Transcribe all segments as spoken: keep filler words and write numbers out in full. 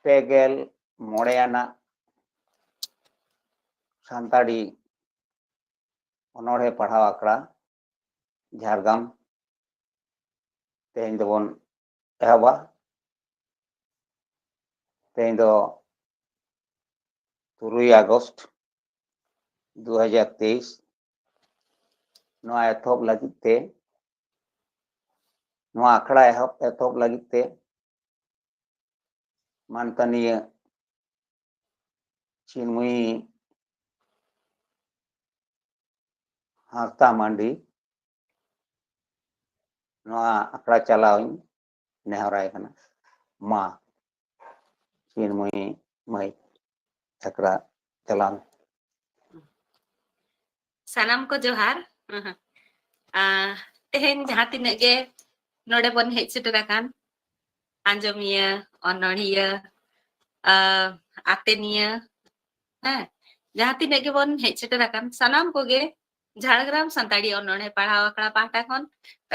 ᱯᱮ ᱜᱮᱞ ᱢᱚᱬᱮ ᱟᱱᱟᱜ ᱥᱟᱱᱛᱟᱲᱤ ᱚᱱᱚᱬᱦᱮ ᱯᱟᱲᱦᱟᱣ ᱟᱠᱷᱲᱟ ᱡᱷᱟᱲᱜᱨᱟᱢ ᱛᱮᱦᱮᱧ ᱫᱚᱵᱚᱱ ᱮᱦᱚᱵᱟ᱾ ᱛᱮᱦᱮᱧ ᱫᱚ ᱛᱩᱨᱩᱭ ᱟᱜᱚᱥᱴ ᱫᱩ ᱦᱟᱡᱟᱨ ᱛᱮᱭᱤᱥ᱾ ᱱᱚᱣᱟ ᱮᱛᱚᱦᱚᱵ ᱞᱟᱹᱜᱤᱫ ᱛᱮ, ᱱᱚᱣᱟ ᱟᱠᱷᱲᱟ ᱮᱦᱚᱵ, ᱮᱛᱚᱦᱚᱵ ᱞᱟᱹᱜᱤᱫ ᱛᱮ ᱢᱟᱱᱛᱟᱱᱤᱭᱟᱹ ᱪᱤᱱᱢᱚᱭᱤ ᱦᱟᱸᱥᱫᱟ ᱢᱟᱱᱰᱤ ᱱᱚᱣᱟ ᱟᱠᱷᱲᱟ ᱪᱟᱞᱟᱣ ᱤᱧ ᱱᱮᱦᱚᱨᱟᱭ ᱠᱟᱱᱟ᱾ ᱢᱟ, ᱪᱤᱱᱢᱚᱭᱤ ᱢᱟᱹᱭ, ᱟᱠᱷᱲᱟ ᱪᱟᱞᱟᱣ ᱢᱮ᱾ ᱥᱟᱱᱟᱢ ᱠᱚ ᱡᱚᱦᱟᱨ᱾ ᱟᱸ, ᱛᱮᱦᱮᱧ ᱡᱟᱦᱟᱸ ᱛᱤᱱᱟᱹᱜ ᱜᱮ ᱱᱚᱰᱮ ᱵᱚᱱ ᱦᱮᱡ ᱥᱮᱴᱮᱨ ᱟᱠᱟᱱ, ᱟᱸᱡᱚᱢᱤᱭᱟᱹ, ᱚᱱᱚᱬᱦᱤᱭᱟᱹ, ᱟᱸ, ᱟᱛᱮᱱᱤᱭᱟᱹ, ᱦᱮᱸ, ᱡᱟᱦᱟᱸ ᱛᱤᱱᱟᱹᱜ ᱜᱮᱵᱚᱱ ᱦᱮᱡ ᱥᱮᱴᱮᱨ ᱟᱠᱟᱱ, ᱥᱟᱱᱟᱢ ᱠᱚᱜᱮ ᱡᱷᱟᱲᱜᱨᱟᱢ ᱥᱟᱱᱛᱟᱲᱤ ᱚᱱᱚᱬᱦᱮ ᱯᱟᱲᱦᱟᱣ ᱟᱠᱷᱲᱟ ᱯᱟᱦᱴᱟ ᱠᱷᱚᱱ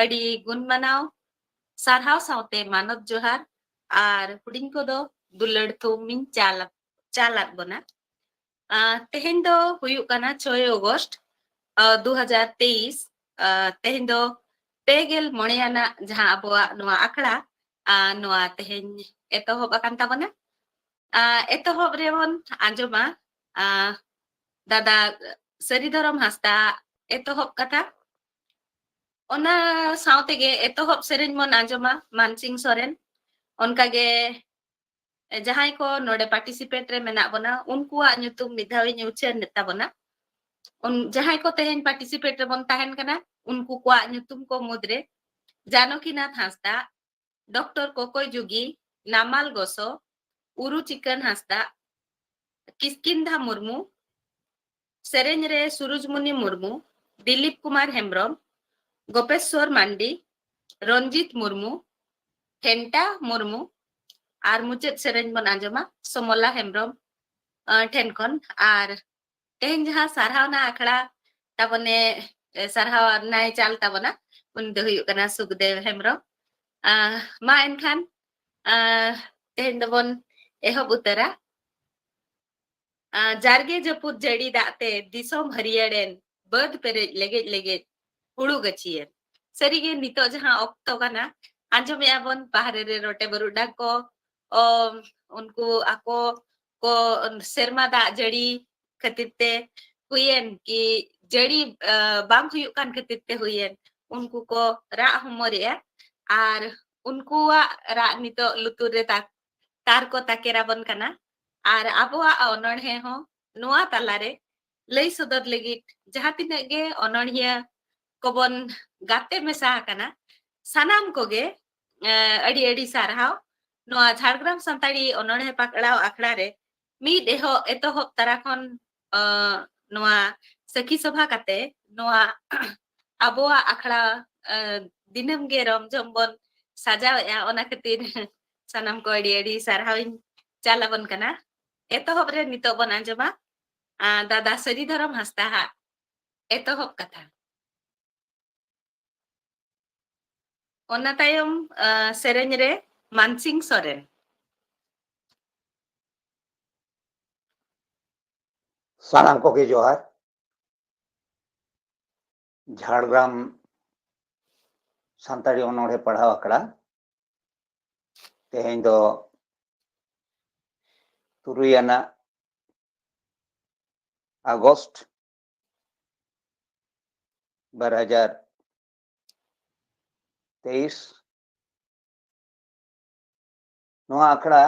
ᱟᱹᱰᱤ ᱜᱩᱱ ᱢᱟᱱᱟᱣ ᱥᱟᱨᱦᱟᱣ ᱥᱟᱶᱛᱮ ᱢᱟᱱᱚᱛ ᱡᱚᱦᱟᱨ ᱟᱨ ᱦᱩᱰᱤᱧ ᱠᱚᱫᱚ ᱫᱩᱞᱟᱹᱲ ᱛᱷᱩᱢ ᱤᱧ ᱪᱟᱞ, ᱪᱟᱞ ᱟᱫ ᱵᱚᱱᱟ᱾ ᱟᱸ, ᱛᱮᱦᱮᱧ ᱫᱚ ᱦᱩᱭᱩᱜ ᱠᱟᱱᱟ ᱪᱷᱚᱭ ᱟᱜᱚᱥᱴ, ᱟᱸ, ᱫᱩ ᱦᱟᱡᱟᱨ ᱛᱮᱭᱤᱥ᱾ ᱟᱸ, ᱛᱮᱦᱮᱧ ᱫᱚ ᱯᱮ ᱜᱮᱞ ᱢᱚᱬᱮ ᱟᱱᱟᱜ ᱡᱟᱦᱟᱸ ᱟᱵᱚᱣᱟᱜ ᱱᱚᱣᱟ ᱟᱠᱷᱲᱟ, ᱟᱸ, ᱱᱚᱣᱟ ᱛᱮᱦᱮᱧ ᱮᱛᱚᱦᱚᱵ ᱟᱠᱟᱱ ᱛᱟᱵᱚᱱᱟ᱾ ᱟᱸ, ᱮᱛᱚᱦᱚᱵ ᱨᱮᱵᱚᱱ ᱟᱸᱡᱚᱢᱟ, ᱟᱸ, ᱫᱟᱫᱟ ᱥᱟᱹᱨᱤ ᱫᱷᱚᱨᱚᱢ ᱦᱟᱸᱥᱫᱟ ᱮᱛᱚᱦᱚᱵ ᱠᱟᱛᱷᱟ᱾ ᱚᱱᱟ ᱥᱟᱶ ᱛᱮᱜᱮ ᱮᱛᱚᱦᱚᱵ ᱥᱮᱨᱮᱧ ᱵᱚᱱ ᱟᱸᱡᱚᱢᱟ ᱢᱟᱱᱥᱤᱝ ᱥᱚᱨᱮᱱ᱾ ᱚᱱᱠᱟᱜᱮ ᱡᱟᱦᱟᱸᱭ ᱠᱚ ᱱᱚᱰᱮ participate ᱨᱮ ᱢᱮᱱᱟᱜ ᱵᱚᱱᱟ, ᱩᱱᱠᱩᱣᱟᱜ ᱧᱩᱛᱩᱢ ᱢᱤᱫ ᱫᱷᱟᱣ ᱤᱧ ᱩᱪᱷᱟᱹᱱ ᱮᱫ ᱛᱟᱵᱚᱱᱟ᱾ ᱩᱱ, ᱡᱟᱦᱟᱸᱭ ᱠᱚ ᱛᱮᱦᱮᱧ participate ᱨᱮᱵᱚᱱ ᱛᱟᱦᱮᱱ ᱠᱟᱱᱟ, ᱩᱱᱠᱩ ᱠᱚᱣᱟᱜ ᱧᱩᱛᱩᱢ ᱠᱚ ᱢᱩᱫᱽᱨᱮ ᱡᱟᱱᱚᱠᱤᱱᱟᱛᱷ ᱦᱟᱸᱥᱫᱟ, ᱰᱚᱠᱴᱚᱨ ᱠᱚᱠᱚᱭ ᱡᱩᱜᱤ, ᱱᱟᱢᱟᱞ ᱜᱚᱥᱚ, ᱩᱨᱩ ᱪᱤᱠᱟᱹᱱ ᱦᱟᱸᱥᱫᱟ, ᱠᱤᱥᱠᱤᱱᱫᱷᱟ ᱢᱩᱨᱢᱩ, ᱥᱮᱨᱮᱧ ᱨᱮ ᱥᱩᱨᱩᱡᱽᱢᱩᱱᱤ ᱢᱩᱨᱢᱩ, ᱫᱤᱞᱤᱯ ᱠᱩᱢᱟᱨ ᱦᱮᱢᱵᱨᱚᱢ, ᱜᱳᱯᱮᱥᱣᱚᱨ ᱢᱟᱱᱰᱤ, ᱨᱚᱱᱡᱤᱛ ᱢᱩᱨᱢᱩ, ᱴᱷᱮᱱᱴᱟ ᱢᱩᱨᱢᱩ, ᱟᱨ ᱢᱩᱪᱟᱹᱫ ᱥᱮᱨᱮᱧ ᱵᱚᱱ ᱟᱸᱡᱚᱢᱟ ᱥᱚᱢᱚᱞᱟ ᱦᱮᱢᱵᱨᱚᱢ, ᱟᱸ, ᱴᱷᱮᱱ ᱠᱷᱚᱱ᱾ ᱟᱨ ᱛᱮᱦᱮᱧ ᱡᱟᱦᱟᱸ ᱥᱟᱨᱦᱟᱣᱱᱟ ᱟᱠᱷᱲᱟ ᱛᱟᱵᱚᱱᱮ, ᱮ, ᱥᱟᱨᱦᱟᱣᱱᱟᱭ ᱪᱟᱞ ᱛᱟᱵᱚᱱᱟ, ᱩᱱᱤ ᱫᱚ ᱦᱩᱭᱩᱜ ᱠᱟᱱᱟ ᱥᱩᱠᱫᱮᱵ ᱦᱮᱢᱵᱨᱚᱢ᱾ ᱟᱸ, ᱢᱟ ᱮᱱᱠᱷᱟᱱ, ᱟᱸ, ᱛᱮᱦᱮᱧ ᱫᱚᱵᱚᱱ ᱮᱦᱚᱵ ᱩᱛᱟᱹᱨᱟ᱾ ᱟᱸ, ᱡᱟᱨᱜᱮ ᱡᱟᱹᱯᱩᱫ ᱡᱟᱹᱲᱤ ᱫᱟᱜ ᱛᱮ ᱫᱤᱥᱚᱢ ᱦᱟᱹᱨᱭᱟᱹᱲᱮᱱ, ᱵᱟᱹᱫᱽ ᱯᱮᱨᱮᱡ ᱞᱮᱜᱮᱡ ᱞᱮᱜᱮᱡ ᱦᱩᱲᱩ ᱜᱟᱹᱪᱷᱤᱭᱮᱱ᱾ ᱥᱟᱹᱨᱤᱜᱮ ᱱᱤᱛᱚᱜ ᱡᱟᱦᱟᱸ ᱚᱠᱛᱚ ᱠᱟᱱᱟ, ᱟᱸᱡᱚᱢᱮᱜᱼᱟ ᱵᱚᱱ ᱵᱟᱦᱨᱮ ᱨᱮ ᱨᱚᱴᱮ ᱵᱟᱹᱨᱩᱰᱟᱝ ᱠᱚ, ᱚ, ᱩᱱᱠᱩ ᱟᱠᱚ ᱠᱚ ᱥᱮᱨᱢᱟ ᱫᱟᱜ ᱡᱟᱹᱲᱤ ᱠᱷᱟᱹᱛᱤᱨ ᱛᱮ ᱦᱩᱭᱮᱱ ᱠᱤ ᱡᱟᱹᱲᱤ, ᱟ, ᱵᱟᱝ ᱦᱩᱭᱩᱜ ᱠᱟᱱ ᱠᱷᱟᱹᱛᱤᱨ ᱛᱮ ᱦᱩᱭᱮᱱ, ᱩᱱᱠᱩ ᱠᱚ ᱨᱟᱜ ᱦᱚᱢᱚᱨᱮᱜᱼᱟ᱾ ᱟᱨ ᱩᱱᱠᱩᱣᱟᱜ ᱨᱟᱜ ᱱᱤᱛᱚᱜ ᱞᱩᱛᱩᱨ ᱨᱮ ᱛᱟ-, ᱛᱟᱨ ᱠᱚ ᱛᱟᱠᱮᱨ ᱟᱵᱚᱱ ᱠᱟᱱᱟ᱾ ᱟᱨ ᱟᱵᱚᱣᱟᱜ ᱚᱱᱚᱬᱦᱮ ᱦᱚᱸ ᱱᱚᱣᱟ ᱛᱟᱞᱟᱨᱮ ᱞᱟᱹᱭ ᱥᱚᱫᱚᱨ ᱞᱟᱹᱜᱤᱫ ᱡᱟᱦᱟᱸ ᱛᱤᱱᱟᱹᱜ ᱜᱮ ᱚᱱᱚᱬᱦᱤᱭᱟᱹ ᱠᱚᱵᱚᱱ ᱜᱟᱛᱮ ᱢᱮᱥᱟ ᱟᱠᱟᱱᱟ, ᱥᱟᱱᱟᱢ ᱠᱚᱜᱮ, ᱮ, ᱟᱹᱰᱤ ᱟᱹᱰᱤ ᱥᱟᱨᱦᱟᱣ᱾ ᱱᱚᱣᱟ ᱡᱷᱟᱲᱜᱨᱟᱢ ᱥᱟᱱᱛᱟᱲᱤ ᱚᱱᱚᱬᱦᱮ ᱯᱟᱠᱲᱟᱣ ᱟᱠᱷᱲᱟ ᱨᱮ ᱢᱤᱫ ᱮᱦᱚᱵ, ᱮᱛᱚᱦᱚᱵ ᱛᱟᱨᱟ ᱠᱷᱚᱱ, ᱮ, ᱱᱚᱣᱟ ᱥᱟᱹᱠᱷᱤ ᱥᱚᱵᱷᱟ ᱠᱟᱛᱮ ᱱᱚᱣᱟ ᱟᱵᱚᱣᱟᱜ ᱟᱠᱷᱲᱟ, ᱮ, ᱫᱤᱱᱟᱹᱢ ᱜᱮ ᱨᱚᱢ ᱡᱷᱚᱢ ᱵᱚᱱ ᱥᱟᱡᱟᱣᱮᱜᱼᱟ᱾ ᱚᱱᱟ ᱠᱷᱟᱹᱛᱤᱨ ᱥᱟᱱᱟᱢ ᱠᱚ ᱟᱹᱰᱤ ᱟᱹᱰᱤ ᱥᱟᱨᱦᱟᱣᱤᱧ ᱪᱟᱞ ᱟᱵᱚᱱ ᱠᱟᱱᱟ᱾ ᱮᱛᱚᱦᱚᱵ ᱨᱮ ᱱᱤᱛᱚᱜ ᱵᱚᱱ ᱟᱸᱡᱚᱢᱟ, ᱟ, ᱫᱟᱫᱟ ᱥᱟᱹᱨᱤ ᱫᱷᱚᱨᱚᱢ ᱦᱟᱸᱥᱫᱟ ᱦᱟᱜ ᱮᱛᱚᱦᱚᱵ ᱠᱟᱛᱷᱟ᱾ ᱚᱱᱟ ᱛᱟᱭᱚᱢ, ᱟ, ᱥᱮᱨᱮᱧ ᱨᱮ ᱢᱟᱱᱥᱤᱝ ᱥᱚᱨᱮᱱ᱾ ᱥᱟᱱᱟᱢ ᱠᱚᱜᱮ ᱡᱚᱦᱟᱨ᱾ ᱡᱷᱟᱲᱜᱨᱟᱢ ᱥᱟᱱᱛᱟᱲᱤ ᱚᱱᱚᱬᱦᱮ ᱯᱟᱲᱦᱟᱣ ᱟᱠᱷᱲᱟ ᱛᱮᱦᱮᱧ ᱫᱚ ᱛᱩᱨᱩᱭ ᱟᱱᱟᱜ ᱟᱜᱚᱥᱴ ᱵᱟᱨ ᱦᱟᱡᱟᱨ ᱛᱮᱭᱤᱥ᱾ ᱱᱚᱣᱟ ᱟᱠᱷᱲᱟ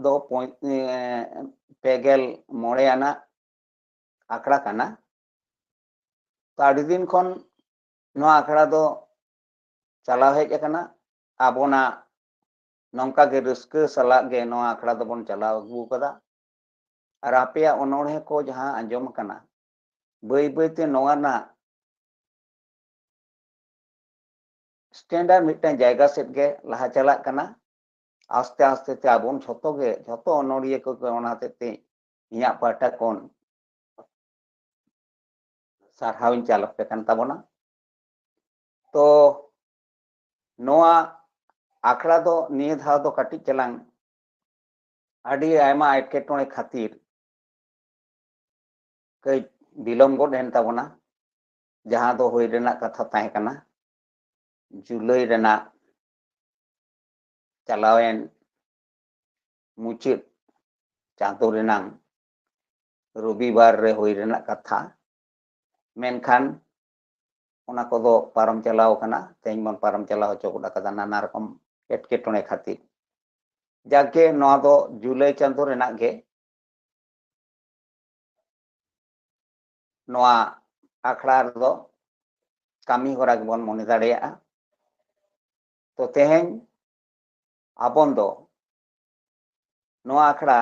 ᱫᱚ ᱯᱚᱸᱭ-, ᱮᱸ, ᱯᱮ ᱜᱮᱞ ᱢᱚᱬᱮ ᱟᱱᱟᱜ ᱟᱠᱷᱲᱟ ᱠᱟᱱᱟ᱾ ᱛᱚ, ᱟᱹᱰᱤ ᱫᱤᱱ ᱠᱷᱚᱱ ᱱᱚᱣᱟ ᱟᱠᱷᱲᱟ ᱫᱚ ᱪᱟᱞᱟᱣ ᱦᱮᱡ ᱟᱠᱟᱱᱟ᱾ ᱟᱵᱚᱱᱟᱜ ᱱᱚᱝᱠᱟ ᱜᱮ ᱨᱟᱹᱥᱠᱟᱹ ᱥᱟᱞᱟᱜ ᱜᱮ ᱱᱚᱣᱟ ᱟᱠᱷᱲᱟ ᱫᱚᱵᱚᱱ ᱪᱟᱞᱟᱣ ᱟᱹᱜᱩ ᱟᱠᱟᱫᱟ᱾ ᱟᱨ ᱟᱯᱮᱭᱟᱜ ᱚᱱᱚᱬᱦᱮ ᱠᱚ ᱡᱟᱦᱟᱸ ᱟᱸᱡᱚᱢ ᱟᱠᱟᱱᱟ, ᱵᱟᱹᱭ ᱵᱟᱹᱭ ᱛᱮ ᱱᱚᱣᱟ ᱨᱮᱱᱟᱜ standard ᱢᱤᱫᱴᱟᱝ ᱡᱟᱭᱜᱟ ᱥᱮᱫ ᱜᱮ ᱞᱟᱦᱟ ᱪᱟᱞᱟᱜ ᱠᱟᱱᱟ᱾ ᱟᱥᱛᱮ ᱟᱥᱛᱮ ᱛᱮ ᱟᱵᱚᱱ ᱡᱷᱚᱛᱚ ᱜᱮ, ᱡᱷᱚᱛᱚ ᱚᱱᱚᱲᱤᱭᱟᱹ ᱠᱚᱜᱮ, ᱚᱱᱟ ᱦᱚᱛᱮᱡ ᱛᱮ ᱤᱧᱟᱹᱜ ᱯᱟᱦᱴᱟ ᱠᱷᱚᱱ ᱥᱟᱨᱦᱟᱣ ᱤᱧ ᱪᱟᱞ ᱟᱯᱮ ᱠᱟᱱ ᱛᱟᱵᱚᱱᱟ᱾ ᱛᱚ, ᱱᱚᱣᱟ ᱟᱠᱷᱲᱟ ᱫᱚ ᱱᱤᱭᱟᱹ ᱫᱷᱟᱣ ᱫᱚ ᱠᱟᱹᱴᱤᱡ ᱪᱟᱞᱟᱝ ᱟᱹᱰᱤ ᱟᱭᱢᱟ ᱮᱴᱠᱮᱴᱚᱬᱮ ᱠᱷᱟᱹᱛᱤᱨ ᱠᱟᱹᱡ ᱵᱤᱞᱚᱢ ᱜᱚᱫ ᱮᱱ ᱛᱟᱵᱚᱱᱟ᱾ ᱡᱟᱦᱟᱸ ᱫᱚ ᱦᱩᱭ ᱨᱮᱱᱟᱜ ᱠᱟᱛᱷᱟ ᱛᱟᱦᱮᱸ ᱠᱟᱱᱟ ᱡᱩᱞᱟᱭ ᱨᱮᱱᱟᱜ ᱪᱟᱞᱟᱣᱮᱱ ᱢᱩᱪᱟᱹᱫ ᱪᱟᱸᱫᱳ ᱨᱮᱱᱟᱝ ᱨᱚᱵᱤᱵᱟᱨ ᱨᱮ ᱦᱩᱭ ᱨᱮᱱᱟᱜ ᱠᱟᱛᱷᱟ, ᱢᱮᱱᱠᱷᱟᱱ ᱚᱱᱟ ᱠᱚᱫᱚ ᱯᱟᱨᱚᱢ ᱪᱟᱞᱟᱣ ᱟᱠᱟᱱᱟ᱾ ᱛᱮᱦᱮᱧ ᱵᱚᱱ ᱯᱟᱨᱚᱢ ᱪᱟᱞᱟᱣ ᱦᱚᱪᱚ ᱜᱚᱫ ᱟᱠᱟᱫᱟ ᱱᱟᱱᱟ ᱨᱚᱠᱚᱢ ᱮᱴᱠᱮᱴᱚᱬᱮ ᱠᱷᱟᱹᱛᱤᱨ᱾ ᱡᱟᱠᱮ ᱱᱚᱣᱟ ᱫᱚ ᱡᱩᱞᱟᱭ ᱪᱟᱸᱫᱳ ᱨᱮᱱᱟᱜ ᱜᱮ ᱱᱚᱣᱟ ᱟᱠᱷᱲᱟ ᱨᱮᱫᱚ ᱠᱟᱹᱢᱤ ᱦᱚᱨᱟ ᱜᱮᱵᱚᱱ ᱢᱚᱱᱮ ᱫᱟᱲᱮᱭᱟᱜᱼᱟ᱾ ᱛᱚ ᱛᱮᱦᱮᱧ ᱟᱵᱚᱱ ᱫᱚ ᱱᱚᱣᱟ ᱟᱠᱷᱲᱟ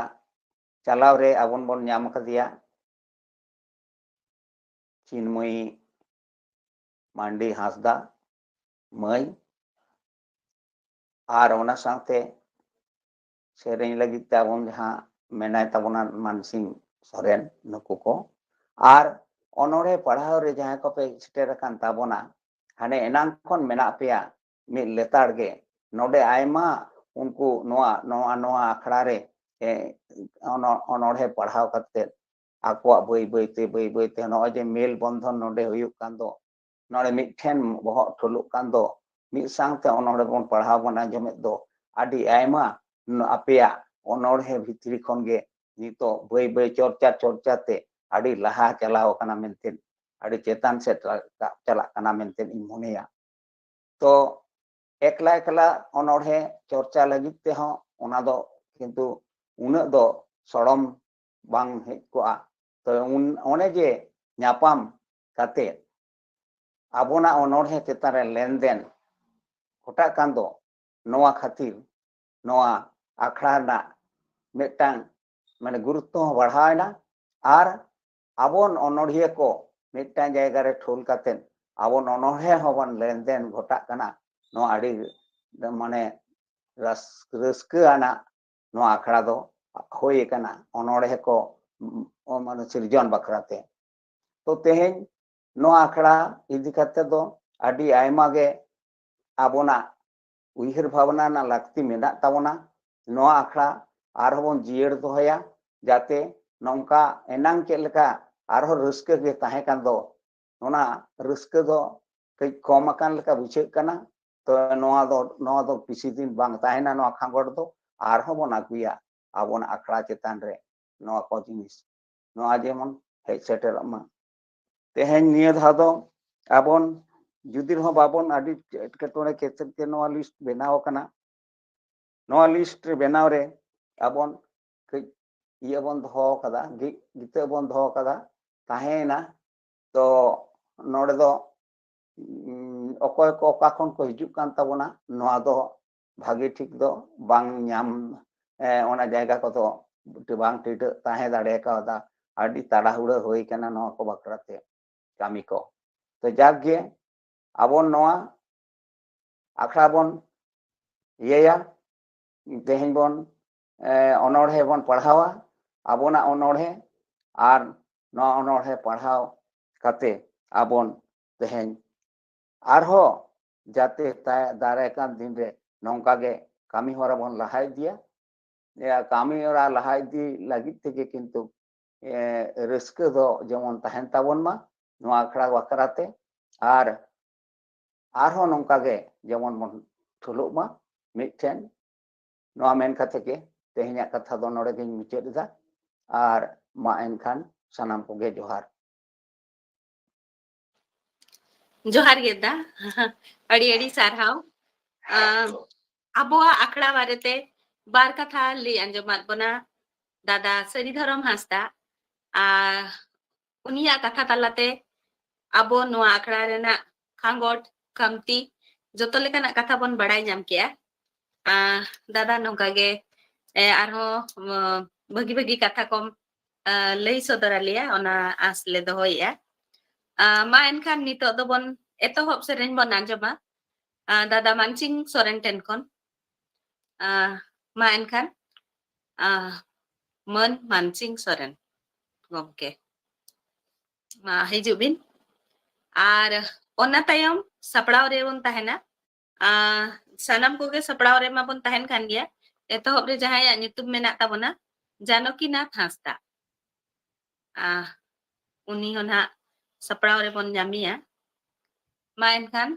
ᱪᱟᱞᱟᱣ ᱨᱮ ᱟᱵᱚᱱ ᱵᱚᱱ ᱧᱟᱢ ᱟᱠᱟᱫᱮᱭᱟ ᱪᱤᱱᱢᱚᱭᱤ ᱢᱟᱱᱰᱤ ᱦᱟᱸᱥᱫᱟ ᱢᱟᱹᱭ, ᱟᱨ ᱚᱱᱟ ᱥᱟᱶᱛᱮ ᱥᱮᱨᱮᱧ ᱞᱟᱹᱜᱤᱫ ᱛᱮ ᱟᱵᱚᱱ ᱡᱟᱦᱟᱸ ᱢᱮᱱᱟᱭ ᱛᱟᱵᱚᱱᱟ ᱢᱟᱱᱥᱤᱝ ᱥᱚᱨᱮᱱ, ᱱᱩᱠᱩ ᱠᱚ, ᱟᱨ ᱚᱱᱚᱬᱦᱮ ᱯᱟᱲᱦᱟᱣ ᱨᱮ ᱡᱟᱦᱟᱸᱭ ᱠᱚᱯᱮ ᱥᱮᱴᱮᱨ ᱟᱠᱟᱱ ᱛᱟᱵᱚᱱᱟ, ᱦᱟᱱᱮ ᱮᱱᱟᱝ ᱠᱷᱚᱱ ᱢᱮᱱᱟᱜ ᱯᱮᱭᱟ ᱢᱤᱫ ᱞᱮᱛᱟᱲ ᱜᱮ᱾ ᱱᱚᱰᱮ ᱟᱭᱢᱟ ᱩᱱᱠᱩ ᱱᱚᱣᱟ, ᱱᱚᱣᱟ, ᱱᱚᱣᱟ ᱟᱠᱷᱲᱟ ᱨᱮ, ᱮ, ᱚᱱᱚ-, ᱚᱱᱚᱬᱦᱮ ᱯᱟᱲᱦᱟᱣ ᱠᱟᱛᱮ ᱟᱠᱚᱣᱟᱜ ᱵᱟᱹᱭ ᱵᱟᱹᱭ ᱛᱮ, ᱵᱟᱹᱭ ᱵᱟᱹᱭ ᱛᱮ ᱱᱚᱜᱼᱚᱭ ᱡᱮ ᱢᱮᱞ ᱵᱚᱱᱫᱷᱚᱱ ᱱᱚᱰᱮ ᱦᱩᱭᱩᱜ ᱠᱟᱱ ᱫᱚ, ᱱᱚᱰᱮ ᱢᱤᱫᱴᱷᱮᱱ ᱵᱚᱦᱚᱜ ᱴᱷᱩᱞᱩᱜ ᱠᱟᱱ ᱫᱚ, ᱢᱤᱫ ᱥᱟᱶᱛᱮ ᱚᱱᱚᱬᱦᱮ ᱵᱚᱱ ᱯᱟᱲᱦᱟᱣ ᱵᱚᱱ ᱟᱸᱡᱚᱢᱮᱫ ᱫᱚ, ᱟᱹᱰᱤ ᱟᱭᱢᱟ ᱱᱚ-, ᱟᱯᱮᱭᱟᱜ ᱚᱱᱚᱬᱦᱮ ᱵᱷᱤᱛᱨᱤ ᱠᱷᱚᱱ ᱜᱮ ᱱᱤᱛᱚᱜ ᱵᱟᱹᱭ ᱵᱟᱹᱭ ᱪᱚᱨᱪᱟ ᱪᱚᱨᱪᱟ ᱛᱮ ᱟᱹᱰᱤ ᱞᱟᱦᱟ ᱪᱟᱞᱟᱣ ᱟᱠᱟᱱᱟ ᱢᱮᱱᱛᱮ, ᱟᱹᱰᱤ ᱪᱮᱛᱟᱱ ᱥᱮᱫ ᱨᱟ-, ᱨᱟᱠᱟᱵ ᱪᱟᱞᱟᱜ ᱠᱟᱱᱟ ᱢᱮᱱᱛᱮ ᱤᱧ ᱢᱚᱱᱮᱭᱟ᱾ ᱛᱚ ᱮᱠᱞᱟ ᱮᱠᱞᱟ ᱚᱱᱚᱬᱦᱮ ᱪᱚᱨᱪᱟ ᱞᱟᱹᱜᱤᱫ ᱛᱮᱦᱚᱸ ᱚᱱᱟ ᱫᱚ ᱠᱤᱱᱛᱩ ᱩᱱᱟᱹᱜ ᱫᱚ ᱥᱚᱲᱚᱢ ᱵᱟᱝ ᱦᱮᱡ ᱠᱚᱜᱼᱟ᱾ ᱛᱚ ᱩᱱ, ᱚᱱᱮ ᱡᱮ ᱧᱟᱯᱟᱢ ᱠᱟᱛᱮ ᱟᱵᱚᱱᱟᱜ ᱚᱱᱚᱬᱦᱮ ᱪᱮᱛᱟᱱ ᱨᱮ ᱞᱮᱱᱫᱮᱱ ᱜᱷᱚᱴᱟᱜ ᱠᱟᱱ ᱫᱚ, ᱱᱚᱣᱟ ᱠᱷᱟᱹᱛᱤᱨ ᱱᱚᱣᱟ ᱟᱠᱷᱲᱟ ᱨᱮᱱᱟᱜ ᱢᱤᱫᱴᱟᱝ ᱢᱟᱱᱮ ᱜᱩᱨᱩᱛᱛᱚ ᱦᱚᱸ ᱵᱟᱲᱦᱟᱣ ᱮᱱᱟ᱾ ᱟᱨ ᱟᱵᱚᱱ ᱚᱱᱚᱬᱦᱤᱭᱟᱹ ᱠᱚ ᱢᱤᱫᱴᱟᱝ ᱡᱟᱭᱜᱟ ᱨᱮ ᱴᱷᱩᱞ ᱠᱟᱛᱮᱫ ᱟᱵᱚᱱ ᱚᱱᱚᱬᱦᱮ ᱦᱚᱸᱵᱚᱱ ᱞᱮᱱᱫᱮᱱ ᱜᱷᱚᱴᱟᱜ ᱠᱟᱱᱟ᱾ ᱱᱚᱣᱟ ᱟᱹᱰᱤ ᱢᱟᱱᱮ ᱨᱟᱹᱥ-, ᱨᱟᱹᱥᱠᱟᱹ ᱟᱱᱟᱜ ᱱᱚᱣᱟ ᱟᱠᱷᱲᱟ ᱫᱚ ᱦᱩᱭ ᱟᱠᱟᱱᱟ ᱚᱱᱚᱬᱦᱮ ᱠᱚ, ᱩᱢ, ᱢᱟᱱᱮ ᱥᱤᱨᱡᱚᱱ ᱵᱟᱠᱷᱨᱟ ᱛᱮ᱾ ᱛᱚ ᱛᱮᱦᱮᱧ ᱱᱚᱣᱟ ᱟᱠᱷᱲᱟ ᱤᱫᱤ ᱠᱟᱛᱮ ᱫᱚ ᱟᱹᱰᱤ ᱟᱭᱢᱟ ᱜᱮ ᱟᱵᱚᱱᱟᱜ ᱩᱭᱦᱟᱹᱨ ᱵᱷᱟᱵᱽᱱᱟ ᱨᱮᱱᱟᱜ ᱞᱟᱹᱠᱛᱤ ᱢᱮᱱᱟᱜ ᱛᱟᱵᱚᱱᱟ᱾ ᱱᱚᱣᱟ ᱟᱠᱷᱲᱟ ᱟᱨᱦᱚᱸ ᱵᱚᱱ ᱡᱤᱭᱟᱹᱲ ᱫᱚᱦᱚᱭᱟ, ᱡᱟᱛᱮ ᱱᱚᱝᱠᱟ ᱮᱱᱟᱝ ᱪᱮᱫ ᱞᱮᱠᱟ ᱟᱨᱦᱚᱸ ᱨᱟᱹᱥᱠᱟᱹ ᱜᱮ ᱛᱟᱦᱮᱸ ᱠᱟᱱ ᱫᱚ, ᱚᱱᱟ ᱨᱟᱹᱥᱠᱟᱹ ᱫᱚ ᱠᱟᱹᱡ ᱠᱚᱢ ᱟᱠᱟᱱ ᱞᱮᱠᱟ ᱵᱩᱡᱷᱟᱹᱜ ᱠᱟᱱᱟ᱾ ᱛᱚ ᱱᱚᱣᱟ ᱫᱚ, ᱱᱚᱣᱟ ᱫᱚ ᱵᱮᱥᱤ ᱫᱤᱱ ᱵᱟᱝ ᱛᱟᱦᱮᱱᱟ, ᱱᱚᱣᱟ ᱠᱷᱟᱸᱜᱚᱴ ᱫᱚ ᱟᱨᱦᱚᱸ ᱵᱚᱱ ᱟᱹᱜᱩᱭᱟ ᱟᱵᱚᱱᱟᱜ ᱟᱠᱷᱲᱟ ᱪᱮᱛᱟᱱ ᱨᱮ ᱱᱚᱣᱟ ᱠᱚ ᱡᱤᱱᱤᱥ, ᱱᱚᱣᱟ ᱡᱮᱢᱚᱱ ᱦᱮᱡ ᱥᱮᱴᱮᱨᱚᱜ ᱢᱟ᱾ ᱛᱮᱦᱮᱧ ᱱᱤᱭᱟᱹ ᱫᱷᱟᱣ ᱫᱚ ᱟᱵᱚᱱ ᱡᱩᱫᱤ ᱨᱮᱦᱚᱸ ᱵᱟᱵᱚᱱ, ᱟᱹᱰᱤ ᱮᱴᱠᱮᱴᱚᱬᱮ ᱠᱷᱮᱛᱨᱮ ᱛᱮ ᱱᱚᱣᱟ ᱞᱤᱥᱴ ᱵᱮᱱᱟᱣ ᱟᱠᱟᱱᱟ᱾ ᱱᱚᱣᱟ ᱞᱤᱥᱴ ᱨᱮ ᱵᱮᱱᱟᱣ ᱨᱮ ᱟᱵᱚᱱ ᱠᱟᱹᱡ ᱤᱭᱟᱹ ᱵᱚᱱ ᱫᱚᱦᱚ ᱟᱠᱟᱫᱟ, ᱜᱤ-, ᱜᱤᱛᱟᱹ ᱵᱚᱱ ᱫᱚᱦᱚ ᱟᱠᱟᱫᱟ, ᱛᱟᱦᱮᱸᱭᱮᱱᱟ᱾ ᱛᱚ ᱱᱚᱰᱮ ᱫᱚ, ᱩᱸ, ᱚᱠᱚᱭ ᱠᱚ ᱚᱠᱟ ᱠᱷᱚᱱ ᱠᱚ ᱦᱤᱡᱩᱜ ᱠᱟᱱ ᱛᱟᱵᱚᱱᱟ, ᱱᱚᱣᱟ ᱫᱚ ᱵᱷᱟᱜᱮ ᱴᱷᱤᱠ ᱫᱚ ᱵᱟᱝ ᱧᱟᱢ, ᱮ, ᱚᱱᱟ ᱡᱟᱭᱜᱟ ᱠᱚᱫᱚ ᱵᱟᱝ ᱴᱤᱰᱟᱹᱜ ᱛᱟᱦᱮᱸ ᱫᱟᱲᱮ ᱠᱟᱣᱫᱟ᱾ ᱟᱹᱰᱤ ᱛᱟᱲᱟᱦᱩᱲᱟᱹ ᱦᱩᱭ ᱠᱟᱱᱟ ᱱᱚᱣᱟ ᱠᱚ ᱵᱟᱠᱷᱨᱟ ᱛᱮ ᱠᱟᱹᱢᱤ ᱠᱚ᱾ ᱛᱚ ᱡᱟᱠ ᱜᱮ, ᱟᱵᱚ ᱱᱚᱣᱟ ᱟᱠᱷᱲᱟ ᱵᱚᱱ ᱤᱭᱟᱹᱭᱟ, ᱛᱮᱦᱮᱧ ᱵᱚᱱ, ᱮ, ᱚᱱᱚᱬᱦᱮ ᱵᱚᱱ ᱯᱟᱲᱦᱟᱣᱟ, ᱟᱵᱚᱱᱟᱜ ᱚᱱᱚᱬᱦᱮ, ᱟᱨ ᱱᱚᱣᱟ ᱚᱱᱚᱬᱦᱮ ᱯᱟᱲᱦᱟᱣ ᱠᱟᱛᱮ ᱟᱵᱚᱱ ᱛᱮᱦᱮᱧ ᱟᱨᱦᱚᱸ ᱡᱟᱛᱮ ᱛᱟ-, ᱫᱟᱨᱟᱭ ᱠᱟᱱ ᱫᱤᱱ ᱨᱮ ᱱᱚᱝᱠᱟ ᱜᱮ ᱠᱟᱹᱢᱤ ᱦᱚᱨᱟ ᱵᱚᱱ ᱞᱟᱦᱟ ᱤᱫᱤᱭᱟ᱾ ᱮ, ᱠᱟᱹᱢᱤ ᱦᱚᱨᱟ ᱞᱟᱦᱟ ᱤᱫᱤ ᱞᱟᱹᱜᱤᱫ ᱛᱮᱜᱮ ᱠᱤᱱᱛᱩ, ᱮ, ᱨᱟᱹᱥᱠᱟᱹ ᱫᱚ ᱡᱮᱢᱚᱱ ᱛᱟᱦᱮᱱ ᱛᱟᱵᱚᱱ ᱢᱟ ᱱᱚᱣᱟ ᱟᱠᱷᱲᱟ ᱵᱟᱠᱷᱨᱟ ᱛᱮ, ᱟᱨ ᱟᱨᱦᱚᱸ ᱱᱚᱝᱠᱟ ᱜᱮ ᱡᱮᱢᱚᱱ ᱵᱚᱱ ᱴᱷᱩᱞᱩᱜ ᱢᱟ ᱢᱤᱫᱴᱷᱮᱱ᱾ ᱱᱚᱣᱟ ᱢᱮᱱ ᱠᱟᱛᱮ ᱜᱮ ᱛᱮᱦᱮᱧᱟᱜ ᱠᱟᱛᱷᱟ ᱫᱚ ᱱᱚᱰᱮ ᱜᱤᱧ ᱢᱩᱪᱟᱹᱫ ᱮᱫᱟ᱾ ᱟᱨ ᱢᱟ ᱮᱱᱠᱷᱟᱱ ᱥᱟᱱᱟᱢ ᱠᱚᱜᱮ ᱡᱚᱦᱟᱨ᱾ ᱡᱚᱦᱟᱨ ᱜᱮ ᱫᱟ, ᱟᱹᱰᱤ ᱟᱹᱰᱤ ᱥᱟᱨᱦᱟᱣ᱾ ᱟᱸ, ᱟᱵᱚᱣᱟᱜ ᱟᱠᱷᱲᱟ ᱵᱟᱨᱮᱛᱮ ᱵᱟᱨ ᱠᱟᱛᱷᱟ ᱞᱟᱹᱭ ᱟᱸᱡᱚᱢᱟᱫ ᱵᱚᱱᱟ ᱫᱟᱫᱟ ᱥᱟᱹᱨᱤ ᱫᱷᱚᱨᱚᱢ ᱦᱟᱸᱥᱫᱟ᱾ ᱟᱨ ᱩᱱᱤᱭᱟᱜ ᱠᱟᱛᱷᱟ ᱛᱟᱞᱟᱛᱮ ᱟᱵᱚ ᱱᱚᱣᱟ ᱟᱠᱷᱲᱟ ᱨᱮᱱᱟᱜ ᱠᱷᱟᱸᱜᱚᱴ, ᱠᱷᱟᱢᱛᱤ, ᱡᱚᱛᱚ ᱞᱮᱠᱟᱱᱟᱜ ᱠᱟᱛᱷᱟ ᱵᱚᱱ ᱵᱟᱲᱟᱭ ᱧᱟᱢ ᱠᱮᱜᱼᱟ᱾ ᱟᱸ, ᱫᱟᱫᱟ ᱱᱚᱝᱠᱟ ᱜᱮ, ᱮ, ᱟᱨᱦᱚᱸ, ᱩᱢ, ᱵᱷᱟᱹᱜᱤ ᱵᱷᱟᱹᱜᱤ ᱠᱟᱛᱷᱟ ᱠᱚᱢ, ᱟ, ᱞᱟᱹᱭ ᱥᱚᱫᱚᱨ ᱟᱞᱮᱭᱟ, ᱚᱱᱟ ᱟᱸᱥ ᱞᱮ ᱫᱚᱦᱚᱭᱮᱜᱼᱟ᱾ ᱟ, ᱢᱟ ᱮᱱᱠᱷᱟᱱ ᱱᱤᱛᱚᱜ ᱫᱚᱵᱚᱱ ᱮᱛᱚᱦᱚᱵ ᱥᱮᱨᱮᱧ ᱵᱚᱱ ᱟᱸᱡᱚᱢᱟ᱾ ᱟ, ᱫᱟᱫᱟ ᱢᱟᱱᱥᱤᱝ ᱥᱚᱨᱮᱱ ᱴᱷᱮᱱ ᱠᱷᱚᱱ᱾ ᱟ, ᱢᱟ ᱮᱱᱠᱷᱟᱱ, ᱟ, ᱢᱟᱹᱱ ᱢᱟᱱᱥᱤᱝ ᱥᱚᱨᱮᱱ ᱜᱚᱢᱠᱮ, ᱢᱟ ᱦᱤᱡᱩᱜ ᱵᱤᱱ᱾ ᱟᱨ ᱚᱱᱟ ᱛᱟᱭᱚᱢ ᱥᱟᱯᱲᱟᱣ ᱨᱮᱵᱚᱱ ᱛᱟᱦᱮᱱᱟ᱾ ᱟ, ᱥᱟᱱᱟᱢ ᱠᱚᱜᱮ ᱥᱟᱯᱲᱟᱣ ᱨᱮᱢᱟ ᱵᱚᱱ ᱛᱟᱦᱮᱱ ᱠᱟᱱ ᱜᱮᱭᱟ, ᱮᱛᱚᱦᱚᱵ ᱨᱮ ᱡᱟᱦᱟᱸᱭᱟᱜ ᱧᱩᱛᱩᱢ ᱢᱮᱱᱟᱜ ᱛᱟᱵᱚᱱᱟ, ᱡᱟᱱᱚᱠᱤᱱᱟᱛᱷ ᱦᱟᱸᱥᱫᱟ᱾ ᱟᱦ, ᱩᱱᱤ ᱦᱚᱸ ᱱᱟᱦᱟᱜ ᱥᱟᱯᱲᱟᱣ ᱨᱮᱵᱚᱱ ᱧᱟᱢᱮᱭᱟ᱾ ᱢᱟ ᱮᱱᱠᱷᱟᱱ,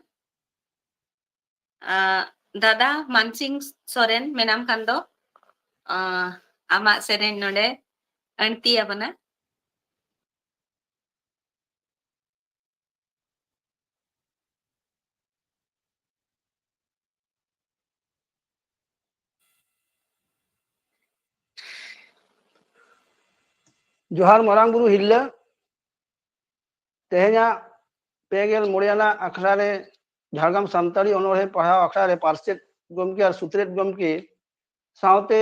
ᱟᱦ, ᱫᱟᱫᱟ ᱢᱟᱱᱥᱤᱝ ᱥᱚᱨᱮᱱ ᱢᱮᱱᱟᱢ ᱠᱷᱟᱱ ᱫᱚ, ᱟᱦ, ᱟᱢᱟᱜ ᱥᱮᱨᱮᱧ ᱱᱚᱰᱮ ᱟᱹᱬᱛᱤ ᱟᱵᱚᱱᱟ᱾ ᱡᱚᱦᱟᱨ ᱢᱟᱨᱟᱝ ᱵᱩᱨᱩ ᱦᱤᱨᱞᱟᱹ᱾ ᱛᱮᱦᱮᱧᱟᱜ ᱯᱮ ᱜᱮᱞ ᱢᱚᱬᱮ ᱟᱱᱟᱜ ᱟᱠᱷᱲᱟ ᱨᱮ, ᱡᱷᱟᱲᱜᱨᱟᱢ ᱥᱟᱱᱛᱟᱲᱤ ᱚᱱᱚᱬᱦᱮ ᱯᱟᱲᱦᱟᱣ ᱟᱠᱷᱲᱟ ᱨᱮ ᱯᱟᱨᱥᱮᱛ ᱜᱚᱢᱠᱮ ᱟᱨ ᱥᱩᱛᱨᱮᱛ ᱜᱚᱢᱠᱮ ᱥᱟᱶᱛᱮ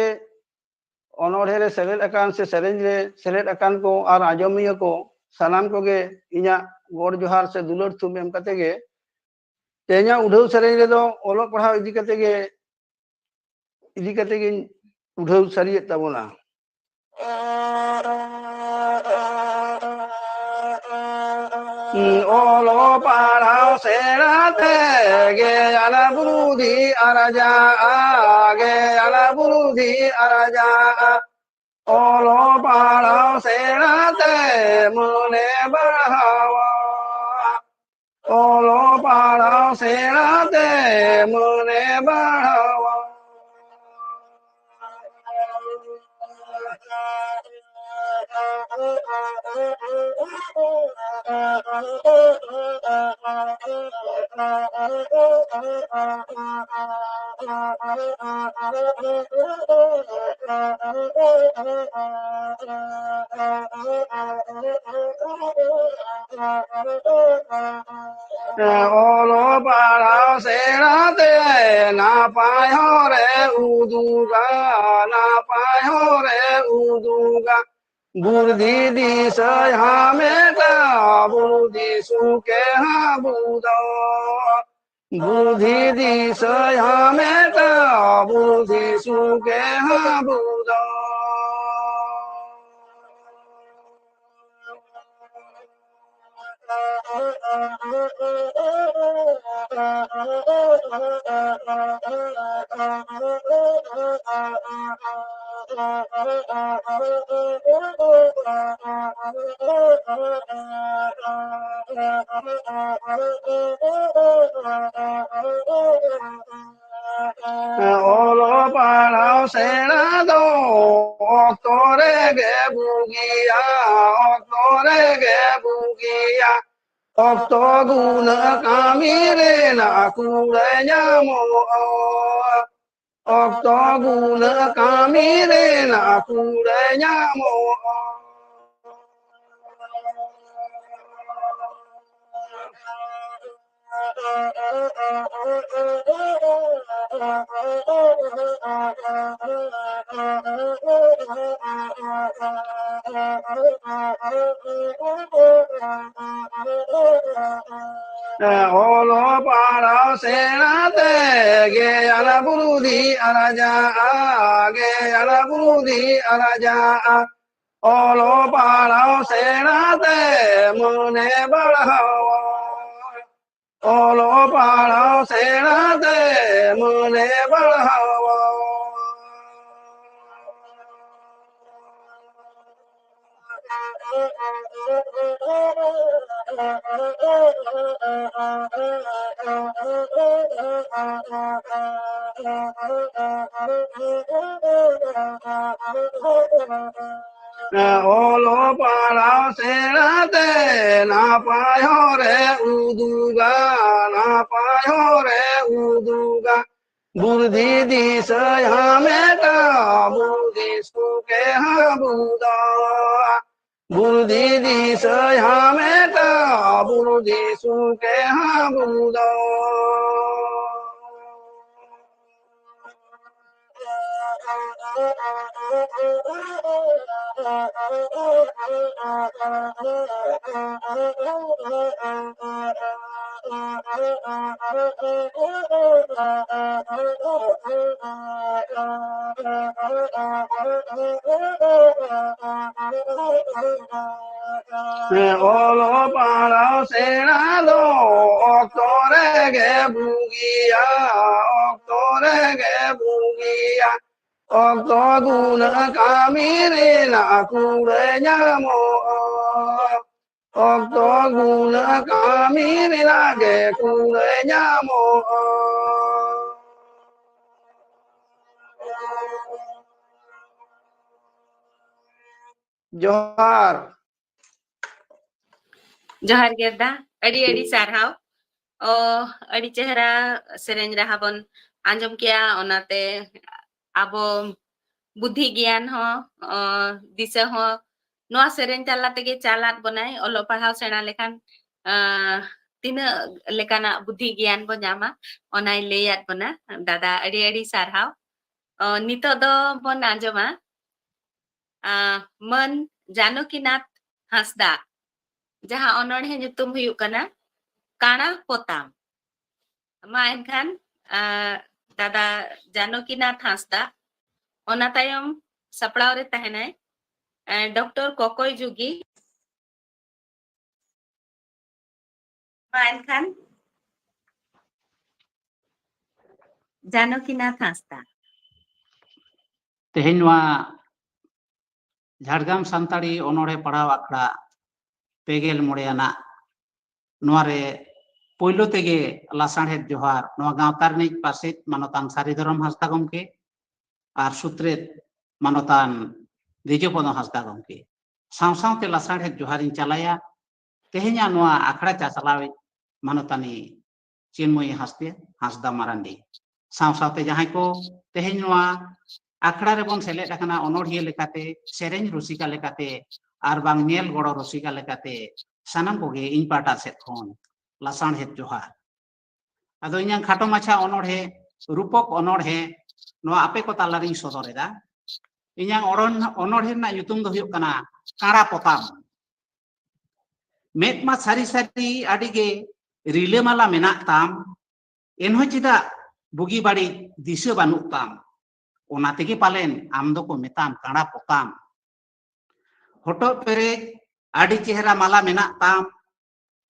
ᱚᱱᱚᱬᱦᱮ ᱨᱮ ᱥᱮᱞᱮᱫ ᱟᱠᱟᱱ ᱥᱮ ᱥᱮᱨᱮᱧ ᱨᱮ ᱥᱮᱞᱮᱫ ᱟᱠᱟᱱ ᱠᱚ ᱟᱨ ᱟᱸᱡᱚᱢᱤᱭᱟᱹ ᱠᱚ ᱥᱟᱱᱟᱢ ᱠᱚᱜᱮ ᱤᱧᱟᱹᱜ ᱜᱚᱰ ᱡᱚᱦᱟᱨ ᱥᱮ ᱫᱩᱞᱟᱹᱲ ᱛᱷᱩᱢ ᱮᱢ ᱠᱟᱛᱮ ᱜᱮ, ᱛᱮᱦᱮᱧᱟᱜ ᱩᱰᱷᱟᱹᱣ ᱥᱮᱨᱮᱧ ᱨᱮᱫᱚ ᱚᱞᱚᱜ ᱯᱟᱲᱦᱟᱣ ᱤᱫᱤ ᱠᱟᱛᱮ ᱜᱮ, ᱤᱫᱤ ᱠᱟᱛᱮ ᱜᱤᱧ ᱩᱰᱷᱟᱹᱣ ᱥᱟᱹᱨᱤᱭᱮᱫ ᱛᱟᱵᱚᱱᱟ᱾ ᱚᱞᱚᱜ ᱯᱟᱲᱦᱟᱣ ᱥᱮᱬᱟ ᱛᱮ ᱜᱮᱭᱟᱱ ᱵᱩᱫᱷᱤ ᱟᱨᱡᱟᱜᱼᱟ, ᱜᱮᱭᱟᱱ ᱵᱩᱫᱷᱤ ᱟᱨᱡᱟᱜᱼᱟ᱾ ᱚᱞᱚᱜ ᱯᱟᱲᱦᱟᱣ ᱥᱮᱬᱟ ᱛᱮ ᱢᱚᱱᱮ ᱵᱟᱲᱦᱟᱣᱟ᱾ ᱚᱞᱚᱜ ᱯᱟᱲᱦᱟᱣ ᱥᱮᱬᱟ ᱛᱮ ᱢᱚᱱᱮ ᱵᱟᱲᱦᱟᱣᱟ᱾ ᱚᱞᱚᱜ ᱯᱟᱲᱦᱟᱣ ᱥᱮᱬᱟ ᱛᱮ ᱱᱟᱯᱟᱭ ᱦᱚᱨᱮ ᱩᱫᱩᱜᱟ, ᱱᱟᱯᱟᱭ ᱦᱚᱨᱮ ᱩᱫᱩᱜᱟ᱾ ᱵᱩᱫᱷᱤ ᱫᱤᱥᱟᱹᱭ ᱦᱟᱢᱮᱴᱟ, ᱵᱩᱫᱷᱤ ᱥᱩᱠᱮ ᱦᱟᱵᱩᱫᱟ᱾ ᱵᱩᱫᱷᱤ ᱫᱤᱥᱟᱹᱭ ᱦᱟᱢᱮᱴᱟ, ᱵᱩᱫᱷᱤ ᱥᱩᱠᱮ ᱦᱟᱵᱩᱫᱟ᱾ ᱚᱞᱚᱜ ᱯᱟᱲᱦᱟᱣ ᱥᱮᱬᱟ ᱫᱚ ᱚᱠᱛᱚ ᱨᱮᱜᱮ ᱵᱩᱜᱤᱭᱟ, ᱚᱠᱛᱚ ᱨᱮᱜᱮ ᱵᱩᱜᱤᱭᱟ᱾ ᱚᱠᱛᱚ ᱜᱩᱱᱟᱹ ᱠᱟᱹᱢᱤ ᱨᱮᱱᱟᱜ ᱠᱩᱲᱟᱹᱭ ᱧᱟᱢᱚᱜᱼᱟ᱾ ᱚᱠᱛᱚ ᱜᱩᱱᱟᱹ ᱠᱟᱹᱢᱤ ᱨᱮᱱᱟᱜ ᱠᱩᱲᱟᱹᱭ ᱧᱟᱢᱚᱜᱼᱟ᱾ ᱚᱞᱚᱜ ᱯᱟᱲᱦᱟᱣ ᱥᱮᱬᱟ ᱛᱮ ᱜᱮᱭᱟᱱ ᱵᱩᱫᱷᱤ ᱟᱨᱡᱟᱜᱼᱟ, ᱜᱮᱭᱟᱱ ᱵᱩᱫᱷᱤ ᱟᱨᱡᱟᱜᱼᱟ᱾ ᱚᱞᱚᱜ ᱯᱟᱲᱦᱟᱣ ᱥᱮᱬᱟ ᱛᱮ ᱢᱚᱱᱮ ᱵᱟᱲᱦᱟᱣᱟ᱾ ᱚᱞᱚᱜ ᱯᱟᱲᱦᱟᱣ ᱥᱮᱬᱟ ᱛᱮ ᱢᱚᱱᱮ ᱵᱟᱲᱦᱟᱣᱟ᱾ ᱚᱞᱚᱜ ᱯᱟᱲᱦᱟᱣ ᱥᱮᱬᱟ ᱛᱮ ᱱᱟᱯᱟᱭ ᱦᱚᱨᱮ ᱩᱫᱩᱜᱟ, ᱱᱟᱯᱟᱭ ᱦᱚᱨᱮ ᱩᱫᱩᱜᱟ᱾ ᱵᱩᱫᱷᱤ ᱫᱤᱥᱟᱹᱭ ᱦᱟᱢᱮᱴᱟ, ᱵᱩᱫᱷᱤ ᱥᱩᱠᱮ ᱦᱟᱵᱩᱫᱟ᱾ ᱵᱩᱫᱷᱤ ᱫᱤᱥᱟᱹᱭ ᱦᱟᱢᱮᱴᱟ, ᱵᱩᱫᱷᱤ ᱥᱩᱠᱮ ᱦᱟᱵᱩᱫᱟ᱾ ᱚᱞᱚᱜ ᱯᱟᱲᱦᱟᱣ ᱥᱮᱬᱟ ᱫᱚ ᱚᱠᱛᱚ ᱨᱮᱜᱮ ᱵᱩᱜᱤᱭᱟ, ᱚᱠᱛᱚ ᱨᱮᱜᱮ ᱵᱩᱜᱤᱭᱟ᱾ ᱚᱠᱛᱚ ᱜᱩᱱᱟᱹ ᱠᱟᱹᱢᱤ ᱨᱮᱱᱟᱜ ᱠᱩᱲᱟᱹᱭ ᱧᱟᱢᱚᱜᱼᱟ᱾ ᱚᱠᱛᱚ ᱜᱩᱱᱟᱹ ᱠᱟᱹᱢᱤ ᱨᱮᱱᱟᱜ ᱜᱮ ᱠᱩᱲᱟᱹᱭ ᱧᱟᱢᱚᱜᱼᱟ᱾ ᱡᱚᱦᱟᱨ᱾ ᱡᱚᱦᱟᱨ ᱜᱮ ᱫᱟ, ᱟᱹᱰᱤ ᱟᱹᱰᱤ ᱥᱟᱨᱦᱟᱣ᱾ ᱚ, ᱟᱹᱰᱤ ᱪᱮᱦᱨᱟ ᱥᱮᱨᱮᱧ ᱨᱟᱦᱟ ᱵᱚᱱ ᱟᱸᱡᱚᱢ ᱠᱮᱜᱼᱟ, ᱚᱱᱟᱛᱮ ᱟᱵᱚ ᱵᱩᱫᱽᱫᱷᱤ ᱜᱮᱭᱟᱱ ᱦᱚᱸ, ᱚ, ᱫᱤᱥᱟᱹ ᱦᱚᱸ ᱱᱚᱣᱟ ᱥᱮᱨᱮᱧ ᱛᱟᱞᱟ ᱛᱮᱜᱮ ᱪᱟᱞᱟᱫ ᱵᱚᱱᱟᱭ᱾ ᱚᱞᱚᱜ ᱯᱟᱲᱦᱟᱣ ᱥᱮᱬᱟ ᱞᱮᱠᱷᱟᱱ, ᱟ, ᱛᱤᱱᱟᱹᱜ ᱞᱮᱠᱟᱱᱟᱜ ᱵᱩᱫᱽᱫᱷᱤ ᱜᱮᱭᱟᱱ ᱵᱚ ᱧᱟᱢᱟ, ᱚᱱᱟᱭ ᱞᱟᱹᱭᱟᱫ ᱵᱚᱱᱟ᱾ ᱫᱟᱫᱟ, ᱟᱹᱰᱤ ᱟᱹᱰᱤ ᱥᱟᱨᱦᱟᱣ᱾ ᱚ, ᱱᱤᱛᱚᱜ ᱫᱚ ᱵᱚᱱ ᱟᱸᱡᱚᱢᱟ, ᱟ, ᱢᱟᱹᱱ ᱡᱟᱱᱚᱠᱤᱱᱟᱛᱷ ᱦᱟᱸᱥᱫᱟ, ᱡᱟᱦᱟᱸ ᱚᱱᱚᱬᱦᱮ ᱧᱩᱛᱩᱢ ᱦᱩᱭᱩᱜ ᱠᱟᱱᱟ ᱠᱟᱬᱟ ᱯᱚᱛᱟᱢ᱾ ᱢᱟ ᱮᱱᱠᱷᱟᱱ, ᱟ, ᱫᱟᱫᱟ ᱡᱟᱱᱚᱠᱤᱱᱟᱛᱷ ᱦᱟᱸᱥᱫᱟ, ᱚᱱᱟ ᱛᱟᱭᱚᱢ ᱥᱟᱯᱲᱟᱣ ᱨᱮ ᱛᱟᱦᱮᱱᱟᱭ, ᱟ, ᱰᱚᱠᱴᱚᱨ ᱠᱚᱠᱚᱭ ᱡᱩᱜᱤ᱾ ᱢᱟ ᱮᱱᱠᱷᱟᱱ ᱡᱟᱱᱚᱠᱤᱱᱟᱛᱷ ᱦᱟᱸᱥᱫᱟ᱾ ᱛᱮᱦᱮᱧ ᱱᱚᱣᱟ ᱡᱷᱟᱲᱜᱨᱟᱢ ᱥᱟᱱᱛᱟᱲᱤ ᱚᱱᱚᱬᱦᱮ ᱯᱟᱲᱦᱟᱣ ᱟᱠᱷᱲᱟ ᱯᱮ ᱜᱮᱞ ᱢᱚᱬᱮ ᱟᱱᱟᱜ ᱱᱚᱣᱟ ᱨᱮ ᱯᱳᱭᱞᱳ ᱛᱮᱜᱮ ᱞᱟᱥᱟᱬᱦᱮᱫ ᱡᱚᱦᱟᱨ ᱱᱚᱣᱟ ᱜᱟᱶᱛᱟ ᱨᱤᱱᱤᱡ ᱯᱟᱨᱥᱮᱛ ᱢᱟᱱᱚᱛᱟᱱ ᱥᱟᱹᱨᱤ ᱫᱷᱚᱨᱚᱢ ᱦᱟᱸᱥᱫᱟ ᱜᱚᱢᱠᱮ ᱟᱨ ᱥᱩᱛᱨᱮᱛ ᱢᱟᱱᱚᱛᱟᱱ ᱫᱮᱡᱚᱯᱚᱫᱚ ᱦᱟᱸᱥᱫᱟ ᱜᱚᱢᱠᱮ, ᱥᱟᱶ ᱥᱟᱶᱛᱮ ᱞᱟᱥᱟᱬᱦᱮᱫ ᱡᱚᱦᱟᱨᱤᱧ ᱪᱟᱞᱟᱭᱟ ᱛᱮᱦᱮᱧᱟᱜ ᱱᱚᱣᱟ ᱟᱠᱷᱲᱟ ᱪᱟᱪᱞᱟᱣᱤᱡ ᱢᱟᱱᱚᱛᱟᱱᱤ ᱪᱤᱱᱢᱚᱭᱤ ᱦᱟᱸᱥᱫᱟ, ᱦᱟᱸᱥᱫᱟ ᱢᱟᱨᱟᱱᱰᱤ, ᱥᱟᱶ ᱥᱟᱶᱛᱮ ᱡᱟᱦᱟᱸᱭ ᱠᱚ ᱛᱮᱦᱮᱧ ᱱᱚᱣᱟ ᱟᱠᱷᱲᱟ ᱨᱮᱵᱚᱱ ᱥᱮᱞᱮᱫ ᱟᱠᱟᱱᱟ, ᱚᱱᱚᱬᱦᱤᱭᱟᱹ ᱞᱮᱠᱟᱛᱮ, ᱥᱮᱨᱮᱧ ᱨᱩᱥᱤᱠᱟ ᱞᱮᱠᱟᱛᱮ ᱟᱨ ᱵᱟᱝ ᱧᱮᱞ ᱜᱚᱲᱚ ᱨᱩᱥᱤᱠᱟ ᱞᱮᱠᱟᱛᱮ, ᱥᱟᱱᱟᱢ ᱠᱚᱜᱮ ᱤᱧ ᱯᱟᱦᱴᱟ ᱥᱮᱫ ᱠᱷᱚᱱ ᱞᱟᱥᱟᱬᱦᱮᱫ ᱡᱚᱦᱟᱨ᱾ ᱟᱫᱚ ᱤᱧᱟᱹᱝ ᱠᱷᱟᱴᱚ ᱢᱟᱪᱷᱟ ᱚᱱᱚᱬᱦᱮ, ᱨᱩᱯᱚᱠ ᱚᱱᱚᱬᱦᱮ, ᱱᱚᱣᱟ ᱟᱯᱮ ᱠᱚ ᱛᱟᱞᱟᱨᱤᱧ ᱥᱚᱫᱚᱨ ᱮᱫᱟ᱾ ᱤᱧᱟᱹᱝ ᱚᱨᱚᱱ-, ᱚᱱᱚᱬᱦᱮ ᱨᱮᱱᱟᱜ ᱧᱩᱛᱩᱢ ᱫᱚ ᱦᱩᱭᱩᱜ ᱠᱟᱱᱟ ᱠᱟᱬᱟ ᱯᱚᱛᱟᱢ᱾ ᱢᱮᱫ ᱢᱟ ᱥᱟᱹᱨᱤ ᱥᱟᱹᱨᱤ ᱟᱹᱰᱤ ᱜᱮ ᱨᱤᱞᱟᱹᱢᱟᱞᱟ ᱢᱮᱱᱟᱜ ᱛᱟᱢ, ᱮᱱᱦᱚᱸ ᱪᱮᱫᱟᱜ ᱵᱩᱜᱤ ᱵᱟᱹᱲᱤᱡ ᱫᱤᱥᱟᱹ ᱵᱟᱹᱱᱩᱜ ᱛᱟᱢ? ᱚᱱᱟ ᱛᱮᱜᱮ ᱯᱟᱞᱮᱱ ᱟᱢ ᱫᱚᱠᱚ ᱢᱮᱛᱟᱢ ᱠᱟᱬᱟ ᱯᱚᱛᱟᱢ᱾ ᱦᱚᱴᱚᱜ ᱯᱮᱨᱮᱡ ᱟᱹᱰᱤ ᱪᱮᱦᱨᱟ ᱢᱟᱞᱟ ᱢᱮᱱᱟᱜ ᱛᱟᱢ,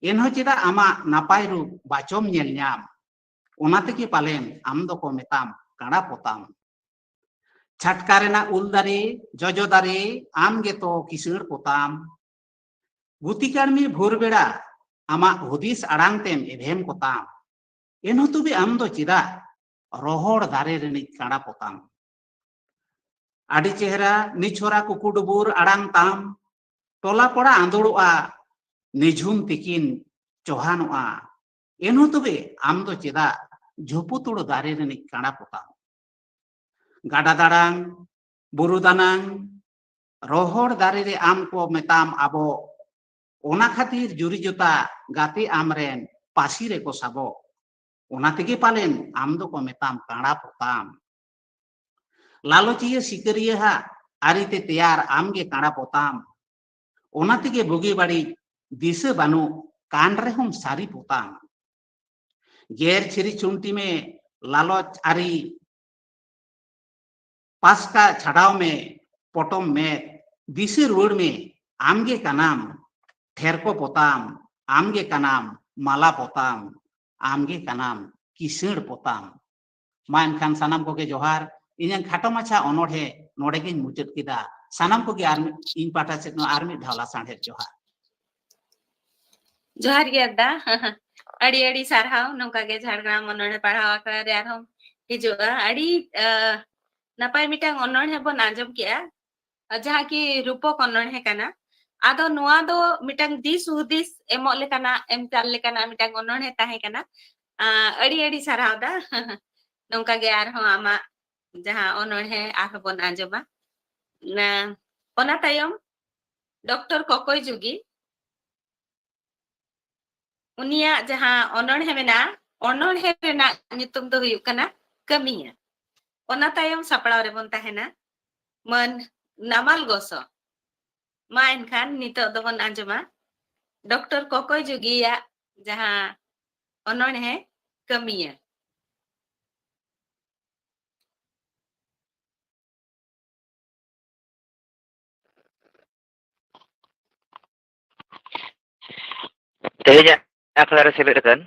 ᱮᱱᱦᱚᱸ ᱪᱮᱫᱟᱜ ᱟᱢᱟᱜ ᱱᱟᱯᱟᱭ ᱨᱩᱯ ᱵᱟᱪᱚᱢ ᱧᱮᱞ ᱧᱟᱢ? ᱚᱱᱟ ᱛᱮᱜᱮ ᱯᱟᱞᱮᱱ ᱟᱢ ᱫᱚᱠᱚ ᱢᱮᱛᱟᱢ ᱠᱟᱬᱟ ᱯᱚᱛᱟᱢ᱾ ᱪᱷᱟᱴᱠᱟ ᱨᱮᱱᱟᱜ ᱩᱞ ᱫᱟᱨᱮ, ᱡᱚᱡᱚ ᱫᱟᱨᱮ, ᱟᱢ ᱜᱮᱛᱚ ᱠᱤᱥᱟᱹᱬ ᱯᱚᱛᱟᱢ᱾ ᱜᱩᱛᱤ ᱠᱟᱹᱲᱢᱤ ᱵᱷᱳᱨ ᱵᱮᱲᱟ ᱟᱢᱟᱜ ᱦᱩᱫᱤᱥ ᱟᱲᱟᱝ ᱛᱮᱢ ᱮᱵᱷᱮᱢ ᱠᱚᱛᱟᱢ᱾ ᱮᱱᱦᱚᱸ ᱛᱚᱵᱮ ᱟᱢ ᱫᱚ ᱪᱮᱫᱟᱜ ᱨᱚᱦᱚᱲ ᱫᱟᱨᱮ ᱨᱤᱱᱤᱡ ᱠᱟᱬᱟ ᱯᱚᱛᱟᱢ? ᱟᱹᱰᱤ ᱪᱮᱦᱨᱟ ᱱᱤᱪᱷᱚᱨᱟ ᱠᱩᱠᱩᱰᱩᱵᱩᱨ ᱟᱲᱟᱝ ᱛᱟᱢ, ᱴᱚᱞᱟ ᱯᱟᱲᱟ ᱟᱸᱫᱳᱲᱚᱜᱼᱟ, ᱱᱤᱡᱷᱩᱢ ᱛᱤᱠᱤᱱ ᱪᱚᱦᱟᱱᱚᱜᱼᱟ᱾ ᱮᱱᱦᱚᱸ ᱛᱚᱵᱮ ᱟᱢ ᱫᱚ ᱪᱮᱫᱟᱜ ᱡᱷᱩᱯᱩᱛᱩᱲ ᱫᱟᱨᱮ ᱨᱤᱱᱤᱡ ᱠᱟᱬᱟ ᱯᱚᱛᱟᱢ? ᱜᱟᱰᱟ ᱫᱟᱲᱟᱝ, ᱵᱩᱨᱩ ᱫᱟᱱᱟᱝ, ᱨᱚᱦᱚᱲ ᱫᱟᱨᱮ ᱨᱮ ᱟᱢ ᱠᱚ ᱢᱮᱛᱟᱢ ᱟᱵᱚ᱾ ᱚᱱᱟ ᱠᱷᱟᱹᱛᱤᱨ ᱡᱩᱨᱤ ᱡᱚᱛᱟ ᱜᱟᱛᱮ ᱟᱢᱨᱮᱱ ᱯᱟᱹᱥᱤ ᱨᱮᱠᱚ ᱥᱟᱵᱚ᱾ ᱚᱱᱟ ᱛᱮᱜᱮ ᱯᱟᱞᱮᱱ ᱟᱢ ᱫᱚᱠᱚ ᱢᱮᱛᱟᱢ ᱠᱟᱬᱟ ᱯᱚᱛᱟᱢ᱾ ᱞᱟᱞᱚᱪᱤᱭᱟᱹ ᱥᱤᱠᱟᱹᱨᱤᱭᱟᱹ ᱦᱟᱜ ᱟᱹᱨᱤᱛᱮ ᱛᱮᱭᱟᱨ ᱟᱢᱜᱮ ᱠᱟᱬᱟ ᱯᱚᱛᱟᱢ᱾ ᱚᱱᱟ ᱛᱮᱜᱮ ᱵᱩᱜᱤ ᱵᱟᱹᱲᱤᱡ ᱫᱤᱥᱟᱹ ᱵᱟᱹᱱᱩᱜ ᱠᱟᱱ ᱨᱮᱦᱚᱸᱢ ᱥᱟᱹᱨᱤ ᱯᱚᱛᱟᱢ᱾ ᱜᱮᱨ ᱪᱷᱤᱨᱤ ᱪᱩᱱᱴᱤ ᱢᱮ ᱞᱟᱞᱚᱪ ᱟᱹᱨᱤ, ᱯᱟᱥᱠᱟ ᱪᱷᱟᱰᱟᱣ ᱢᱮ ᱯᱚᱴᱚᱢ ᱢᱮᱫ, ᱫᱤᱥᱟᱹ ᱨᱩᱣᱟᱹᱲ ᱢᱮ ᱟᱢᱜᱮ ᱠᱟᱱᱟᱢ ᱴᱷᱮᱨᱠᱚ ᱯᱚᱛᱟᱢ, ᱟᱢᱜᱮ ᱠᱟᱱᱟᱢ ᱢᱟᱞᱟ ᱯᱚᱛᱟᱢ, ᱟᱢᱜᱮ ᱠᱟᱱᱟᱢ ᱠᱤᱥᱟᱹᱬ ᱯᱚᱛᱟᱢ᱾ ᱢᱟ ᱮᱱᱠᱷᱟᱱ ᱥᱟᱱᱟᱢ ᱠᱚᱜᱮ ᱡᱚᱦᱟᱨ᱾ ᱤᱧᱟᱹᱜ ᱠᱷᱟᱴᱚ ᱢᱟᱪᱷᱟ ᱚᱱᱚᱬᱦᱮ ᱱᱚᱰᱮ ᱜᱤᱧ ᱢᱩᱪᱟᱹᱫ ᱠᱮᱫᱟ᱾ ᱥᱟᱱᱟᱢ ᱠᱚᱜᱮ ᱟᱨ ᱢᱤᱫ, ᱤᱧ ᱯᱟᱦᱴᱟ ᱥᱮᱫ ᱠᱷᱚᱱ ᱟᱨ ᱢᱤᱫ ᱫᱷᱟᱣ ᱞᱟᱥᱟᱬᱦᱮᱫ ᱡᱚᱦᱟᱨ᱾ ᱡᱚᱦᱟᱨ ᱜᱮ ᱫᱟ᱾ ᱟᱹᱰᱤ ᱟᱹᱰᱤ ᱥᱟᱨᱦᱟᱣ, ᱱᱚᱝᱠᱟ ᱜᱮ ᱡᱷᱟᱲᱜᱨᱟᱢ ᱚᱱᱚᱬᱦᱮ ᱯᱟᱲᱦᱟᱣ ᱟᱠᱷᱲᱟ ᱨᱮ ᱟᱨᱦᱚᱸ ᱦᱤᱡᱩᱜᱼᱟ᱾ ᱟᱹᱰᱤ ᱟᱸ, ᱱᱟᱯᱟᱭ ᱢᱤᱫᱴᱟᱝ ᱚᱱᱚᱬᱦᱮ ᱵᱚᱱ ᱟᱸᱡᱚᱢ ᱠᱮᱜᱼᱟ, ᱡᱟᱦᱟᱸ ᱠᱤ ᱨᱩᱯᱚᱠ ᱚᱱᱚᱬᱦᱮ ᱠᱟᱱᱟ᱾ ᱟᱫᱚ ᱱᱚᱣᱟ ᱫᱚ ᱢᱤᱫᱴᱟᱝ ᱫᱤᱥ ᱦᱩᱫᱤᱥ ᱮᱢᱚᱜ ᱞᱮᱠᱟᱱᱟᱜ, ᱮᱢ ᱪᱟᱞ ᱞᱮᱠᱟᱱᱟᱜ ᱢᱤᱫᱴᱟᱝ ᱚᱱᱚᱬᱦᱮ ᱛᱟᱦᱮᱸ ᱠᱟᱱᱟ᱾ ᱟᱸ, ᱟᱹᱰᱤ ᱟᱹᱰᱤ ᱥᱟᱨᱦᱟᱣ ᱫᱟ᱾ ᱱᱚᱝᱠᱟ ᱜᱮ ᱟᱨᱦᱚᱸ ᱟᱢᱟᱜ ᱡᱟᱦᱟᱸ ᱚᱱᱚᱬᱦᱮ ᱟᱨᱦᱚᱸ ᱵᱚᱱ ᱟᱸᱡᱚᱢᱟ᱾ ᱱᱟ-, ᱚᱱᱟ ᱛᱟᱭᱚᱢ ᱰᱚᱠᱴᱚᱨ ᱠᱚᱠᱚᱭ ᱡᱩᱜᱤ, ᱩᱱᱤᱭᱟᱜ ᱡᱟᱦᱟᱸ ᱚᱱᱚᱬᱦᱮ ᱢᱮᱱᱟᱜᱼᱟ, ᱚᱱᱚᱬᱦᱮ ᱨᱮᱱᱟᱜ ᱧᱩᱛᱩᱢ ᱫᱚ ᱦᱩᱭᱩᱜ ᱠᱟᱱᱟ ᱠᱟᱹᱢᱤᱭᱟᱹ᱾ ᱚᱱᱟ ᱛᱟᱭᱚᱢ ᱥᱟᱯᱲᱟᱣ ᱨᱮᱵᱚᱱ ᱛᱟᱦᱮᱱᱟ ᱢᱟᱹᱱ ᱱᱟᱢᱟᱞ ᱜᱚᱥᱚ᱾ ᱢᱟ ᱮᱱᱠᱷᱟᱱ ᱱᱤᱛᱚᱜ ᱫᱚᱵᱚᱱ ᱟᱸᱡᱚᱢᱟ ᱰᱚᱠᱴᱚᱨ ᱠᱚᱠᱚᱭ ᱡᱩᱜᱤᱭᱟᱜ ᱡᱟᱦᱟᱸ ᱚᱱᱚᱬᱦᱮ ᱠᱟᱹᱢᱤᱭᱟᱹ᱾ ᱛᱮᱦᱮᱧᱟᱜ ᱟᱠᱷᱲᱟ ᱨᱮ ᱥᱮᱞᱮᱫ ᱟᱠᱟᱱ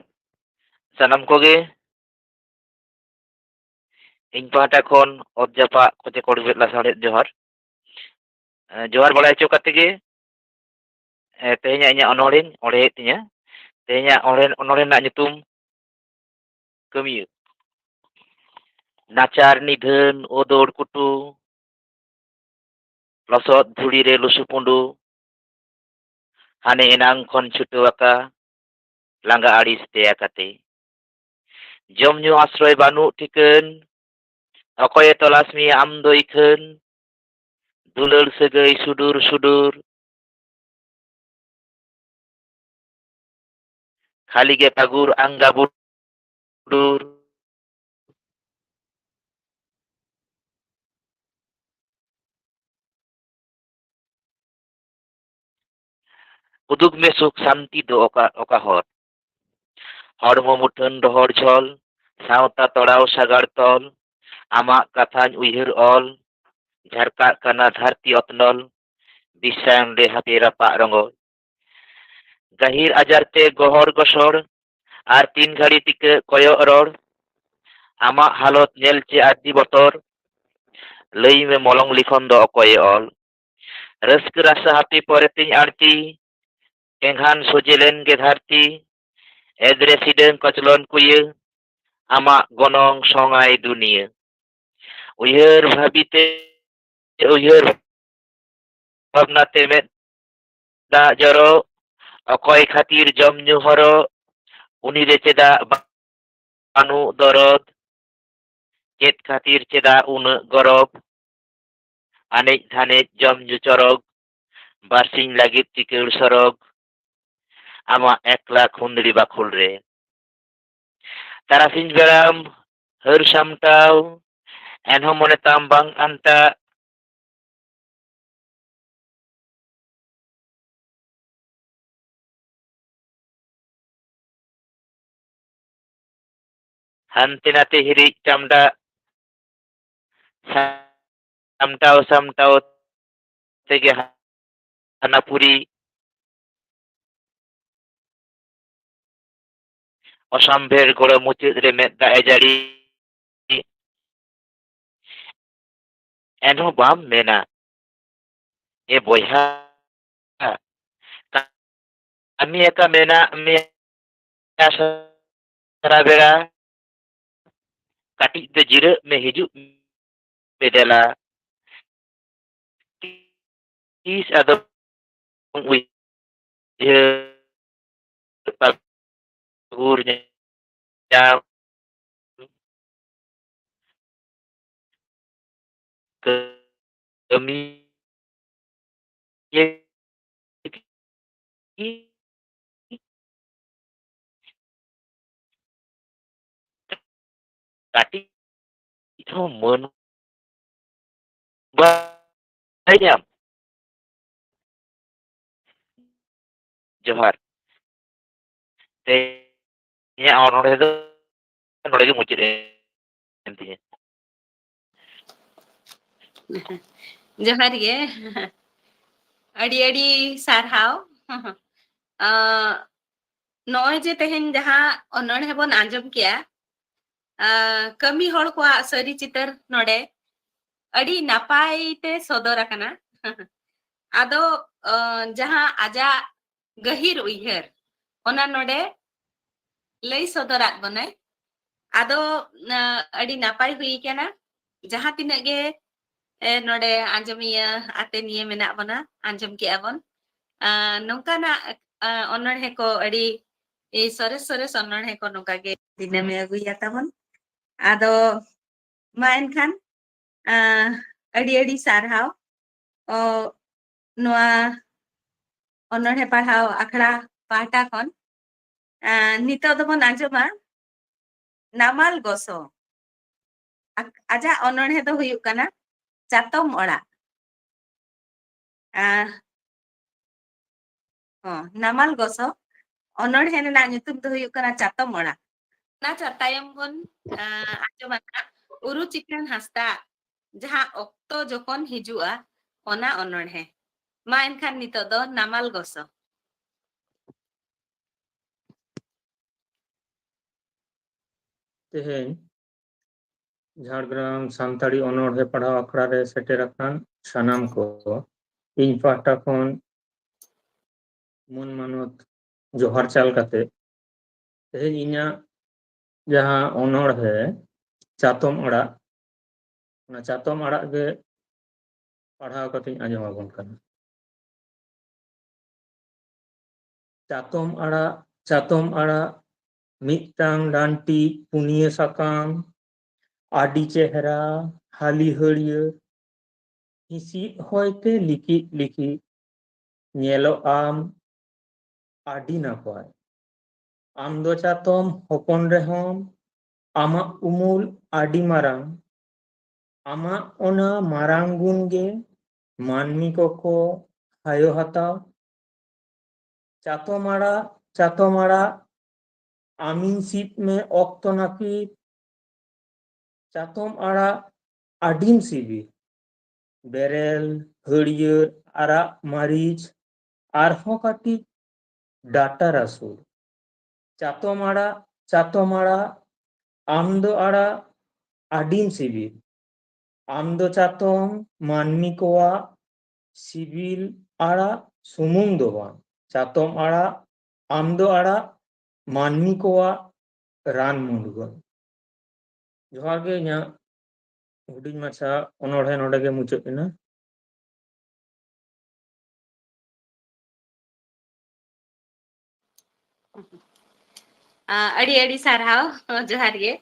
ᱥᱟᱱᱟᱢ ᱠᱚᱜᱮ ᱤᱧ ᱯᱟᱦᱴᱟ ᱠᱷᱚᱱ ᱚᱛ ᱡᱟᱯᱟᱜ ᱠᱚᱪᱮ ᱠᱚᱲᱵᱮᱫ ᱞᱟᱥᱟᱲᱦᱮᱫ ᱡᱚᱦᱟᱨ᱾ ᱮ, ᱡᱚᱦᱟᱨ ᱵᱟᱲᱟᱭ ᱦᱚᱪᱚ ᱠᱟᱛᱮ ᱜᱮ, ᱮ, ᱛᱮᱦᱮᱧᱟᱜ ᱤᱧᱟᱹᱜ ᱚᱱᱚᱬᱦᱮᱧ ᱚᱬᱦᱮᱭᱮᱫ ᱛᱤᱧᱟᱹ᱾ ᱛᱮᱦᱮᱧᱟᱜ ᱚᱬᱦᱮ, ᱚᱱᱚᱬᱦᱮ ᱨᱮᱱᱟᱜ ᱧᱩᱛᱩᱢ ᱠᱟᱹᱢᱤᱭᱟᱹ᱾ ᱱᱟᱪᱟᱨ ᱱᱤᱫᱷᱟᱹᱱ ᱳᱫᱳᱲ ᱠᱩᱴᱩ, ᱞᱚᱥᱚᱫ ᱫᱷᱩᱲᱤ ᱨᱮ ᱞᱩᱥᱩ ᱯᱩᱸᱰᱩ, ᱦᱟᱱᱮ ᱮᱱᱟᱝ ᱠᱷᱚᱱ ᱪᱷᱩᱴᱟᱹᱣ ᱟᱠᱟ, ᱞᱟᱸᱜᱟ ᱟᱹᱲᱤᱥ ᱛᱮᱭᱟ ᱠᱟᱛᱮ᱾ ᱡᱚᱢ ᱧᱩ ᱟᱥᱨᱚᱭ ᱵᱟᱹᱱᱩᱜ ᱴᱷᱤᱠᱟᱹᱱ, ᱚᱠᱚᱭᱮ ᱛᱚᱞᱟᱥ ᱢᱮᱭᱟ ᱟᱢ ᱫᱚ ᱤᱠᱷᱟᱹᱱ? ᱫᱩᱞᱟᱹᱲ ᱥᱟᱹᱜᱟᱹᱭ ᱥᱩᱰᱩᱨ ᱥᱩᱰᱩᱨ, ᱠᱷᱟᱹᱞᱤ ᱜᱮ ᱯᱟᱹᱜᱩᱨ ᱟᱝᱜᱟ ᱵᱩᱰᱩᱨ᱾ ᱩᱫᱩᱜ ᱢᱮ ᱥᱩᱠ ᱥᱟᱱᱛᱤ ᱫᱚ ᱚᱠᱟ, ᱚᱠᱟ ᱦᱚᱨ? ᱦᱚᱲᱢᱚ ᱢᱩᱴᱷᱟᱹᱱ ᱨᱚᱦᱚᱲ ᱡᱷᱚᱞ, ᱥᱟᱶᱛᱟ ᱛᱚᱲᱟᱣ ᱥᱟᱜᱟᱲ ᱛᱚᱞ, ᱟᱢᱟᱜ ᱠᱟᱛᱷᱟᱧ ᱩᱭᱦᱟᱹᱨ ᱚᱞ, ᱡᱷᱟᱨᱠᱟᱜ ᱠᱟᱱᱟ ᱫᱷᱟᱹᱨᱛᱤ ᱚᱛᱱᱚᱞ, ᱵᱤᱥᱟᱝ ᱨᱮ ᱦᱟᱯᱮ ᱨᱟᱯᱟᱜ ᱨᱚᱸᱜᱚᱞ᱾ ᱜᱟᱹᱦᱤᱨ ᱟᱡᱟᱨ ᱛᱮ ᱜᱚᱦᱚᱲ ᱜᱚᱥᱚᱲ, ᱟᱨ ᱛᱤᱱ ᱜᱷᱟᱹᱲᱤ ᱴᱤᱠᱟᱹᱜ ᱠᱚᱭᱚᱜ ᱨᱚᱲ, ᱟᱢᱟᱜ ᱦᱟᱞᱚᱛ ᱧᱮᱞ ᱪᱮ ᱟᱹᱰᱤ ᱵᱚᱛᱚᱨ, ᱞᱟᱹᱭ ᱢᱮ ᱢᱚᱞᱚᱝ ᱞᱤᱠᱷᱚᱱ ᱫᱚ ᱚᱠᱚᱭᱮ ᱚᱞ? ᱨᱟᱹᱥᱠᱟᱹ ᱨᱟᱥᱟ ᱦᱟᱯᱮ ᱯᱚᱨᱮ ᱛᱤᱧ ᱟᱹᱲᱛᱤ, ᱮᱱᱠᱷᱟᱱ ᱥᱚᱡᱷᱮ ᱞᱮᱱ ᱜᱮ ᱫᱷᱟᱹᱨᱛᱤ, ᱮᱫᱽᱨᱮ ᱥᱤᱰᱟᱹᱝ ᱠᱚᱪᱞᱚᱱ ᱠᱩᱭᱟᱹ, ᱟᱢᱟᱜ ᱜᱚᱱᱚᱝ ᱥᱚᱝᱟᱭ ᱫᱩᱱᱤᱭᱟᱹ᱾ ᱩᱭᱦᱟᱹᱨ ᱵᱷᱟᱹᱵᱤ ᱛᱮ, ᱩᱭᱦᱟᱹᱨ ᱵᱷᱟᱵᱽᱱᱟ ᱛᱮ ᱢᱮᱫ ᱫᱟᱜ ᱡᱚᱨᱚ, ᱚᱠᱚᱭ ᱠᱷᱟᱹᱛᱤᱨ ᱡᱚᱢ ᱧᱩ ᱦᱚᱨᱚᱜ, ᱩᱱᱤ ᱨᱮ ᱪᱮᱫᱟᱜ ᱵᱟᱹᱱᱩᱜ ᱫᱚᱨᱚᱫ? ᱪᱮᱫ ᱠᱷᱟᱹᱛᱤᱨ ᱪᱮᱫᱟᱜ ᱩᱱᱟᱹᱜ ᱜᱚᱨᱚᱵ? ᱟᱱᱮᱡ ᱫᱷᱟᱱᱮᱡ ᱡᱚᱢ ᱧᱩ ᱪᱚᱨᱚᱠ, ᱵᱟᱨᱥᱤᱧ ᱞᱟᱹᱜᱤᱫ ᱪᱤᱠᱟᱹᱲ ᱥᱚᱨᱚᱜ, ᱟᱢᱟᱜ ᱮᱠᱞᱟ ᱠᱷᱩᱸᱫᱽᱲᱤ ᱵᱟᱠᱷᱩᱞ ᱨᱮ᱾ ᱛᱟᱨᱟᱥᱤᱧ ᱵᱮᱲᱟᱢ ᱦᱟᱹᱨ ᱥᱟᱢᱴᱟᱣ, ᱮᱱᱦᱚᱸ ᱢᱚᱱᱮ ᱛᱟᱢ ᱵᱟᱝ ᱟᱱᱴᱟᱜ᱾ ᱦᱟᱱᱛᱮ ᱱᱟᱛᱮ ᱦᱤᱨᱤᱡ ᱴᱟᱢᱰᱟᱜ ᱥᱟᱢᱴᱟᱣ ᱥᱟᱢᱴᱟᱣ ᱛᱮᱜᱮ ᱦᱟᱱᱟᱯᱩᱨᱤ ᱚᱥᱟᱢᱵᱷᱮᱲ ᱜᱚᱲᱚ ᱢᱩᱪᱟᱹᱫ ᱨᱮ ᱢᱮᱫ ᱫᱟᱜ ᱮ ᱡᱟᱹᱲᱤ᱾ ᱮᱱᱦᱚᱸ ᱵᱟᱢ ᱢᱮᱱᱟ, ᱮ ᱵᱚᱭᱦᱟ, ᱠᱟᱹᱢᱤ ᱟᱠᱟ ᱢᱮᱱᱟᱜ ᱢᱮᱭᱟ ᱥᱟᱨᱟ ᱵᱮᱲᱟ, ᱠᱟᱹᱴᱤᱡ ᱫᱚ ᱡᱤᱨᱟᱹᱜ ᱢᱮ, ᱦᱤᱡᱩᱜ ᱢᱮ ᱫᱮᱞᱟ᱾ ᱛᱤᱥ ᱟᱫᱚ ᱩᱭᱦᱟᱹᱨ ᱯᱟᱹᱜᱩᱨ ᱧᱟᱢ ᱠᱟᱹᱢᱤ ᱠᱟᱹᱴᱤᱡ ᱦᱚᱸ ᱢᱟᱹᱱ ᱵᱟᱭ ᱧᱟᱢ᱾ ᱡᱚᱦᱟᱨ᱾ ᱛᱮᱦᱮᱧᱟᱜ ᱚᱱᱚᱬᱦᱮ ᱫᱚ ᱱᱚᱰᱮ ᱜᱮ ᱢᱩᱪᱟᱹᱫ ᱮᱱ ᱛᱤᱧᱟ᱾ ᱡᱚᱦᱟᱨ ᱜᱮ᱾ ᱟᱹᱰᱤ ᱟᱹᱰᱤ ᱥᱟᱨᱦᱟᱣ᱾ ᱟᱸ, ᱱᱚᱜᱼᱚᱭ ᱡᱮ ᱛᱮᱦᱮᱧ ᱡᱟᱦᱟᱸ ᱚᱱᱚᱬᱦᱮ ᱵᱚᱱ ᱟᱸᱡᱚᱢ ᱠᱮᱜᱼᱟ, ᱟᱸ, ᱠᱟᱹᱢᱤ ᱦᱚᱲ ᱠᱚᱣᱟᱜ ᱥᱟᱹᱨᱤ ᱪᱤᱛᱟᱹᱨ ᱱᱚᱰᱮ ᱟᱹᱰᱤ ᱱᱟᱯᱟᱭ ᱛᱮ ᱥᱚᱫᱚᱨ ᱟᱠᱟᱱᱟ᱾ ᱟᱫᱚ, ᱟᱸ, ᱡᱟᱦᱟᱸ ᱟᱡᱟᱜ ᱜᱟᱹᱦᱤᱨ ᱩᱭᱦᱟᱹᱨ, ᱚᱱᱟ ᱱᱚᱰᱮ ᱞᱟᱹᱭ ᱥᱚᱫᱚᱨᱟᱫ ᱵᱚᱱᱟᱭ᱾ ᱟᱫᱚ, ᱟᱸ, ᱟᱹᱰᱤ ᱱᱟᱯᱟᱭ ᱦᱩᱭ ᱠᱟᱱᱟ᱾ ᱡᱟᱦᱟᱸ ᱛᱤᱱᱟᱹᱜ ᱜᱮ, ᱮ, ᱱᱚᱰᱮ ᱟᱸᱡᱚᱢᱤᱭᱟᱹ ᱟᱛᱮ ᱱᱤᱭᱟᱹ ᱢᱮᱱᱟᱜ ᱵᱚᱱᱟ, ᱟᱸᱡᱚᱢ ᱠᱮᱜᱼᱟ ᱵᱚᱱ᱾ ᱟᱸ, ᱱᱚᱝᱠᱟᱱᱟᱜ, ᱟᱸ, ᱚᱱᱚᱬᱦᱮ ᱠᱚ ᱟᱹᱰᱤ, ᱮ, ᱥᱚᱨᱮᱥ ᱥᱚᱨᱮᱥ ᱚᱱᱚᱬᱦᱮ ᱠᱚ ᱱᱚᱝᱠᱟ ᱜᱮ ᱫᱤᱱᱟᱹᱢᱮ ᱟᱹᱜᱩᱭᱟ ᱛᱟᱵᱚᱱ᱾ ᱟᱫᱚ ᱢᱟ ᱮᱱᱠᱷᱟᱱ, ᱟᱸ, ᱟᱹᱰᱤ ᱟᱹᱰᱤ ᱥᱟᱨᱦᱟᱣ᱾ ᱚ, ᱱᱚᱣᱟ ᱚᱱᱚᱬᱦᱮ ᱯᱟᱲᱦᱟᱣ ᱟᱠᱷᱲᱟ ᱯᱟᱦᱴᱟ ᱠᱷᱚᱱ᱾ ᱟᱸ, ᱱᱤᱛᱚᱜ ᱫᱚᱵᱚᱱ ᱟᱸᱡᱚᱢᱟ ᱱᱟᱢᱟᱞ ᱜᱚᱥᱚ᱾ ᱟᱠ-, ᱟᱡᱟᱜ ᱚᱱᱚᱬᱦᱮ ᱫᱚ ᱦᱩᱭᱩᱜ ᱠᱟᱱᱟ ᱪᱟᱛᱚᱢ ᱚᱲᱟᱜ᱾ ᱟᱸ, ᱦᱚᱸ, ᱱᱟᱢᱟᱞ ᱜᱚᱥᱚ᱾ ᱚᱱᱚᱬᱦᱮ ᱨᱮᱱᱟᱜ ᱧᱩᱛᱩᱢ ᱫᱚ ᱦᱩᱭᱩᱜ ᱠᱟᱱᱟ ᱪᱟᱛᱚᱢ ᱚᱲᱟᱜ᱾ ᱚᱱᱟ ᱪᱷᱟ ᱛᱟᱭᱚᱢ ᱵᱚᱱ, ᱟ, ᱟᱸᱡᱚᱢᱟ ᱱᱟᱜ ᱩᱨᱩ ᱪᱤᱠᱟᱹᱱ ᱦᱟᱸᱥᱫᱟ, ᱡᱟᱦᱟᱸ ᱚᱠᱛᱚ ᱡᱚᱠᱷᱚᱱ ᱦᱤᱡᱩᱜᱼᱟ, ᱚᱱᱟ ᱚᱱᱚᱬᱦᱮ᱾ ᱢᱟ ᱮᱱᱠᱷᱟᱱ ᱱᱤᱛᱚᱜ ᱫᱚ ᱱᱟᱢᱟᱞ ᱜᱚᱥᱚ᱾ ᱛᱮᱦᱮᱧ ᱡᱷᱟᱲᱜᱨᱟᱢ ᱥᱟᱱᱛᱟᱲᱤ ᱚᱱᱚᱬᱦᱮ ᱯᱟᱲᱦᱟᱣ ᱟᱠᱷᱲᱟ ᱨᱮ ᱥᱮᱴᱮᱨ ᱟᱠᱟᱱ ᱥᱟᱱᱟᱢ ᱠᱚ ᱤᱧ ᱯᱟᱦᱴᱟ ᱠᱷᱚᱱ ᱢᱟᱹᱱ ᱢᱟᱱᱚᱛ ᱡᱚᱦᱟᱨ ᱪᱟᱞ ᱠᱟᱛᱮ, ᱛᱮᱦᱮᱧ ᱤᱧᱟᱹᱜ ᱡᱟᱦᱟᱸ ᱚᱱᱚᱬᱦᱮ ᱪᱟᱛᱚᱢ ᱟᱲᱟᱜ, ᱚᱱᱟ ᱪᱟᱛᱚᱢ ᱟᱲᱟᱜ ᱜᱮ ᱯᱟᱲᱦᱟᱣ ᱠᱟᱛᱮᱧ ᱟᱸᱡᱚᱢ ᱟᱵᱚᱱ ᱠᱟᱱᱟ᱾ ᱪᱟᱛᱚᱢ ᱟᱲᱟᱜ, ᱪᱟᱛᱚᱢ ᱟᱲᱟᱜ, ᱢᱤᱫᱴᱟᱝ ᱰᱟᱱᱴᱤᱡ ᱯᱩᱱᱭᱟᱹ ᱥᱟᱠᱟᱢ, ᱟᱹᱰᱤ ᱪᱮᱦᱨᱟ, ᱦᱟᱹᱞᱤ ᱦᱟᱹᱲᱭᱟᱹᱲ, ᱦᱤᱸᱥᱤᱫ ᱦᱚᱭᱛᱮ ᱞᱤᱠᱤᱡ ᱞᱤᱠᱤᱡ, ᱧᱮᱞᱚᱜ ᱟᱢ ᱟᱹᱰᱤ ᱱᱟᱯᱟᱭ᱾ ᱟᱢ ᱫᱚ ᱪᱟᱛᱚᱢ ᱦᱚᱯᱚᱱ ᱨᱮᱦᱚᱸᱢ, ᱟᱢᱟᱜ ᱩᱢᱩᱞ ᱟᱹᱰᱤ ᱢᱟᱨᱟᱝ, ᱟᱢᱟᱜ ᱚᱱᱟ ᱢᱟᱨᱟᱝ ᱜᱩᱱ ᱜᱮ ᱢᱟᱹᱱᱢᱤ ᱠᱚᱠᱚ ᱦᱟᱭᱚ ᱦᱟᱛᱟᱣ᱾ ᱪᱟᱛᱚᱢ ᱟᱲᱟᱜ, ᱪᱟᱛᱚᱢ ᱟᱲᱟᱜ, ᱟᱢᱤᱧ ᱥᱤᱫ ᱢᱮ ᱚᱠᱛᱚ ᱱᱟᱹᱯᱤᱛ᱾ ᱪᱟᱛᱚᱢ ᱟᱲᱟᱜ ᱟᱹᱰᱤᱢ ᱥᱤᱵᱤᱞ, ᱵᱮᱨᱮᱞ, ᱦᱟᱹᱲᱭᱟᱹᱨ, ᱟᱨᱟᱜ ᱢᱟᱹᱨᱤᱪ, ᱟᱨᱦᱚᱸ ᱠᱟᱹᱴᱤᱡ ᱰᱟᱴᱟ ᱨᱟᱹᱥᱩᱱ᱾ ᱪᱟᱛᱚᱢ ᱟᱲᱟᱜ, ᱪᱟᱛᱚᱢ ᱟᱲᱟᱜ, ᱟᱢ ᱫᱚ ᱟᱲᱟᱜ ᱟᱹᱰᱤᱢ ᱥᱤᱵᱤᱞ᱾ ᱟᱢ ᱫᱚ ᱪᱟᱛᱚᱢ ᱢᱟᱹᱱᱢᱤ ᱠᱚᱣᱟᱜ ᱥᱤᱵᱤᱞ ᱟᱲᱟᱜ ᱥᱩᱢᱩᱝ ᱫᱚ ᱵᱟᱝ, ᱪᱟᱛᱚᱢ ᱟᱲᱟᱜ, ᱟᱢ ᱫᱚ ᱟᱲᱟᱜ, ᱢᱟᱹᱱᱢᱤ ᱠᱚᱣᱟᱜ ᱨᱟᱱ ᱢᱩᱨᱜᱟᱹᱱ᱾ ᱡᱚᱦᱟᱨ ᱜᱮ, ᱤᱧᱟᱹᱜ ᱦᱩᱰᱤᱧ ᱢᱟᱪᱷᱟ ᱚᱱᱚᱬᱦᱮ ᱱᱚᱰᱮ ᱜᱮ ᱢᱩᱪᱟᱹᱫ ᱮᱱᱟ᱾ ᱟ, ᱟᱹᱰᱤ ᱟᱹᱰᱤ ᱥᱟᱨᱦᱟᱣ, ᱡᱚᱦᱟᱨ ᱜᱮ᱾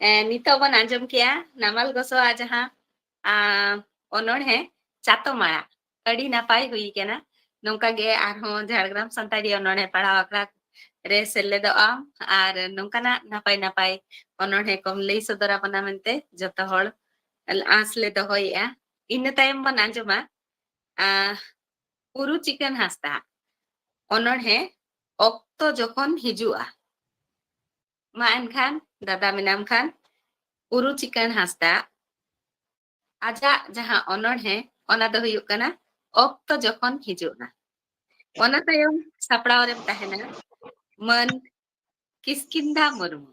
ᱮ, ᱱᱤᱛᱚᱜ ᱵᱚᱱ ᱟᱸᱡᱚᱢ ᱠᱮᱜᱼᱟ ᱱᱟᱢᱟᱞ ᱜᱚᱥᱚᱣᱟᱜ ᱡᱟᱦᱟᱸ, ᱟ, ᱚᱱᱚᱬᱦᱮ ᱪᱟᱛᱚᱢ ᱟᱲᱟᱜ, ᱟᱹᱰᱤ ᱱᱟᱯᱟᱭ ᱦᱩᱭ ᱠᱟᱱᱟ᱾ ᱱᱚᱝᱠᱟ ᱜᱮ ᱟᱨᱦᱚᱸ ᱡᱷᱟᱲᱜᱨᱟᱢ ᱥᱟᱱᱛᱟᱲᱤ ᱚᱱᱚᱬᱦᱮ ᱯᱟᱲᱦᱟᱣ ᱟᱠᱷᱲᱟ ᱨᱮ ᱥᱮᱞᱮᱫᱚᱜ ᱟᱢ ᱟᱨ ᱱᱚᱝᱠᱟᱱᱟᱜ ᱱᱟᱯᱟᱭ ᱱᱟᱯᱟᱭ ᱚᱱᱚᱬᱦᱮ ᱠᱚᱢ ᱞᱟᱹᱭ ᱥᱚᱫᱚᱨ ᱟᱵᱚᱱᱟ ᱢᱮᱱᱛᱮ ᱡᱚᱛᱚ ᱦᱚᱲ ᱟᱸᱥ ᱞᱮ ᱫᱚᱦᱚᱭᱮᱫᱼᱟ᱾ ᱤᱱᱟᱹ ᱛᱟᱭᱚᱢ ᱵᱚᱱ ᱟᱸᱡᱚᱢᱟ, ᱟ, ᱩᱨᱩ ᱪᱤᱠᱟᱹᱱ ᱦᱟᱸᱥᱫᱟ ᱚᱱᱚᱬᱦᱮ ᱚᱠᱛᱚ ᱡᱚᱠᱷᱚᱱ ᱦᱤᱡᱩᱜᱼᱟ᱾ ᱢᱟ ᱮᱱᱠᱷᱟᱱ ᱫᱟᱫᱟ ᱢᱮᱱᱟᱢ ᱠᱷᱟᱱ ᱩᱨᱩ ᱪᱤᱠᱟᱹᱬ ᱦᱟᱸᱥᱫᱟ ᱟᱡᱟᱜ ᱡᱟᱦᱟᱸ ᱚᱱᱚᱬᱦᱮ, ᱚᱱᱟ ᱫᱚ ᱦᱩᱭᱩᱜ ᱠᱟᱱᱟ ᱚᱠᱛᱚ ᱡᱚᱠᱷᱚᱱ ᱦᱤᱡᱩᱜᱼᱟ᱾ ᱚᱱᱟ ᱛᱟᱭᱚᱢ ᱥᱟᱯᱲᱟᱣ ᱨᱮᱢ ᱛᱟᱦᱮᱱᱟ ᱢᱟᱹᱱ ᱠᱤᱥᱠᱤᱱᱫᱟ ᱢᱩᱨᱢᱩ᱾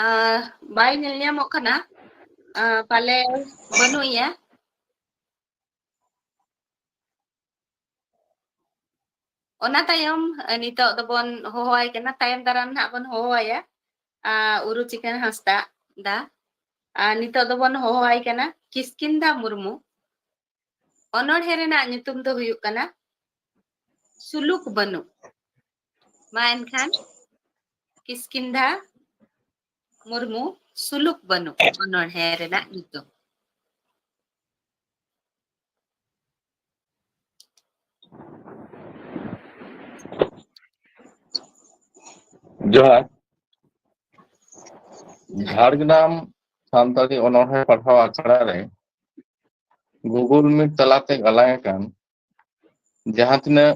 ᱟᱨ ᱵᱟᱭ ᱧᱮᱞ ᱧᱟᱢᱚᱜ ᱠᱟᱱᱟ, ᱟᱨ ᱯᱟᱞᱮ ᱵᱟᱹᱱᱩᱜ ᱮᱭᱟ᱾ ᱚᱱᱟ ᱛᱟᱭᱚᱢ, ᱟᱨ ᱱᱤᱛᱚᱜ ᱫᱚᱵᱚᱱ ᱦᱚᱦᱚᱣᱟᱭ ᱠᱟᱱᱟ, ᱛᱟᱭᱚᱢ ᱫᱟᱨᱟᱢ ᱱᱟᱦᱟᱜ ᱵᱚᱱ ᱦᱚᱦᱚᱣᱟᱭᱟ, ᱟᱨ ᱩᱨᱩ ᱪᱤᱠᱟᱹᱬ ᱦᱟᱸᱥᱫᱟ ᱫᱟ᱾ ᱟᱨ ᱱᱤᱛᱚᱜ ᱫᱚᱵᱚᱱ ᱦᱚᱦᱚᱣᱟᱭ ᱠᱟᱱᱟ ᱠᱤᱥᱠᱤᱱᱫᱟ ᱢᱩᱨᱢᱩ᱾ ᱚᱱᱚᱬᱦᱮ ᱨᱮᱱᱟᱜ ᱧᱩᱛᱩᱢ ᱫᱚ ᱦᱩᱭᱩᱜ ᱠᱟᱱᱟ ᱥᱩᱞᱩᱠ ᱵᱟᱹᱱᱩᱜ᱾ ᱢᱟ ᱮᱱᱠᱷᱟᱱ ᱠᱤᱥᱠᱤᱱᱫᱟ ᱢᱩᱨᱢᱩ ᱥᱩᱞᱩᱠ ᱵᱟᱹᱱᱩᱜ ᱚᱱᱚᱬᱦᱮ ᱨᱮᱱᱟᱜ ᱧᱩᱛᱩᱢ᱾ ᱡᱚᱦᱟᱨ᱾ ᱡᱷᱟᱲᱜᱨᱟᱢ ᱥᱟᱱᱛᱟᱲᱤ ᱚᱱᱚᱬᱦᱮ ᱯᱟᱲᱦᱟᱣ ᱟᱠᱷᱲᱟ ᱨᱮ Google Meet ᱛᱟᱞᱟᱛᱮ ᱜᱟᱞᱟᱝ ᱟᱠᱟᱱ ᱡᱟᱦᱟᱸ ᱛᱤᱱᱟᱹᱜ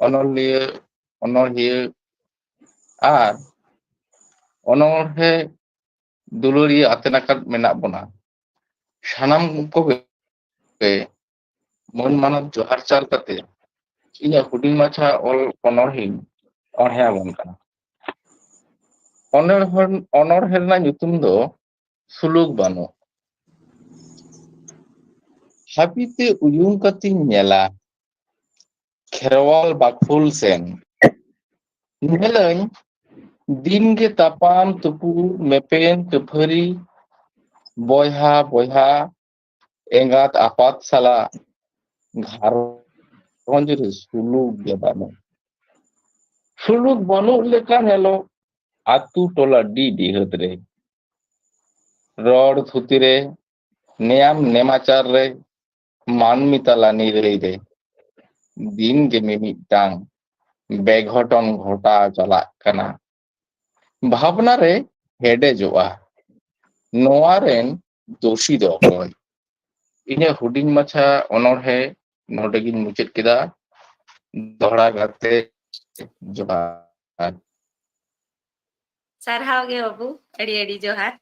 ᱚᱱᱚᱞᱤᱭᱟᱹ, ᱚᱱᱚᱬᱦᱤᱭᱟᱹ ᱟᱨ ᱚᱱᱚᱬᱦᱮ ᱫᱩᱞᱟᱹᱲᱤᱭᱟᱹ ᱟᱛᱮ ᱱᱟᱠᱟᱫ ᱢᱮᱱᱟᱜ ᱵᱚᱱᱟ, ᱥᱟᱱᱟᱢ ᱠᱚᱜᱮ ᱢᱟᱹᱱ ᱢᱟᱱᱚᱛ ᱡᱚᱦᱟᱨ ᱪᱟᱞ ᱠᱟᱛᱮ ᱤᱧᱟᱹᱜ ᱦᱩᱰᱤᱧ ᱢᱟᱪᱷᱟ ᱚᱞ ᱚᱱᱚᱬᱦᱮᱧ ᱚᱬᱦᱮ ᱟᱵᱚᱱ ᱠᱟᱱᱟ᱾ ᱚᱱᱚᱬᱦᱮ, ᱚᱱᱚᱬᱦᱮ ᱨᱮᱱᱟᱜ ᱧᱩᱛᱩᱢ ᱫᱚ ᱥᱩᱞᱩᱠ ᱵᱟᱹᱱᱩᱜ᱾ ᱦᱟᱹᱯᱤ ᱛᱮ ᱩᱭᱩᱝ ᱠᱟᱛᱮᱧ ᱧᱮᱞᱟ ᱠᱷᱮᱨᱣᱟᱞ ᱵᱟᱠᱷᱳᱞ ᱥᱮᱱ᱾ ᱧᱮᱞᱟᱹᱧ ᱫᱤᱱ ᱜᱮ ᱛᱟᱯᱟᱢ ᱛᱩᱯᱩᱫ, ᱢᱮᱯᱮᱱ ᱠᱟᱹᱯᱷᱟᱹᱨᱤ, ᱵᱚᱭᱦᱟ ᱵᱚᱭᱦᱟ, ᱮᱸᱜᱟᱛ ᱟᱯᱟᱛ ᱥᱟᱞᱟᱜ ᱜᱷᱟᱨᱚᱸᱡᱽ ᱨᱮ ᱥᱩᱞᱩᱠ ᱜᱮ ᱵᱟᱹᱱᱩᱜ᱾ ᱥᱩᱞᱩᱠ ᱵᱟᱹᱱᱩᱜ ᱞᱮᱠᱟ ᱧᱮᱞᱚᱜ ᱟᱹᱛᱩ ᱴᱚᱞᱟ ᱰᱤ ᱰᱤᱦᱟᱹᱛ ᱨᱮ᱾ ᱨᱚᱲ ᱛᱷᱩᱛᱤ ᱨᱮ, ᱱᱮᱭᱟᱢ ᱱᱮᱢᱟᱪᱟᱨ ᱨᱮ, ᱢᱟᱹᱱᱢᱤ ᱛᱟᱞᱟ ᱱᱤᱨᱟᱹᱭ ᱨᱮ ᱫᱤᱱ ᱜᱮ ᱢᱤᱢᱤᱫᱴᱟᱝ ᱵᱮᱜᱷᱚᱴᱚᱱ ᱜᱷᱚᱴᱟᱣ ᱪᱟᱞᱟᱜ ᱠᱟᱱᱟ᱾ ᱵᱷᱟᱵᱽᱱᱟ ᱨᱮ ᱦᱮᱰᱮᱡᱚᱜᱼᱟ᱾ ᱱᱚᱣᱟ ᱨᱮᱱ ᱫᱳᱥᱤ ᱫᱚ ᱚᱠᱚᱭ? ᱤᱧᱟᱹᱜ ᱦᱩᱰᱤᱧ ᱢᱟᱪᱷᱟ ᱚᱱᱚᱬᱦᱮ ᱱᱚᱰᱮ ᱜᱤᱧ ᱢᱩᱪᱟᱹᱫ ᱠᱮᱫᱟ᱾ ᱫᱚᱦᱲᱟ ᱠᱟᱛᱮ ᱡᱚᱦᱟᱨ᱾ ᱥᱟᱨᱦᱟᱣ ᱜᱮ ᱵᱟᱹᱵᱩ, ᱟᱹᱰᱤ ᱟᱹᱰᱤ ᱡᱚᱦᱟᱨ᱾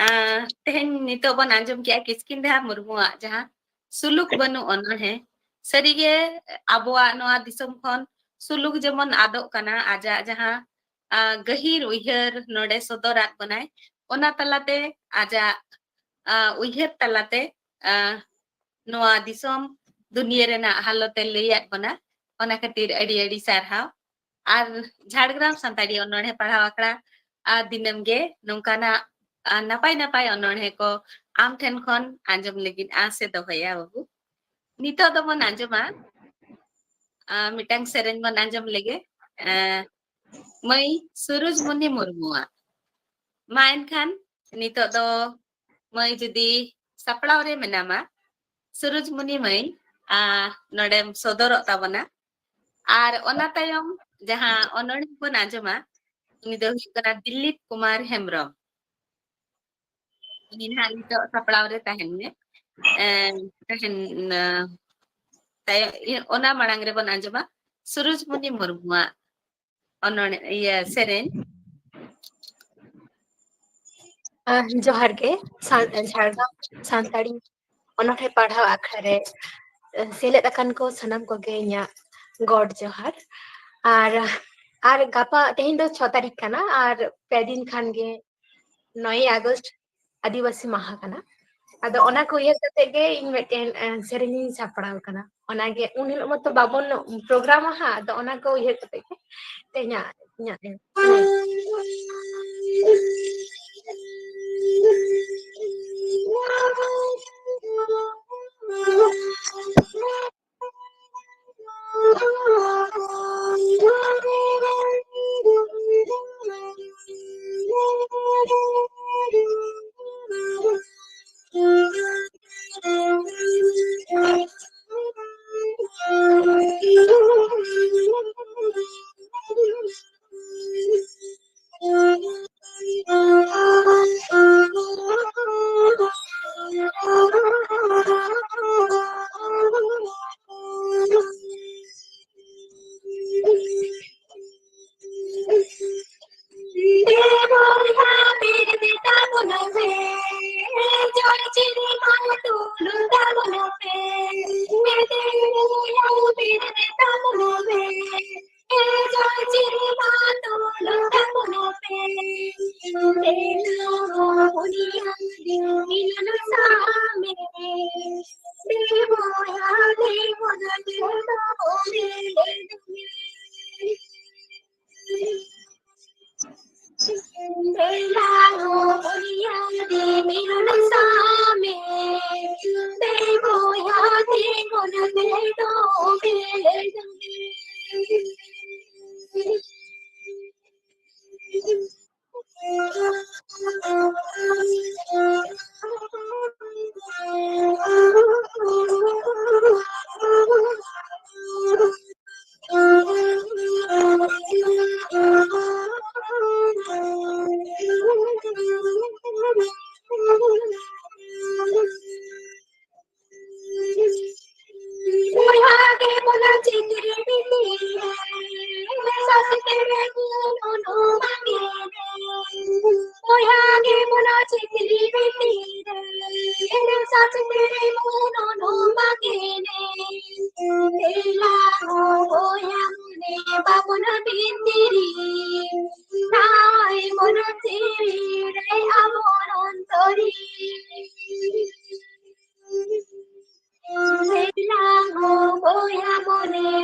ᱟᱸ, ᱛᱮᱦᱮᱧ ᱱᱤᱛᱚᱜ ᱵᱚᱱ ᱟᱸᱡᱚᱢ ᱠᱮᱜᱼᱟ ᱠᱤᱥᱠᱤᱱᱫᱷᱟ ᱢᱩᱨᱢᱩᱣᱟᱜ ᱡᱟᱦᱟᱸ ᱥᱩᱞᱩᱠ ᱵᱟᱹᱱᱩᱜ ᱚᱱᱚᱬᱦᱮ᱾ ᱥᱟᱹᱨᱤᱜᱮ ᱟᱵᱚᱣᱟᱜ ᱱᱚᱣᱟ ᱫᱤᱥᱚᱢ ᱠᱷᱚᱱ ᱥᱩᱞᱩᱠ ᱡᱮᱢᱚᱱ ᱟᱫᱚᱜ ᱠᱟᱱᱟ, ᱟᱡᱟᱜ ᱡᱟᱦᱟᱸ, ᱟᱸ, ᱜᱟᱹᱦᱤᱨ ᱩᱭᱦᱟᱹᱨ ᱱᱚᱰᱮ ᱥᱚᱫᱚᱨᱟᱫ ᱵᱚᱱᱟᱭ, ᱚᱱᱟ ᱛᱟᱞᱟᱛᱮ ᱟᱡᱟᱜ, ᱟᱸ, ᱩᱭᱦᱟᱹᱨ ᱛᱟᱞᱟᱛᱮ, ᱟᱸ, ᱱᱚᱣᱟ ᱫᱤᱥᱚᱢ ᱫᱩᱱᱤᱭᱟᱹ ᱨᱮᱱᱟᱜ ᱦᱟᱞᱚᱛ ᱮ ᱞᱟᱹᱭᱟᱫ ᱵᱚᱱᱟ᱾ ᱚᱱᱟ ᱠᱷᱟᱹᱛᱤᱨ ᱟᱹᱰᱤ ᱟᱹᱰᱤ ᱥᱟᱨᱦᱟᱣ᱾ ᱟᱨ ᱡᱷᱟᱲᱜᱨᱟᱢ ᱥᱟᱱᱛᱟᱲᱤ ᱚᱱᱚᱬᱦᱮ ᱯᱟᱲᱦᱟᱣ ᱟᱠᱷᱲᱟ, ᱟᱨ ᱫᱤᱱᱟᱹᱢ ᱜᱮ ᱱᱚᱝᱠᱟᱱᱟᱜ, ᱟᱨ ᱱᱟᱯᱟᱭ ᱱᱟᱯᱟᱭ ᱚᱱᱚᱬᱦᱮ ᱠᱚ ᱟᱢ ᱴᱷᱮᱱ ᱠᱷᱚᱱ ᱟᱸᱡᱚᱢ ᱞᱟᱹᱜᱤᱫ ᱟᱸᱥ ᱮ ᱫᱚᱦᱚᱭᱟ ᱵᱟᱹᱵᱩ᱾ ᱱᱤᱛᱚᱜ ᱫᱚᱵᱚᱱ ᱟᱸᱡᱚᱢᱟ, ᱟᱨ ᱢᱤᱫᱴᱟᱝ ᱥᱮᱨᱮᱧ ᱵᱚᱱ ᱟᱸᱡᱚᱢ ᱞᱮᱜᱮ᱾ ᱟᱨ ᱢᱟᱹᱭ ᱥᱩᱨᱩᱡᱽᱢᱩᱱᱤ ᱢᱩᱨᱢᱩᱣᱟᱜ᱾ ᱢᱟ ᱮᱱᱠᱷᱟᱱ ᱱᱤᱛᱚᱜ ᱫᱚ ᱢᱟᱹᱭ ᱡᱩᱫᱤ ᱥᱟᱯᱲᱟᱣ ᱨᱮ ᱢᱮᱱᱟᱢᱟ, ᱥᱩᱨᱩᱡᱽᱢᱩᱱᱤ ᱢᱟᱹᱭ, ᱟᱨ ᱱᱚᱰᱮᱢ ᱥᱚᱫᱚᱨᱚᱜ ᱛᱟᱵᱚᱱᱟ᱾ ᱟᱨ ᱚᱱᱟ ᱛᱟᱭᱚᱢ ᱡᱟᱦᱟᱸ ᱚᱱᱚᱬᱦᱮ ᱵᱚᱱ ᱟᱸᱡᱚᱢᱟ, ᱩᱱᱤ ᱫᱚ ᱦᱩᱭᱩᱜ ᱠᱟᱱᱟ ᱫᱤᱞᱤᱯ ᱠᱩᱢᱟᱨ ᱦᱮᱢᱵᱨᱚᱢ᱾ ᱩᱱᱤ ᱱᱟᱦᱟᱜ ᱱᱤᱛᱚᱜ ᱥᱟᱯᱲᱟᱣ ᱨᱮ ᱛᱟᱦᱮᱱ ᱢᱮ᱾ ᱮᱸ, ᱛᱟᱦᱮᱱ, ᱮᱸ, ᱛᱟᱭᱚᱢ, ᱤᱭᱟᱹ, ᱚᱱᱟ ᱢᱟᱲᱟᱝ ᱨᱮᱵᱚᱱ ᱟᱸᱡᱚᱢᱟ ᱥᱩᱨᱩᱡᱽᱢᱩᱱᱤ ᱢᱩᱨᱢᱩᱣᱟᱜ ᱚᱱᱚᱬᱦᱮ, ᱤᱭᱟᱹ, ᱥᱮᱨᱮᱧ᱾ ᱟᱸ, ᱡᱚᱦᱟᱨ ᱜᱮ᱾ ᱥᱟᱱ-, ᱡᱷᱟᱲᱜᱨᱟᱢ ᱥᱟᱱᱛᱟᱲᱤ ᱚᱱᱚᱬᱦᱮ ᱯᱟᱲᱦᱟᱣ ᱟᱠᱷᱲᱟ ᱨᱮ, ᱟᱸ, ᱥᱮᱞᱮᱫ ᱟᱠᱟᱱ ᱠᱚ ᱥᱟᱱᱟᱢ ᱠᱚᱜᱮ ᱤᱧᱟᱹᱜ ᱜᱚᱰ ᱡᱚᱦᱟᱨ᱾ ᱟᱨ, ᱟᱨ ᱜᱟᱯᱟ, ᱛᱮᱦᱮᱧ ᱫᱚ ᱪᱷᱚ ᱛᱟᱹᱨᱤᱠᱷ ᱠᱟᱱᱟ, ᱟᱨ ᱯᱮ ᱫᱤᱱ ᱠᱷᱟᱱ ᱜᱮ ᱱᱚᱭᱮᱭ ᱟᱜᱚᱥᱴ ᱟᱹᱫᱤᱵᱟᱹᱥᱤ ᱢᱟᱦᱟ ᱠᱟᱱᱟ᱾ ᱟᱫᱚ ᱚᱱᱟ ᱠᱚ ᱩᱭᱦᱟᱹᱨ ᱠᱟᱛᱮ ᱜᱮ ᱤᱧ ᱢᱤᱫᱴᱮᱱ, ᱮ, ᱥᱮᱨᱮᱧ ᱤᱧ ᱥᱟᱯᱲᱟᱣ ᱠᱟᱱᱟ᱾ ᱚᱱᱟᱜᱮ ᱩᱱ ᱦᱤᱞᱳᱜ ᱢᱟᱛᱚ ᱵᱟᱵᱚᱱ ᱯᱨᱳᱜᱨᱟᱢᱟ ᱦᱟᱸᱜ, ᱟᱫᱚ ᱚᱱᱟ ᱠᱚ ᱩᱭᱦᱟᱹᱨ ᱠᱟᱛᱮ ᱜᱮ ᱛᱮᱦᱮᱧᱟᱜ ᱤᱧᱟᱹᱜ ᱮᱱᱮᱡ᱾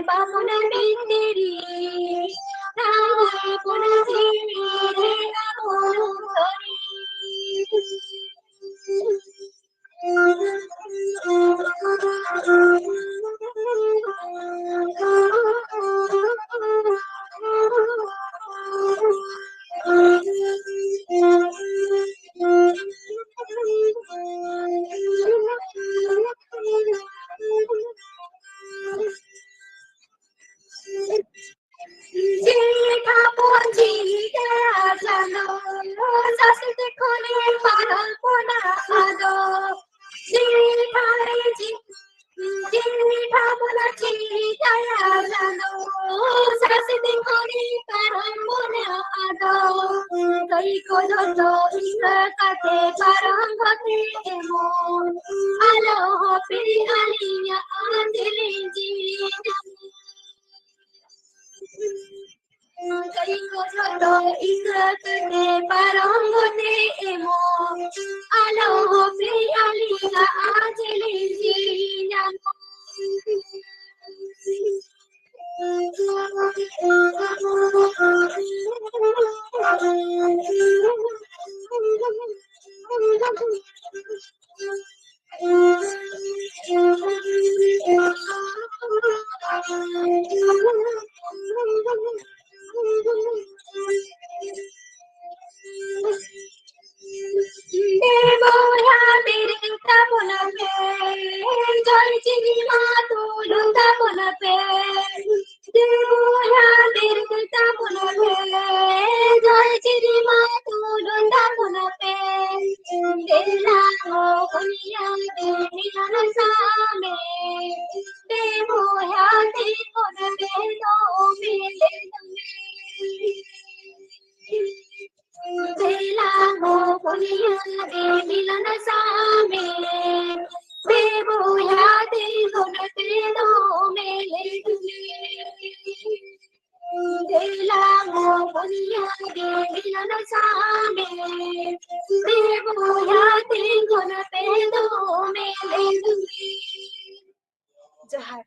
ᱵᱟᱵᱚᱱ ᱵᱷᱤᱛᱨᱤ, ᱱᱟᱣᱟ ᱵᱚᱱ ᱡᱤᱣᱤ ᱨᱮ ᱟᱵᱚ ᱛᱚᱨᱤ᱾ ᱡᱮ ᱴᱷᱟᱶ ᱵᱚᱱ ᱡᱤᱣᱤ ᱫᱟᱭᱟ ᱪᱟᱸᱫᱚ, ᱥᱟᱥᱮᱛ ᱠᱷᱚᱱᱮ ᱯᱟᱨᱚᱢ ᱵᱚᱱᱟ ᱟᱫᱚ᱾ ᱡᱮ ᱴᱷᱟᱶ ᱨᱮ ᱡᱤ-, ᱡᱮ ᱴᱷᱟᱶ ᱵᱚᱱ ᱡᱤᱣᱤ ᱫᱟᱭᱟ ᱪᱟᱸᱫᱚ, ᱥᱟᱥᱮᱛ ᱠᱷᱚᱱᱮ ᱯᱟᱨᱚᱢ ᱵᱚᱱᱟ ᱟᱫᱚ᱾ ᱠᱟᱹᱭ ᱠᱚ ᱡᱚᱛᱚ ᱤᱠᱟᱹ ᱠᱟᱛᱮ ᱯᱟᱨᱚᱢ ᱠᱟᱛᱮ ᱮᱢᱚᱱ, ᱟᱞᱚ ᱦᱚᱸ ᱯᱮ ᱟᱹᱞᱤᱧᱟᱜ ᱡᱮᱞᱮᱧ ᱡᱤᱣᱤ ᱧᱟᱢᱚᱜ᱾ ᱠᱟᱹᱭ ᱠᱚ ᱡᱚᱛᱚ ᱤᱠᱟᱹ ᱠᱟᱛᱮ ᱯᱟᱨᱚᱢ ᱠᱟᱛᱮ ᱮᱢᱚᱱ, ᱟᱞᱚ ᱦᱚᱸ ᱯᱮ ᱟᱹᱞᱤᱧᱟᱜ ᱡᱮᱞᱮᱧ ᱡᱤᱣᱤ ᱧᱟᱢᱚᱜ᱾ ᱫᱮ ᱵᱚᱭᱦᱟ ᱵᱮᱨᱮᱫ ᱛᱟᱵᱚᱱ ᱯᱮ, ᱡᱚᱭ ᱪᱤᱱᱤ ᱢᱟ ᱫᱩᱞ ᱛᱟᱵᱚᱱ ᱯᱮ᱾ ᱫᱮ ᱵᱚᱭᱦᱟ ᱵᱮᱨᱮᱫ ᱛᱟᱵᱚᱱ ᱯᱮ, ᱡᱚᱭ ᱪᱤᱱᱤ ᱢᱟ ᱫᱩᱞ ᱛᱟᱵᱚᱱ ᱯᱮ᱾ ᱫᱮᱞᱟ ᱦᱚ ᱵᱚᱭᱦᱟ ᱫᱮ ᱢᱤᱞᱚᱱ ᱥᱟᱢᱮ, ᱫᱮ ᱵᱚᱭᱦᱟ ᱛᱤᱸᱜᱩᱱ ᱯᱮ ᱫᱚᱢᱮ ᱫᱚᱢᱮ᱾ ᱫᱮᱞᱟ ᱦᱚ ᱵᱚᱭᱦᱟ ᱫᱮ ᱢᱤᱞᱚᱱ ᱥᱟᱢᱮ, ᱫᱮ ᱵᱚᱭᱦᱟ ᱛᱤᱸᱜᱩᱱ ᱯᱮ ᱫᱚᱢᱮ ᱫᱚᱢᱮ᱾ ᱫᱮᱞᱟ ᱦᱚ ᱵᱚᱭᱦᱟ ᱫᱮ ᱢᱤᱞᱚᱱ ᱥᱟᱢᱮ, ᱫᱮ ᱵᱚᱭᱦᱟ ᱛᱤᱸᱜᱩᱱ ᱯᱮ ᱫᱚᱢᱮ ᱫᱚᱢᱮ᱾ ᱡᱚᱦᱟᱨ᱾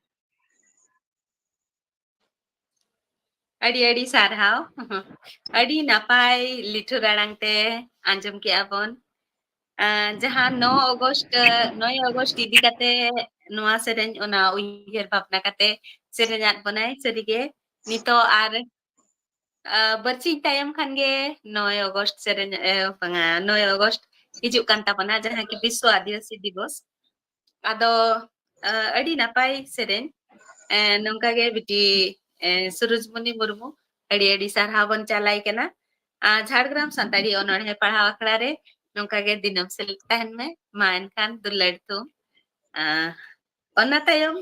ᱟᱹᱰᱤ ᱟᱹᱰᱤ ᱥᱟᱨᱦᱟᱣ᱾ ᱟᱹᱰᱤ ᱱᱟᱯᱟᱭ ᱞᱤᱴᱷᱩᱨ ᱟᱲᱟᱝ ᱛᱮ ᱟᱸᱡᱚᱢ ᱠᱮᱜᱼᱟ ᱵᱚᱱ᱾ ᱟᱸ, ᱡᱟᱦᱟᱸ ᱱᱚ ᱚᱜᱚᱥᱴ, ᱱᱚᱭ ᱚᱜᱚᱥᱴ ᱤᱫᱤ ᱠᱟᱛᱮ ᱱᱚᱣᱟ ᱥᱮᱨᱮᱧ, ᱚᱱᱟ ᱩᱭᱦᱟᱹᱨ ᱵᱷᱟᱵᱽᱱᱟ ᱠᱟᱛᱮ ᱥᱮᱨᱮᱧᱟᱫ ᱵᱚᱱᱟᱭ᱾ ᱥᱟᱹᱨᱤᱜᱮ ᱱᱤᱛᱚᱜ ᱟᱨ, ᱟᱸ, ᱵᱟᱨᱥᱤᱧ ᱛᱟᱭᱚᱢ ᱠᱷᱟᱱ ᱜᱮ ᱱᱚᱭ ᱚᱜᱚᱥᱴ ᱥᱮᱨᱮᱧ, ᱮ, ᱵᱟᱝᱟ, ᱱᱚᱭ ᱚᱜᱚᱥᱴ ᱦᱤᱡᱩᱜ ᱠᱟᱱ ᱛᱟᱵᱚᱱᱟ, ᱡᱟᱦᱟᱸ ᱠᱤ ᱵᱤᱥᱥᱚ ᱟᱹᱫᱤᱵᱟᱹᱥᱤ ᱫᱤᱵᱚᱥ᱾ ᱟᱫᱚ, ᱟᱸ, ᱟᱹᱰᱤ ᱱᱟᱯᱟᱭ ᱥᱮᱨᱮᱧ᱾ ᱮᱸ, ᱱᱚᱝᱠᱟ ᱜᱮ ᱵᱤᱴᱤ, ᱮᱸ, ᱥᱩᱨᱩᱡᱽᱢᱩᱱᱤ ᱢᱩᱨᱢᱩ, ᱟᱹᱰᱤ ᱟᱹᱰᱤ ᱥᱟᱨᱦᱟᱣ ᱵᱚᱱ ᱪᱟᱞᱟᱭ ᱠᱟᱱᱟ᱾ ᱟᱸ, ᱡᱷᱟᱲᱜᱨᱟᱢ ᱥᱟᱱᱛᱟᱲᱤ ᱚᱱᱚᱬᱦᱮ ᱯᱟᱲᱦᱟᱣ ᱟᱠᱷᱲᱟ ᱨᱮ ᱱᱚᱝᱠᱟ ᱜᱮ ᱫᱤᱱᱟᱹᱢ ᱥᱮᱞᱮᱫ ᱛᱟᱦᱮᱱ ᱢᱮ᱾ ᱢᱟ ᱮᱱᱠᱷᱟᱱ ᱫᱩᱞᱟᱹᱲ ᱛᱷᱩᱢ᱾ ᱟᱸ, ᱚᱱᱟ ᱛᱟᱭᱚᱢ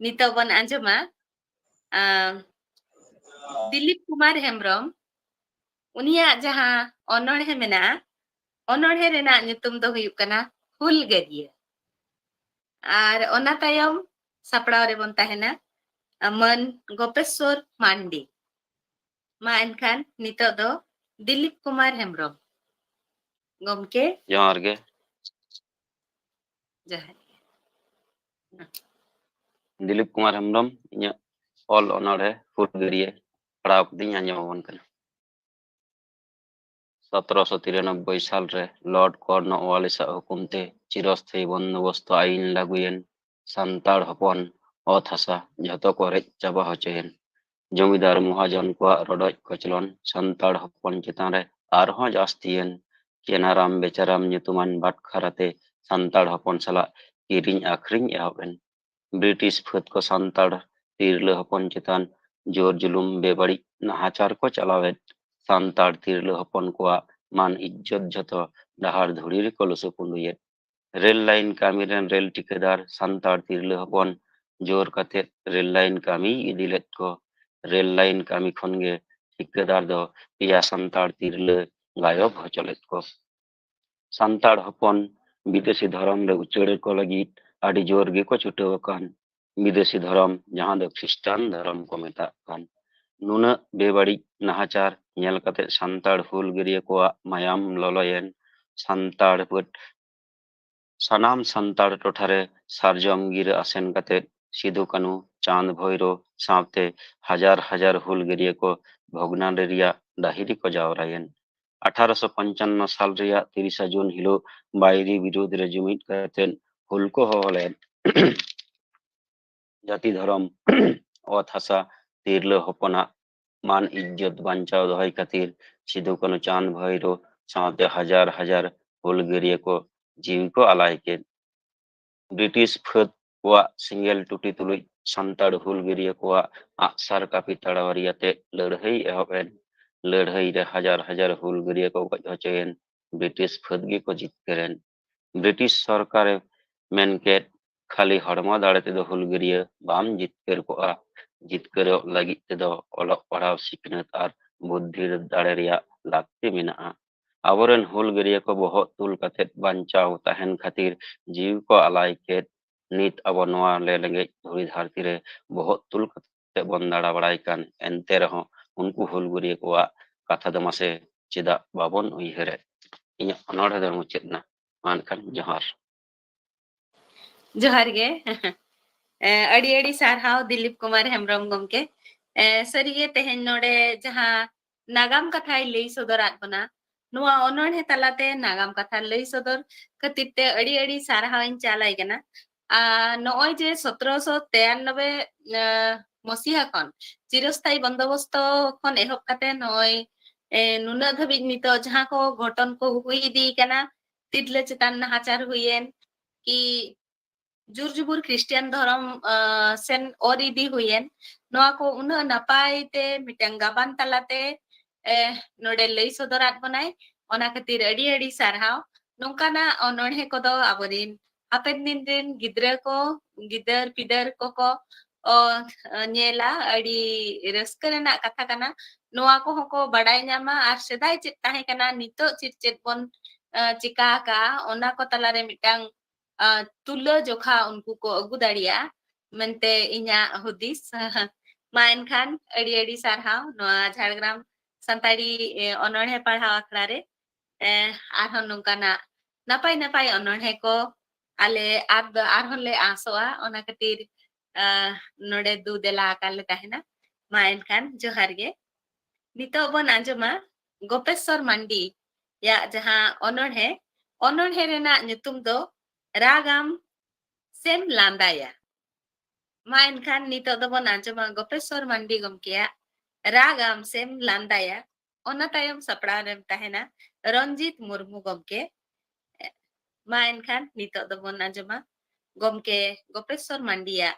ᱱᱤᱛᱚᱜ ᱵᱚᱱ ᱟᱸᱡᱚᱢᱟ, ᱟᱸ, ᱫᱤᱞᱤᱯ ᱠᱩᱢᱟᱨ ᱦᱮᱢᱵᱨᱚᱢ, ᱩᱱᱤᱭᱟᱜ ᱡᱟᱦᱟᱸ ᱚᱱᱚᱬᱦᱮ ᱢᱮᱱᱟᱜᱼᱟ, ᱚᱱᱚᱬᱦᱮ ᱨᱮᱱᱟᱜ ᱧᱩᱛᱩᱢ ᱫᱚ ᱦᱩᱭᱩᱜ ᱠᱟᱱᱟ ᱦᱩᱞᱜᱟᱹᱨᱤᱭᱟᱹ᱾ ᱟᱨ ᱚᱱᱟ ᱛᱟᱭᱚᱢ ᱥᱟᱯᱲᱟᱣ ᱨᱮᱵᱚᱱ ᱛᱟᱦᱮᱱᱟ, ᱟᱸ, ᱢᱟᱹᱱ ᱜᱳᱯᱮᱥᱥᱚᱨ ᱢᱟᱱᱰᱤ᱾ ᱢᱟ ᱮᱱᱠᱷᱟᱱ ᱱᱤᱛᱚᱜ ᱫᱚ ᱫᱤᱞᱤᱯ ᱠᱩᱢᱟᱨ ᱦᱮᱢᱵᱨᱚᱢ ᱜᱚᱢᱠᱮ᱾ ᱡᱚᱦᱟᱨ ᱜᱮ᱾ ᱡᱚᱦᱟᱨ ᱜᱮ᱾ ᱫᱤᱞᱤᱯ ᱠᱩᱢᱟᱨ ᱦᱮᱢᱵᱨᱚᱢ, ᱤᱧᱟᱹᱜ ᱚᱞ ᱚᱱᱚᱬᱦᱮ ᱦᱩᱞᱜᱟᱹᱨᱤᱭᱟᱹ ᱯᱟᱲᱦᱟᱣ ᱠᱟᱛᱮᱧ ᱟᱸᱡᱚᱢ ᱟᱵᱚᱱ ᱠᱟᱱᱟ᱾ ᱥᱚᱛᱨᱚᱥᱚ ᱛᱤᱨᱟᱱᱚᱵᱵᱳᱭ ᱥᱟᱞ ᱨᱮ ᱞᱚᱨᱰ ᱠᱚᱨᱱᱚᱣᱟᱞᱤᱥ ᱟᱜ ᱦᱩᱠᱩᱢ ᱛᱮ ᱪᱤᱨᱚᱥᱛᱷᱟᱭᱤ ᱵᱚᱱᱫᱳᱵᱚᱥᱛᱚ ᱟᱭᱤᱱ ᱞᱟᱹᱜᱩᱭᱮᱱ᱾ ᱥᱟᱱᱛᱟᱲ ᱦᱚᱯᱚᱱ ᱚᱛ ᱦᱟᱥᱟ ᱡᱷᱚᱛᱚ ᱠᱚ ᱨᱮᱡ ᱪᱟᱵᱟ ᱦᱚᱪᱚᱭᱮᱱ᱾ ᱡᱚᱢᱤᱫᱟᱨ ᱢᱚᱦᱟᱡᱚᱱ ᱠᱚᱣᱟᱜ ᱨᱚᱰᱚᱡ ᱠᱚᱪᱞᱚᱱ ᱥᱟᱱᱛᱟᱲ ᱦᱚᱯᱚᱱ ᱪᱮᱛᱟᱱ ᱨᱮ ᱟᱨᱦᱚᱸ ᱡᱟᱹᱥᱛᱤᱭᱮᱱ᱾ ᱠᱮᱱᱟᱨᱟᱢ ᱵᱮᱪᱟᱨᱟᱢ ᱧᱩᱛᱩᱢᱟᱱ ᱵᱟᱴᱠᱷᱟᱨᱟᱛᱮ ᱥᱟᱱᱛᱟᱲ ᱦᱚᱯᱚᱱ ᱥᱟᱞᱟᱜ ᱠᱤᱨᱤᱧ ᱟᱹᱠᱷᱨᱤᱧ ᱮᱦᱚᱵ ᱮᱱ᱾ ᱵᱨᱤᱴᱤᱥ ᱯᱷᱟᱹᱫ ᱠᱚ ᱥᱟᱱᱛᱟᱲ ᱛᱤᱨᱞᱟᱹ ᱦᱚᱯᱚᱱ ᱪᱮᱛᱟᱱ ᱡᱳᱨ ᱡᱩᱞᱩᱢ ᱵᱮᱵᱟᱹᱲᱤᱡ ᱱᱟᱦᱟᱪᱟᱨ ᱠᱚ ᱪᱟᱞᱟᱣᱮᱫ᱾ ᱥᱟᱱᱛᱟᱲ ᱛᱤᱨᱞᱟᱹ ᱦᱚᱯᱚᱱ ᱠᱚᱣᱟᱜ ᱢᱟᱱ ᱤᱡᱽᱡᱚᱛ ᱡᱷᱚᱛᱚ ᱰᱟᱦᱟᱨ ᱫᱷᱩᱲᱤ ᱨᱮᱠᱚ ᱞᱩᱥᱩ ᱯᱩᱸᱰᱩᱭᱮᱫ᱾ ᱨᱮᱞ ᱞᱟᱭᱤᱱ ᱠᱟᱹᱢᱤ ᱨᱮᱱ ᱨᱮᱞ ᱴᱷᱤᱠᱟᱹᱫᱟᱨ ᱥᱟᱱᱛᱟᱲ ᱛᱤᱨᱞᱟᱹ ᱦᱚᱯᱚᱱ ᱡᱳᱨ ᱠᱟᱛᱮ ᱨᱮᱞ ᱞᱟᱭᱤᱱ ᱠᱟᱹᱢᱤᱭ ᱤᱫᱤ ᱞᱮᱫ ᱠᱚ᱾ ᱨᱮᱞ ᱞᱟᱭᱤᱱ ᱠᱟᱹᱢᱤ ᱠᱷᱚᱱ ᱜᱮ ᱴᱷᱤᱠᱟᱹᱫᱟᱨ ᱫᱚ ᱯᱮᱭᱟ ᱥᱟᱱᱛᱟᱲ ᱛᱤᱨᱞᱟᱹ ᱜᱟᱭᱚᱵ ᱦᱚᱪᱚ ᱞᱮᱫ ᱠᱚ᱾ ᱥᱟᱱᱛᱟᱲ ᱦᱚᱯᱚᱱ ᱵᱤᱫᱮᱥᱤ ᱫᱷᱚᱨᱚᱢ ᱨᱮ ᱩᱪᱟᱹᱲ ᱠᱚ ᱞᱟᱹᱜᱤᱫ ᱟᱹᱰᱤ ᱡᱳᱨ ᱜᱮᱠᱚ ᱪᱷᱩᱴᱟᱹᱣ ᱟᱠᱟᱱ᱾ ᱵᱤᱫᱮᱥᱤ ᱫᱷᱚᱨᱚᱢ, ᱡᱟᱦᱟᱸ ᱫᱚ ᱠᱷᱨᱤᱥᱴᱟᱱ ᱫᱷᱚᱨᱚᱢ ᱠᱚ ᱢᱮᱛᱟᱜ ᱠᱟᱱ᱾ ᱱᱩᱱᱟᱹᱜ ᱵᱮᱵᱟᱹᱲᱤᱡ ᱱᱟᱦᱟᱪᱟᱨ ᱧᱮᱞ ᱠᱟᱛᱮ ᱥᱟᱱᱛᱟᱲ ᱦᱩᱞᱜᱟᱹᱨᱤᱭᱟᱹ ᱠᱚᱣᱟᱜ ᱢᱟᱭᱟᱢ ᱞᱚᱞᱚᱭᱮᱱ᱾ ᱥᱟᱱᱛᱟᱲ ᱯᱟᱹᱴ-, ᱥᱟᱱᱟᱢ ᱥᱟᱱᱛᱟᱲ ᱴᱚᱴᱷᱟ ᱨᱮ ᱥᱟᱨᱡᱚᱢ ᱜᱤᱨᱟᱹ ᱟᱥᱮᱱ ᱠᱟᱛᱮ ᱥᱤᱫᱩ ᱠᱟᱹᱱᱩ, ᱪᱟᱸᱫᱽ ᱵᱷᱳᱭᱨᱳ ᱥᱟᱶᱛᱮ ᱦᱟᱡᱟᱨ ᱦᱟᱡᱟᱨ ᱦᱩᱞᱜᱟᱹᱨᱤᱭᱟᱹ ᱠᱚ ᱵᱷᱚᱜᱽᱱᱟᱰᱤ ᱨᱮᱭᱟᱜ ᱰᱟᱹᱦᱤ ᱨᱮᱠᱚ ᱡᱟᱣᱨᱟᱭᱮᱱ᱾ ᱟᱴᱷᱟᱨᱚᱥᱚ ᱯᱚᱧᱪᱟᱱᱱᱚ ᱥᱟᱞ ᱨᱮᱭᱟᱜ ᱛᱤᱨᱤᱥᱟ ᱡᱩᱱ ᱦᱤᱞᱳᱜ ᱵᱟᱭᱨᱤ ᱵᱤᱨᱩᱫᱽ ᱨᱮ ᱡᱩᱢᱤᱫ ᱠᱟᱛᱮ ᱦᱩᱞ ᱠᱚ ᱦᱚᱦᱚ ᱞᱮᱫ᱾ ᱡᱟᱹᱛᱤ ᱫᱷᱚᱨᱚᱢ, ᱚᱛ ᱦᱟᱥᱟ, ᱛᱤᱨᱞᱟᱹ ᱦᱚᱯᱚᱱᱟᱜ ᱢᱟᱱ ᱤᱡᱽᱡᱚᱛ ᱵᱟᱧᱪᱟᱣ ᱫᱚᱦᱚᱭ ᱠᱷᱟᱹᱛᱤᱨ ᱥᱤᱫᱩ ᱠᱟᱹᱱᱩ ᱪᱟᱸᱫᱽ ᱵᱷᱟᱭᱨᱳ ᱥᱟᱶᱛᱮ ᱦᱟᱡᱟᱨ ᱦᱟᱡᱟᱨ ᱦᱩᱞᱜᱟᱹᱨᱤᱭᱟᱹ ᱠᱚ ᱡᱤᱣᱤ ᱠᱚ ᱟᱞᱟᱭ ᱠᱮᱫ᱾ ᱵᱨᱤᱴᱤᱥ ᱯᱷᱟᱹᱫ ᱠᱚᱣᱟᱜ ᱥᱮᱸᱜᱮᱞ ᱴᱩᱴᱤ ᱛᱩᱞᱩᱡ ᱥᱟᱱᱛᱟᱲ ᱦᱩᱞᱜᱟᱹᱨᱤᱭᱟᱹ ᱠᱚᱣᱟᱜ ᱟᱜᱼᱥᱟᱨ ᱠᱟᱹᱯᱤ ᱛᱟᱲᱣᱟᱨᱤ ᱟᱛᱮ ᱞᱟᱹᱲᱦᱟᱹᱭ ᱮᱦᱚᱵ ᱮᱱ᱾ ᱞᱟᱹᱲᱦᱟᱹᱭ ᱨᱮ ᱦᱟᱡᱟᱨ ᱦᱟᱡᱟᱨ ᱦᱩᱞᱜᱟᱹᱨᱤᱭᱟᱹ ᱠᱚ ᱜᱚᱡ ᱦᱚᱪᱚᱭᱮᱱ᱾ ᱵᱨᱤᱴᱤᱥ ᱯᱷᱟᱹᱫ ᱜᱮᱠᱚ ᱡᱤᱛᱠᱟᱹᱨᱮᱱ᱾ ᱵᱨᱤᱴᱤᱥ ᱥᱚᱨᱠᱟᱨᱮ ᱢᱮᱱ ᱠᱮᱫ, ᱠᱷᱟᱹᱞᱤ ᱦᱚᱲᱢᱚ ᱫᱟᱲᱮ ᱛᱮᱫᱚ ᱦᱩᱞᱜᱟᱹᱨᱤᱭᱟᱹ ᱵᱟᱢ ᱡᱤᱛᱠᱟᱹᱨ ᱠᱚᱜᱼᱟ᱾ ᱡᱤᱛᱠᱟᱹᱨᱚᱜ ᱞᱟᱹᱜᱤᱫ ᱛᱮᱫᱚ ᱚᱞᱚᱜ ᱯᱟᱲᱦᱟᱣ, ᱥᱤᱠᱷᱱᱟᱹᱛ ᱟᱨ ᱵᱩᱫᱽᱫᱷᱤ ᱫᱟᱲᱮ ᱨᱮᱭᱟᱜ ᱞᱟᱹᱠᱛᱤ ᱢᱮᱱᱟᱜᱼᱟ᱾ ᱟᱵᱚᱨᱮᱱ ᱦᱩᱞᱜᱟᱹᱨᱤᱭᱟᱹ ᱠᱚ ᱵᱚᱦᱚᱜ ᱛᱩᱞ ᱠᱟᱛᱮ ᱵᱟᱧᱪᱟᱣ ᱛᱟᱦᱮᱱ ᱠᱷᱟᱹᱛᱤᱨ ᱡᱤᱣᱤ ᱠᱚ ᱟᱞᱟᱭ ᱠᱮᱫ᱾ ᱱᱤᱛ ᱟᱵᱚ ᱱᱚᱣᱟ ᱞᱮ ᱞᱮᱸᱜᱮᱡ ᱫᱷᱩᱲᱤ ᱫᱷᱟᱹᱨᱛᱤ ᱨᱮ ᱵᱚᱦᱚᱜ ᱛᱩᱞ ᱠᱟᱛᱮ ᱵᱚᱱ ᱫᱟᱬᱟ ᱵᱟᱲᱟᱭ ᱠᱟᱱ, ᱮᱱᱛᱮ ᱨᱮᱦᱚᱸ ᱩᱱᱠᱩ ᱦᱩᱞᱜᱟᱹᱨᱤᱭᱟᱹ ᱠᱚᱣᱟᱜ ᱠᱟᱛᱷᱟ ᱫᱚ ᱢᱟᱥᱮ ᱪᱮᱫᱟᱜ ᱵᱟᱵᱚᱱ ᱩᱭᱦᱟᱹᱨᱮᱫ? ᱤᱧᱟᱹᱜ ᱚᱱᱚᱬᱦᱮ ᱫᱚ ᱢᱩᱪᱟᱹᱫ ᱮᱱᱟ᱾ ᱢᱟ ᱮᱱᱠᱷᱟᱱ ᱡᱚᱦᱟᱨ᱾ ᱡᱚᱦᱟᱨ ᱜᱮ᱾ ᱮ, ᱟᱹᱰᱤ ᱟᱹᱰᱤ ᱥᱟᱨᱦᱟᱣ ᱫᱤᱞᱤᱯ ᱠᱩᱢᱟᱨ ᱦᱮᱢᱵᱨᱚᱢ ᱜᱚᱢᱠᱮ᱾ ᱮ, ᱥᱟᱹᱨᱤᱜᱮ ᱛᱮᱦᱮᱧ ᱱᱚᱰᱮ ᱡᱟᱦᱟᱸ ᱱᱟᱜᱟᱢ ᱠᱟᱛᱷᱟᱭ ᱞᱟᱹᱭ ᱥᱚᱫᱚᱨᱟᱫ ᱵᱚᱱᱟ, ᱱᱚᱣᱟ ᱚᱱᱚᱬᱦᱮ ᱛᱟᱞᱟᱛᱮ ᱱᱟᱜᱟᱢ ᱠᱟᱛᱷᱟ ᱞᱟᱹᱭ ᱥᱚᱫᱚᱨ ᱠᱷᱟᱹᱛᱤᱨ ᱛᱮ ᱟᱹᱰᱤ ᱟᱹᱰᱤ ᱥᱟᱨᱦᱟᱣ ᱤᱧ ᱪᱟᱞ ᱟᱭ ᱠᱟᱱᱟ᱾ ᱟᱨ ᱱᱚᱜᱼᱚᱭ ᱡᱮ ᱥᱚᱛᱨᱚᱥᱚ ᱛᱮᱭᱟᱱᱱᱚᱵᱮ, ᱮ, ᱢᱚᱥᱤᱦᱟ ᱠᱷᱚᱱ ᱪᱤᱨᱚᱥᱛᱷᱟᱭᱤ ᱵᱚᱱᱫᱳᱵᱚᱥᱛᱚ ᱠᱷᱚᱱ ᱮᱦᱚᱵ ᱠᱟᱛᱮ ᱱᱚᱜᱼᱚᱭ, ᱮ, ᱱᱩᱱᱟᱹᱜ ᱫᱷᱟᱹᱵᱤᱡ ᱱᱤᱛᱚᱜ ᱡᱟᱦᱟᱸ ᱠᱚ ᱜᱷᱚᱴᱚᱱ ᱠᱚ ᱦᱩᱭ ᱤᱫᱤ ᱠᱟᱱᱟ, ᱛᱤᱨᱞᱟᱹ ᱪᱮᱛᱟᱱ ᱱᱟᱦᱟᱪᱟᱨ ᱦᱩᱭᱮᱱ, ᱠᱤ ᱡᱩᱨ ᱡᱩᱵᱩᱨ ᱠᱷᱨᱤᱥᱴᱤᱭᱟᱱ ᱫᱷᱚᱨᱚᱢ, ᱟᱸ, ᱥᱮᱱ ᱚᱨ ᱤᱫᱤ ᱦᱩᱭᱮᱱ, ᱱᱚᱣᱟ ᱠᱚ ᱩᱱᱟᱹᱜ ᱱᱟᱯᱟᱭ ᱛᱮ ᱢᱤᱫᱴᱟᱝ ᱜᱟᱵᱟᱱ ᱛᱟᱞᱟᱛᱮ, ᱮ, ᱱᱚᱰᱮ ᱞᱟᱹᱭ ᱥᱚᱫᱚᱨᱟᱫ ᱵᱚᱱᱟᱭ᱾ ᱚᱱᱟ ᱠᱷᱟᱹᱛᱤᱨ ᱟᱹᱰᱤ ᱟᱹᱰᱤ ᱥᱟᱨᱦᱟᱣ᱾ ᱱᱚᱝᱠᱟᱱᱟᱜ ᱚᱱᱚᱬᱦᱮ ᱠᱚᱫᱚ ᱟᱵᱚᱨᱤᱱ ᱦᱟᱯᱮᱱ ᱫᱤᱱ ᱨᱤᱱ ᱜᱤᱫᱽᱨᱟᱹ ᱠᱚ, ᱜᱤᱫᱟᱹᱨ ᱯᱤᱫᱟᱹᱨ ᱠᱚᱠᱚ, ᱚ, ᱧᱮᱞᱟ, ᱟᱹᱰᱤ ᱨᱟᱹᱥᱠᱟᱹ ᱨᱮᱱᱟᱜ ᱠᱟᱛᱷᱟ ᱠᱟᱱᱟ᱾ ᱱᱚᱣᱟ ᱠᱚᱦᱚᱸ ᱠᱚ ᱵᱟᱰᱟᱭ ᱧᱟᱢᱟ ᱟᱨ ᱥᱮᱫᱟᱭ ᱪᱮᱫ ᱛᱟᱦᱮᱸ ᱠᱟᱱᱟ, ᱱᱤᱛᱚᱜ ᱪᱮᱫ ᱪᱮᱫ ᱵᱚᱱ, ᱮ, ᱪᱤᱠᱟ ᱟᱠᱟᱜᱼᱟ, ᱚᱱᱟ ᱠᱚ ᱛᱟᱞᱟᱨᱮ ᱢᱤᱫᱴᱟᱝ, ᱟ, ᱛᱩᱞᱟᱹ ᱡᱚᱠᱷᱟ ᱩᱱᱠᱩ ᱠᱚ ᱟᱹᱜᱩ ᱫᱟᱲᱮᱭᱟᱜᱼᱟ ᱢᱮᱱᱛᱮ ᱤᱧᱟᱹᱜ ᱦᱩᱫᱤᱥ᱾ ᱢᱟ ᱮᱱᱠᱷᱟᱱ ᱟᱹᱰᱤ ᱟᱹᱰᱤ ᱥᱟᱨᱦᱟᱣ ᱱᱚᱣᱟ ᱡᱷᱟᱲᱜᱨᱟᱢ ᱥᱟᱱᱛᱟᱲᱤ, ᱮ, ᱚᱱᱚᱬᱦᱮ ᱯᱟᱲᱦᱟᱣ ᱟᱠᱷᱲᱟ ᱨᱮ᱾ ᱮ, ᱟᱨᱦᱚᱸ ᱱᱚᱝᱠᱟᱱᱟᱜ ᱱᱟᱯᱟᱭ ᱱᱟᱯᱟᱭ ᱚᱱᱚᱬᱦᱮ ᱠᱚ ᱟᱞᱮ ᱟᱨ ᱫᱚ ᱟᱨᱦᱚᱸ ᱞᱮ ᱟᱸᱥᱚᱜᱼᱟ᱾ ᱚᱱᱟ ᱠᱷᱟᱹᱛᱤᱨ ᱟᱸ, ᱱᱚᱰᱮ ᱫᱩ ᱫᱮᱞᱟ ᱟᱠᱟᱱ ᱞᱮ ᱛᱟᱦᱮᱱᱟ᱾ ᱢᱟ ᱮᱱᱠᱷᱟᱱ ᱡᱚᱦᱟᱨ ᱜᱮ᱾ ᱱᱤᱛᱚᱜ ᱵᱚᱱ ᱟᱸᱡᱚᱢᱟ ᱜᱳᱯᱮᱥᱥᱚᱨ ᱢᱟᱱᱰᱤ ᱭᱟᱜ ᱡᱟᱦᱟᱸ ᱚᱱᱚᱬᱦᱮ, ᱚᱱᱚᱬᱦᱮ ᱨᱮᱱᱟᱜ ᱧᱩᱛᱩᱢ ᱫᱚ ᱨᱟᱜᱟᱢ ᱥᱮᱢ ᱞᱟᱸᱫᱟᱭᱟ᱾ ᱢᱟ ᱮᱱᱠᱷᱟᱱ ᱱᱤᱛᱚᱜ ᱫᱚᱵᱚᱱ ᱟᱸᱡᱚᱢᱟ ᱜᱳᱯᱮᱥᱥᱚᱨ ᱢᱟᱱᱰᱤ ᱜᱚᱢᱠᱮᱭᱟᱜ ᱨᱟᱜᱟᱢ ᱥᱮᱢ ᱞᱟᱸᱫᱟᱭᱟ᱾ ᱚᱱᱟ ᱛᱟᱭᱚᱢ ᱥᱟᱯᱲᱟᱣ ᱨᱮᱢ ᱛᱟᱦᱮᱱᱟ ᱨᱚᱧᱡᱤᱛ ᱢᱩᱨᱢᱩ ᱜᱚᱢᱠᱮ᱾ ᱢᱟ ᱮᱱᱠᱷᱟᱱ ᱱᱤᱛᱚᱜ ᱫᱚᱵᱚᱱ ᱟᱸᱡᱚᱢᱟ ᱜᱚᱢᱠᱮ ᱜᱳᱯᱮᱥᱥᱚᱨ ᱢᱟᱱᱰᱤᱭᱟᱜ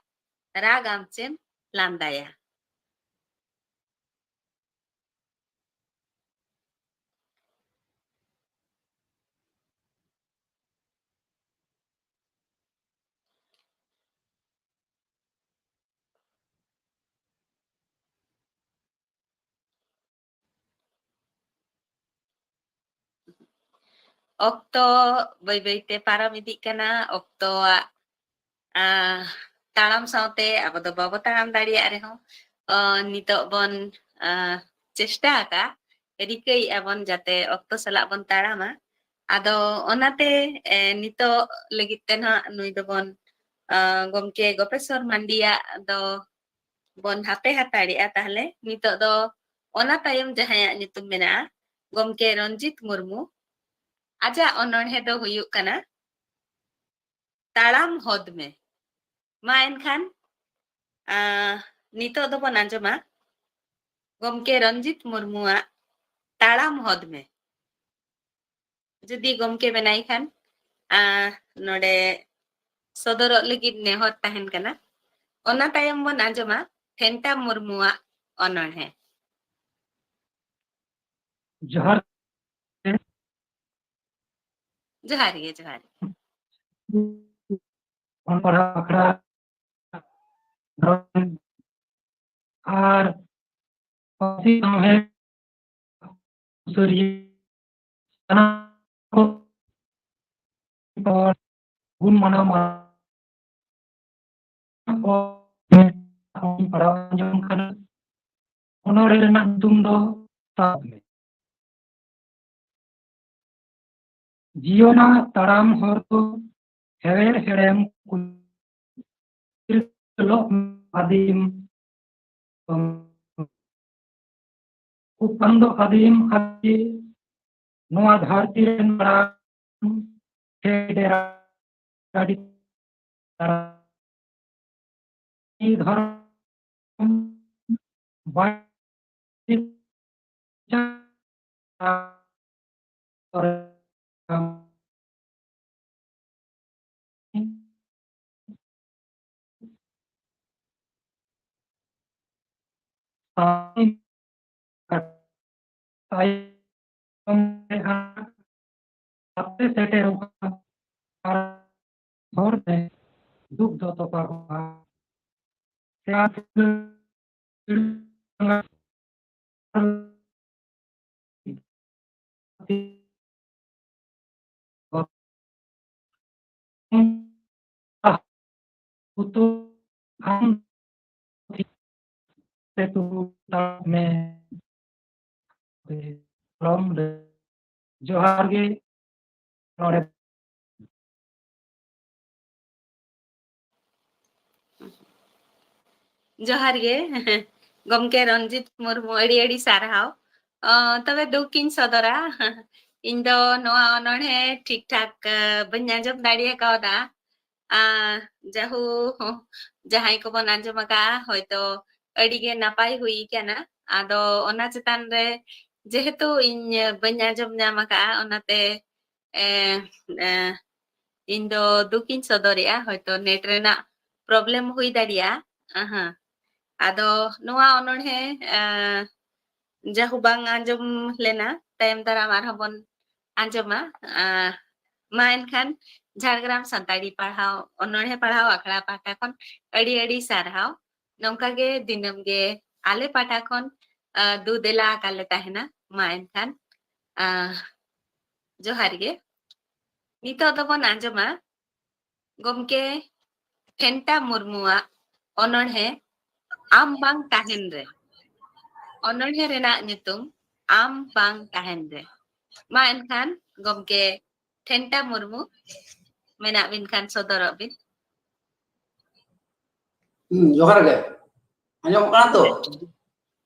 ᱨᱟᱜᱟᱢ ᱥᱮᱢ ᱞᱟᱸᱫᱟᱭᱟ᱾ ᱚᱠᱛᱚ ᱵᱟᱹᱭ ᱵᱟᱹᱭ ᱛᱮ ᱯᱟᱨᱚᱢ ᱤᱫᱤᱜ ᱠᱟᱱᱟ᱾ ᱚᱠᱛᱚᱣᱟᱜ, ᱟᱸ, ᱛᱟᱲᱟᱢ ᱥᱟᱶᱛᱮ ᱟᱵᱚ ᱫᱚ ᱵᱟᱵᱚ ᱛᱟᱲᱟᱢ ᱫᱟᱲᱮᱭᱟᱜ ᱨᱮᱦᱚᱸ, ᱚ, ᱱᱤᱛᱚᱜ ᱵᱚᱱ, ᱟᱸ, ᱪᱮᱥᱴᱟ ᱟᱠᱟᱫ, ᱨᱤᱠᱟᱹᱭᱮᱫᱼᱟ ᱵᱚᱱ ᱡᱟᱛᱮ ᱚᱠᱛᱚ ᱥᱟᱞᱟᱜ ᱵᱚᱱ ᱛᱟᱲᱟᱢᱟ᱾ ᱟᱫᱚ ᱚᱱᱟᱛᱮ, ᱮ, ᱱᱤᱛᱚᱜ ᱞᱟᱹᱜᱤᱫ ᱛᱮ ᱱᱟᱦᱟᱜ ᱱᱩᱭ ᱫᱚᱵᱚᱱ, ᱟᱸ, ᱜᱚᱢᱠᱮ ᱜᱳᱯᱮᱥᱥᱚᱨ ᱢᱟᱱᱰᱤᱭᱟᱜ ᱫᱚ ᱵᱚᱱ ᱦᱟᱯᱮ ᱦᱟᱛᱟᱲᱮᱜᱼᱟ᱾ ᱛᱟᱦᱞᱮ ᱱᱤᱛᱚᱜ ᱫᱚ ᱚᱱᱟ ᱛᱟᱭᱚᱢ ᱡᱟᱦᱟᱸᱭᱟᱜ ᱧᱩᱛᱩᱢ ᱢᱮᱱᱟᱜᱼᱟ, ᱜᱚᱢᱠᱮ ᱨᱚᱧᱡᱤᱛ ᱢᱩᱨᱢᱩ, ᱟᱡᱟᱜ ᱚᱱᱚᱬᱦᱮ ᱫᱚ ᱦᱩᱭᱩᱜ ᱠᱟᱱᱟ ᱛᱟᱲᱟᱢ ᱦᱚᱫ ᱢᱮ᱾ ᱢᱟ ᱮᱱᱠᱷᱟᱱ, ᱟᱸ, ᱱᱤᱛᱚᱜ ᱫᱚᱵᱚᱱ ᱟᱸᱡᱚᱢᱟ ᱜᱚᱢᱠᱮ ᱨᱚᱧᱡᱤᱛ ᱢᱩᱨᱢᱩᱣᱟᱜ ᱛᱟᱲᱟᱢ ᱦᱚᱫ ᱢᱮ᱾ ᱡᱩᱫᱤ ᱜᱚᱢᱠᱮ ᱢᱮᱱᱟᱭ ᱠᱷᱟᱱ, ᱟᱸ, ᱱᱚᱰᱮ ᱥᱚᱫᱚᱨᱚᱜ ᱞᱟᱹᱜᱤᱫ ᱱᱮᱦᱚᱨ ᱛᱟᱦᱮᱱ ᱠᱟᱱᱟ᱾ ᱚᱱᱟ ᱛᱟᱭᱚᱢ ᱵᱚᱱ ᱟᱸᱡᱚᱢᱟ ᱴᱷᱮᱱᱴᱟ ᱢᱩᱨᱢᱩᱣᱟᱜ ᱚᱱᱚᱬᱦᱮ᱾ ᱡᱚᱦᱟᱨ᱾ ᱡᱚᱦᱟᱨ ᱜᱮ, ᱡᱚᱦᱟᱨ ᱜᱮ᱾ ᱚᱞ ᱯᱟᱲᱦᱟᱣ ᱟᱠᱷᱲᱟ ᱟᱨ ᱯᱟᱹᱨᱥᱤ ᱥᱟᱶᱦᱮᱫ ᱥᱩᱥᱟᱹᱨᱤᱭᱟᱹ ᱥᱟᱱᱟᱢ ᱠᱚ ᱜᱩᱱ ᱢᱟᱱᱟᱣ ᱢᱟ-, ᱯᱟᱲᱦᱟᱣ ᱟᱸᱡᱚᱢ ᱠᱟᱱᱟ᱾ ᱚᱱᱚᱬᱦᱮ ᱨᱮᱱᱟᱜ ᱧᱩᱛᱩᱢ ᱫᱚ ᱥᱟᱵ ᱢᱮ᱾ ᱡᱤᱭᱚᱱᱟᱜ ᱛᱟᱲᱟᱢ ᱦᱚᱨ ᱫᱚ ᱦᱮᱲᱮᱢ ᱦᱮᱲᱮᱢ ᱠᱩᱞ-, ᱚᱞᱚᱜ ᱟᱹᱫᱤᱢ ᱩᱯᱟᱱ ᱫᱚ ᱟᱹᱫᱤᱢ ᱟᱹᱫᱤ ᱱᱚᱣᱟ ᱫᱷᱟᱹᱨᱛᱤ ᱨᱮᱱ ᱢᱟᱲᱟᱝ ᱯᱷᱮᱰᱮᱨᱟᱞ ᱟᱹᱰᱤ ᱫᱷᱚᱨᱚᱢ ᱵᱟᱹᱲᱛᱤ ᱛᱟᱭᱚᱢ ᱨᱮ ᱦᱟᱸᱜ ᱟᱯᱮ ᱥᱮᱴᱮᱨᱚᱜᱼᱟ ᱟᱨ ᱦᱚᱨ ᱛᱮ ᱫᱩᱠ ᱫᱚ ᱛᱚᱯᱟᱜᱚᱜᱼᱟ᱾ ᱡᱚᱦᱟᱨ ᱜᱮ᱾ ᱱᱚᱰᱮ ᱡᱚᱦᱟᱨ ᱜᱮ᱾ ᱜᱚᱢᱠᱮ ᱨᱚᱱᱡᱤᱛ ᱢᱩᱨᱢᱩ, ᱟᱹᱰᱤ ᱟᱹᱰᱤ ᱥᱟᱨᱦᱟᱣ᱾ ᱚ, ᱛᱚᱵᱮ ᱫᱩᱠ ᱤᱧ ᱥᱚᱫᱚᱨᱟ᱾ ᱤᱧ ᱫᱚ ᱱᱚᱣᱟ ᱚᱱᱚᱬᱦᱮ ᱴᱷᱤᱠ ᱴᱷᱟᱠ, ᱟ, ᱵᱟᱹᱧ ᱟᱸᱡᱚᱢ ᱫᱟᱲᱮ ᱠᱟᱣᱫᱟ᱾ ᱟ, ᱡᱟᱦᱳ, ᱡᱟᱦᱟᱸᱭ ᱠᱚᱵᱚᱱ ᱟᱸᱡᱚᱢ ᱟᱠᱟᱫᱼᱟ, ᱦᱚᱭᱛᱚ ᱟᱹᱰᱤ ᱜᱮ ᱱᱟᱯᱟᱭ ᱦᱩᱭ ᱠᱟᱱᱟ᱾ ᱟᱫᱚ ᱚᱱᱟ ᱪᱮᱛᱟᱱ ᱨᱮ ᱡᱮᱦᱮᱛᱩ ᱤᱧ ᱵᱟᱹᱧ ᱟᱸᱡᱚᱢ ᱧᱟᱢ ᱟᱠᱟᱫᱼᱟ, ᱚᱱᱟᱛᱮ, ᱮ, ᱮ, ᱤᱧ ᱫᱚ ᱫᱩᱠ ᱤᱧ ᱥᱚᱫᱚᱨᱮᱜᱼᱟ, ᱦᱚᱭᱛᱚ ᱱᱮᱴ ᱨᱮᱱᱟᱜ ᱯᱨᱚᱵᱞᱮᱢ ᱦᱩᱭ ᱫᱟᱲᱮᱭᱟᱜᱼᱟ᱾ ᱟᱦᱟ᱾ ᱟᱫᱚ ᱱᱚᱣᱟ ᱚᱱᱚᱬᱦᱮ, ᱮ, ᱡᱟᱦᱩ ᱵᱟᱝ ᱟᱸᱡᱚᱢ ᱞᱮᱱᱟ, ᱛᱟᱭᱚᱢ ᱫᱟᱨᱟᱢ ᱟᱨᱦᱚᱸ ᱵᱚᱱ ᱟᱸᱡᱚᱢᱟ᱾ ᱟ, ᱢᱟ ᱮᱱᱠᱷᱟᱱ ᱡᱷᱟᱲᱜᱨᱟᱢ ᱥᱟᱱᱛᱟᱲᱤ ᱯᱟᱲᱦᱟᱣ, ᱚᱱᱚᱬᱦᱮ ᱯᱟᱲᱦᱟᱣ ᱟᱠᱷᱲᱟ ᱯᱟᱦᱴᱟ ᱠᱷᱚᱱ ᱟᱹᱰᱤ ᱟᱹᱰᱤ ᱥᱟᱨᱦᱟᱣ᱾ ᱱᱚᱝᱠᱟ ᱜᱮ ᱫᱤᱱᱟᱹᱢ ᱜᱮ ᱟᱞᱮ ᱯᱟᱦᱴᱟ ᱠᱷᱚᱱ, ᱟ, ᱫᱩ ᱫᱮᱞᱟ ᱟᱠᱟᱫ ᱞᱮ ᱛᱟᱦᱮᱱᱟ᱾ ᱢᱟ ᱮᱱᱠᱷᱟᱱ, ᱟ, ᱡᱚᱦᱟᱨ ᱜᱮ᱾ ᱱᱤᱛᱚᱜ ᱫᱚᱵᱚᱱ ᱟᱸᱡᱚᱢᱟ ᱜᱚᱢᱠᱮ ᱴᱷᱮᱱᱴᱟ ᱢᱩᱨᱢᱩᱣᱟᱜ ᱚᱱᱚᱬᱦᱮ ᱟᱢ ᱵᱟᱝ ᱛᱟᱦᱮᱱ ᱨᱮ᱾ ᱚᱱᱚᱬᱦᱮ ᱨᱮᱱᱟᱜ ᱧᱩᱛᱩᱢ ᱟᱢ ᱵᱟᱝ ᱛᱟᱦᱮᱱ ᱨᱮ᱾ ᱢᱟ ᱮᱱᱠᱷᱟᱱ ᱜᱚᱢᱠᱮ ᱴᱷᱮᱱᱴᱟ ᱢᱩᱨᱢᱩ, ᱢᱮᱱᱟᱜ ᱵᱤᱱ ᱠᱷᱟᱱ ᱥᱚᱫᱚᱨᱚᱜ ᱵᱤᱱ᱾ ᱦᱩᱸ, ᱡᱚᱦᱟᱨ ᱜᱮ᱾ ᱟᱸᱡᱚᱢᱚᱜ ᱠᱟᱱᱟ ᱛᱚ?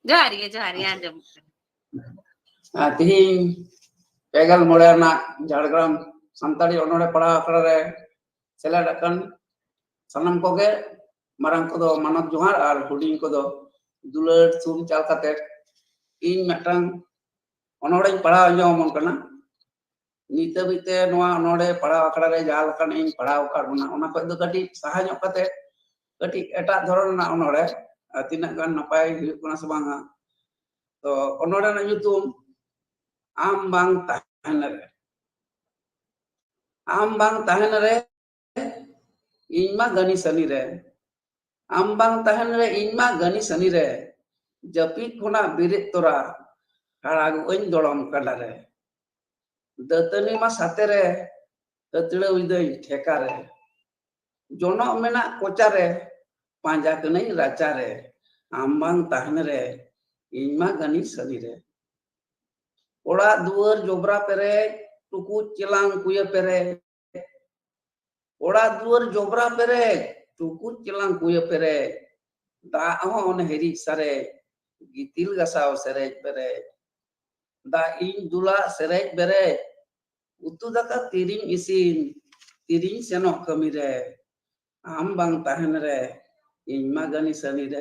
ᱡᱚᱦᱟᱨ ᱜᱮ, ᱡᱚᱦᱟᱨ ᱜᱮ, ᱟᱸᱡᱚᱢᱚᱜ ᱠᱟᱱᱟ᱾ ᱟᱨ ᱛᱤᱦᱤᱧ ᱯᱮ ᱜᱮᱞ ᱢᱚᱬᱮ ᱟᱱᱟᱜ ᱡᱷᱟᱲᱜᱨᱟᱢ ᱥᱟᱱᱛᱟᱲᱤ ᱚᱱᱚᱬᱦᱮ ᱯᱟᱲᱦᱟᱣ ᱟᱠᱷᱲᱟ ᱨᱮ ᱥᱮᱞᱮᱫ ᱟᱠᱟᱱ ᱥᱟᱱᱟᱢ ᱠᱚᱜᱮ, ᱢᱟᱨᱟᱝ ᱠᱚᱫᱚ ᱢᱟᱱᱚᱛ ᱡᱚᱦᱟᱨ ᱟᱨ ᱦᱩᱰᱤᱧ ᱠᱚᱫᱚ ᱫᱩᱞᱟᱹᱲ ᱛᱷᱩᱢ ᱪᱟᱞ ᱠᱟᱛᱮ, ᱤᱧ ᱢᱤᱫᱴᱟᱝ ᱚᱱᱚᱬᱦᱮᱧ ᱯᱟᱲᱦᱟᱣ ᱟᱸᱡᱚᱢ ᱟᱵᱚᱱ ᱠᱟᱱᱟ᱾ ᱱᱤᱛ ᱦᱟᱹᱵᱤᱡ ᱛᱮ ᱱᱚᱣᱟ ᱚᱱᱚᱬᱦᱮ ᱯᱟᱲᱦᱟᱣ ᱟᱠᱷᱲᱟ ᱨᱮ ᱡᱟᱦᱟᱸ ᱞᱮᱠᱟᱱᱟᱜ ᱤᱧ ᱯᱟᱲᱦᱟᱣ ᱟᱠᱟᱫ ᱵᱚᱱᱟ, ᱚᱱᱟ ᱠᱷᱚᱱ ᱫᱚ ᱠᱟᱹᱴᱤᱡ ᱥᱟᱦᱟ ᱧᱚᱜ ᱠᱟᱛᱮ, ᱠᱟᱹᱴᱤᱡ ᱮᱴᱟᱜ ᱫᱷᱚᱨᱚᱱ ᱨᱮᱱᱟᱜ ᱚᱱᱚᱬᱦᱮ, ᱟᱨ ᱛᱤᱱᱟᱹᱜ ᱜᱟᱱ ᱱᱟᱯᱟᱭ ᱦᱩᱭᱩᱜ ᱠᱟᱱᱟ ᱥᱮ ᱵᱟᱝᱟ᱾ ᱛᱚ, ᱚᱱᱚᱬᱦᱮ ᱨᱮᱱᱟᱜ ᱧᱩᱛᱩᱢ ᱟᱢ ᱵᱟᱝ ᱛᱟᱦᱮᱱ ᱨᱮ᱾ ᱟᱢ ᱵᱟᱝ ᱛᱟᱦᱮᱱ ᱨᱮ ᱤᱧ ᱢᱟ ᱜᱟᱹᱱᱤ ᱥᱟᱹᱱᱤ ᱨᱮ᱾ ᱟᱢ ᱵᱟᱝ ᱛᱟᱦᱮᱱ ᱨᱮ ᱤᱧ ᱢᱟ ᱜᱟᱹᱱᱤ ᱥᱟᱹᱱᱤ ᱨᱮ᱾ ᱡᱟᱹᱯᱤᱫ ᱠᱷᱚᱱᱟᱜ ᱵᱮᱨᱮᱫ ᱛᱚᱨᱟ ᱟᱲᱟᱜᱚᱜ ᱟᱹᱧ ᱫᱚᱲᱚᱢ ᱠᱟᱸᱰᱟ ᱨᱮ᱾ ᱫᱟᱹᱛᱟᱹᱱᱤ ᱢᱟ ᱥᱟᱛᱮ ᱨᱮ, ᱦᱟᱹᱛᱲᱟᱹᱣ ᱤᱫᱟᱹᱧ ᱴᱷᱮᱠᱟ ᱨᱮ᱾ ᱡᱚᱱᱚᱜ ᱢᱮᱱᱟᱜ ᱠᱚᱪᱟ ᱨᱮ, ᱯᱟᱸᱡᱟ ᱠᱟᱹᱱᱟᱹᱧ ᱨᱟᱪᱟ ᱨᱮ᱾ ᱟᱢ ᱵᱟᱝ ᱛᱟᱦᱮᱱ ᱨᱮ ᱤᱧ ᱢᱟ ᱜᱟᱹᱱᱤ ᱥᱟᱹᱱᱤ ᱨᱮ᱾ ᱚᱲᱟᱜ ᱫᱩᱣᱟᱹᱨ ᱡᱚᱵᱽᱨᱟ ᱯᱮᱨᱮᱡ, ᱴᱩᱠᱩᱡ ᱪᱮᱞᱟᱝ ᱠᱩᱭᱟᱹ ᱯᱮᱨᱮᱡ᱾ ᱚᱲᱟᱜ ᱫᱩᱣᱟᱹᱨ ᱡᱚᱵᱽᱨᱟ ᱯᱮᱨᱮᱡ, ᱴᱩᱠᱩᱡ ᱪᱮᱞᱟᱝ ᱠᱩᱭᱟᱹ ᱯᱮᱨᱮᱡ᱾ ᱫᱟᱜ ᱦᱚᱸ ᱚᱱᱮ ᱦᱤᱨᱤᱡ ᱥᱟᱨᱮᱡ, ᱜᱤᱛᱤᱞ ᱜᱟᱥᱟᱣ ᱥᱮᱨᱮᱡ ᱯᱮᱨᱮᱡ᱾ ᱫᱟᱜ ᱤᱧ ᱫᱩᱞᱟᱜ ᱥᱮᱨᱮᱡ ᱵᱮᱨᱮᱡ᱾ ᱩᱛᱩ ᱫᱟᱠᱟ ᱛᱤᱨᱤᱧ ᱤᱥᱤᱱ, ᱛᱤᱨᱤᱧ ᱥᱮᱱᱚᱜ ᱠᱟᱹᱢᱤ ᱨᱮ᱾ ᱟᱢ ᱵᱟᱝ ᱛᱟᱦᱮᱱ ᱨᱮ ᱤᱧ ᱢᱟ ᱜᱟᱹᱱᱤ ᱥᱟᱹᱱᱤ ᱨᱮ᱾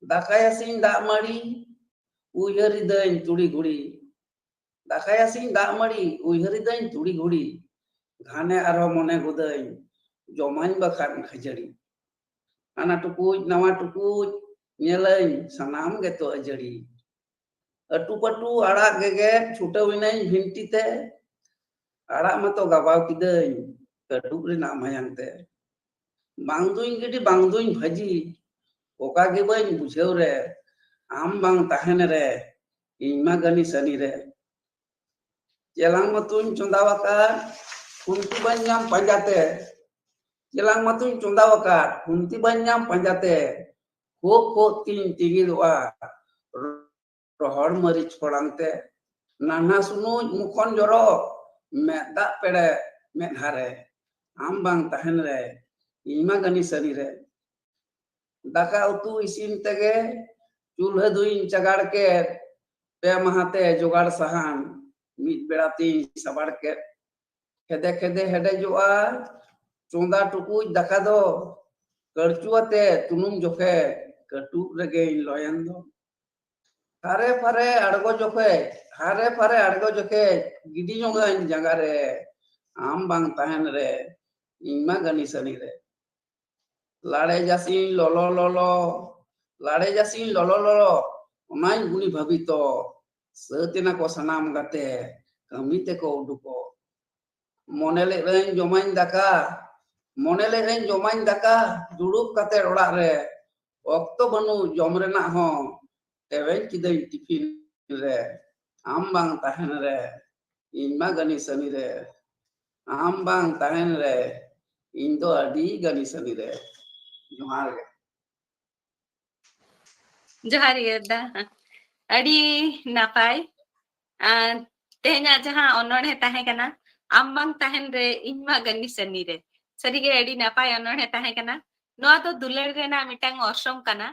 ᱫᱟᱠᱟᱭᱟᱥᱤᱧ ᱫᱟᱜ ᱢᱟᱹᱲᱤ, ᱩᱭᱦᱟᱹᱨᱤᱫᱟᱹᱧ ᱛᱩᱲᱤ ᱜᱷᱩᱲᱤ᱾ ᱫᱟᱠᱟᱭᱟᱥᱤᱧ ᱫᱟᱜ ᱢᱟᱹᱲᱤ, ᱩᱭᱦᱟᱹᱨᱤᱫᱟᱹᱧ ᱛᱩᱲᱤ ᱜᱷᱩᱲᱤ᱾ ᱜᱷᱟᱱᱮ ᱟᱨᱦᱚᱸ ᱢᱚᱱᱮ ᱜᱚᱫᱟᱹᱧ, ᱡᱚᱢᱟᱹᱧ ᱵᱟᱠᱷᱟᱱ ᱠᱷᱟᱹᱡᱟᱹᱲᱤ᱾ ᱦᱟᱱᱟ ᱴᱩᱠᱩᱡ ᱱᱟᱣᱟ ᱴᱩᱠᱩᱡ, ᱧᱮᱞᱟᱹᱧ ᱥᱟᱱᱟᱢ ᱜᱮᱛᱚ ᱟᱹᱡᱟᱹᱲᱤ᱾ ᱟᱹᱴᱩ ᱯᱟᱹᱴᱩ ᱟᱲᱟᱜ ᱜᱮᱜᱮᱫ ᱪᱷᱩᱴᱟᱹᱣ ᱮᱱᱟᱹᱧ ᱵᱷᱤᱱᱴᱤ ᱛᱮ᱾ ᱟᱲᱟᱜ ᱢᱟᱛᱚ ᱜᱟᱵᱟᱣ ᱠᱤᱫᱟᱹᱧ ᱠᱟᱹᱴᱩᱵ ᱨᱮᱱᱟᱜ ᱢᱟᱭᱟᱝ ᱛᱮ᱾ ᱵᱟᱝ ᱫᱩᱧ ᱜᱤᱰᱤ, ᱵᱟᱝ ᱫᱩᱧ ᱵᱷᱟᱹᱡᱤ, ᱚᱠᱟ ᱜᱮ ᱵᱟᱹᱧ ᱵᱩᱡᱷᱟᱹᱣ ᱨᱮ, ᱟᱢ ᱵᱟᱝ ᱛᱟᱦᱮᱱ ᱨᱮ ᱤᱧ ᱢᱟ ᱜᱟᱹᱱᱤ ᱥᱟᱹᱱᱤ ᱨᱮ᱾ ᱪᱮᱞᱟᱝ ᱢᱟᱛᱚᱧ ᱪᱚᱸᱫᱟᱣ ᱟᱠᱟᱫ, ᱠᱷᱩᱱᱛᱤ ᱵᱟᱹᱧ ᱧᱟᱢ ᱯᱟᱸᱡᱟᱛᱮ᱾ ᱪᱮᱞᱟᱝ ᱢᱟᱛᱚᱧ ᱪᱚᱸᱫᱟᱣ ᱟᱠᱟᱫ, ᱠᱷᱩᱱᱛᱤ ᱵᱟᱹᱧ ᱧᱟᱢ ᱯᱟᱸᱡᱟᱛᱮ᱾ ᱠᱷᱳᱜ ᱠᱷᱳᱜ ᱛᱤᱧ ᱛᱤᱸᱜᱤᱫᱚᱜᱼᱟ, ᱨᱚᱦᱚᱲ ᱢᱟᱹᱨᱤᱪ ᱠᱚᱲᱟᱝ ᱛᱮ᱾ ᱱᱟᱱᱦᱟ ᱥᱩᱱᱩᱡ ᱢᱩᱠᱷᱚᱱ ᱡᱚᱨᱚ, ᱢᱮᱫ ᱫᱟᱜ ᱯᱮᱲᱮ ᱢᱮᱫᱦᱟ ᱨᱮ᱾ ᱟᱢ ᱵᱟᱝ ᱛᱟᱦᱮᱱ ᱨᱮ ᱤᱧ ᱢᱟ ᱜᱟᱹᱱᱤ ᱥᱟᱹᱱᱤ ᱨᱮ᱾ ᱫᱟᱠᱟ ᱩᱛᱩ ᱤᱥᱤᱱ ᱛᱮᱜᱮ ᱪᱩᱞᱦᱟᱹ ᱫᱩᱧ ᱪᱟᱜᱟᱲ ᱠᱮᱫ, ᱯᱮ ᱢᱟᱦᱟ ᱛᱮ ᱡᱚᱜᱟᱲ ᱥᱟᱦᱟᱱ ᱢᱤᱫ ᱵᱮᱲᱟ ᱛᱤᱧ ᱥᱟᱵᱟᱲ ᱠᱮᱫ᱾ ᱠᱷᱮᱫᱮ ᱠᱷᱮᱫᱮ ᱦᱮᱰᱮᱡᱚᱜᱼᱟ ᱪᱚᱸᱫᱟ ᱴᱩᱠᱩᱡ ᱫᱟᱠᱟ ᱫᱚ, ᱠᱟᱹᱲᱪᱩ ᱟᱛᱮ ᱛᱩᱱᱩᱢ ᱡᱚᱠᱷᱮᱡ ᱠᱟᱹᱴᱩᱵ ᱨᱮᱜᱮᱧ ᱞᱚᱭᱮᱱ ᱫᱚ᱾ ᱦᱟᱨᱮ ᱯᱷᱟᱨᱮ ᱟᱬᱜᱚ ᱡᱚᱠᱷᱮᱡ, ᱦᱟᱨᱮ ᱯᱷᱟᱨᱮ ᱟᱬᱜᱚ ᱡᱚᱠᱷᱮᱡ ᱜᱤᱰᱤ ᱧᱚᱜᱟᱹᱧ ᱡᱟᱸᱜᱟ ᱨᱮ, ᱟᱢ ᱵᱟᱝ ᱛᱟᱦᱮᱱ ᱨᱮ ᱤᱧ ᱢᱟ ᱜᱟᱹᱱᱤ ᱥᱟᱹᱱᱤ ᱨᱮ᱾ ᱞᱟᱲᱮ ᱡᱟᱹᱥᱤᱧ ᱞᱚᱞᱚ ᱞᱚᱞᱚ, ᱞᱟᱲᱮ ᱡᱟᱹᱥᱤᱧ ᱞᱚᱞᱚ ᱞᱚᱞᱚ, ᱚᱱᱟᱧ ᱜᱩᱱᱤ ᱵᱷᱟᱹᱵᱤᱛᱚ᱾ ᱥᱟᱹᱛ ᱮᱱᱟ ᱠᱚ ᱥᱟᱱᱟᱢ ᱜᱟᱛᱮ, ᱠᱟᱹᱢᱤ ᱛᱮᱠᱚ ᱩᱰᱩᱠᱚᱜ᱾ ᱢᱚᱱᱮ ᱞᱮᱫᱟᱹᱧ ᱡᱚᱢᱟᱹᱧ ᱫᱟᱠᱟ, ᱢᱚᱱᱮ ᱞᱮᱫᱟᱹᱧ ᱡᱚᱢᱟᱹᱧ ᱫᱟᱠᱟ, ᱫᱩᱲᱩᱵ ᱠᱟᱛᱮ ᱚᱲᱟᱜ ᱨᱮ᱾ ᱚᱠᱛᱚ ᱵᱟᱹᱱᱩᱜ ᱡᱚᱢ ᱨᱮᱱᱟᱜ ᱦᱚᱸ, ᱛᱮᱣᱮᱧ ᱠᱤᱫᱟᱹᱧ ᱴᱤᱯᱷᱤᱱ ᱨᱮ᱾ ᱟᱢ ᱵᱟᱝ ᱛᱟᱦᱮᱱ ᱨᱮ ᱤᱧ ᱢᱟ ᱜᱟᱹᱱᱤ ᱥᱟᱹᱱᱤ ᱨᱮ, ᱟᱢ ᱵᱟᱝ ᱛᱟᱦᱮᱱ ᱨᱮ ᱤᱧ ᱫᱚ ᱟᱹᱰᱤ ᱜᱟᱹᱱᱤ ᱥᱟᱹᱱᱤ ᱨᱮ᱾ ᱡᱚᱦᱟᱨ ᱜᱮ᱾ ᱡᱚᱦᱟᱨ ᱜᱮ ᱫᱟ᱾ ᱟᱹᱰᱤ ᱱᱟᱯᱟᱭ᱾ ᱟᱨ ᱛᱮᱦᱮᱧᱟᱜ ᱡᱟᱦᱟᱸ ᱚᱱᱚᱬᱦᱮ ᱛᱟᱦᱮᱸ ᱠᱟᱱᱟ, ᱟᱢ ᱵᱟᱝ ᱛᱟᱦᱮᱱ ᱨᱮ ᱤᱧ ᱢᱟ ᱜᱟᱹᱱᱤ ᱥᱟᱹᱱᱤ ᱨᱮ᱾ ᱥᱟᱹᱨᱤᱜᱮ ᱟᱹᱰᱤ ᱱᱟᱯᱟᱭ ᱚᱱᱚᱬᱦᱮ ᱛᱟᱦᱮᱸ ᱠᱟᱱᱟ᱾ ᱱᱚᱣᱟ ᱫᱚ ᱫᱩᱞᱟᱹᱲ ᱨᱮᱱᱟᱜ ᱢᱤᱫᱴᱟᱝ ᱚᱨᱥᱚᱝ ᱠᱟᱱᱟ᱾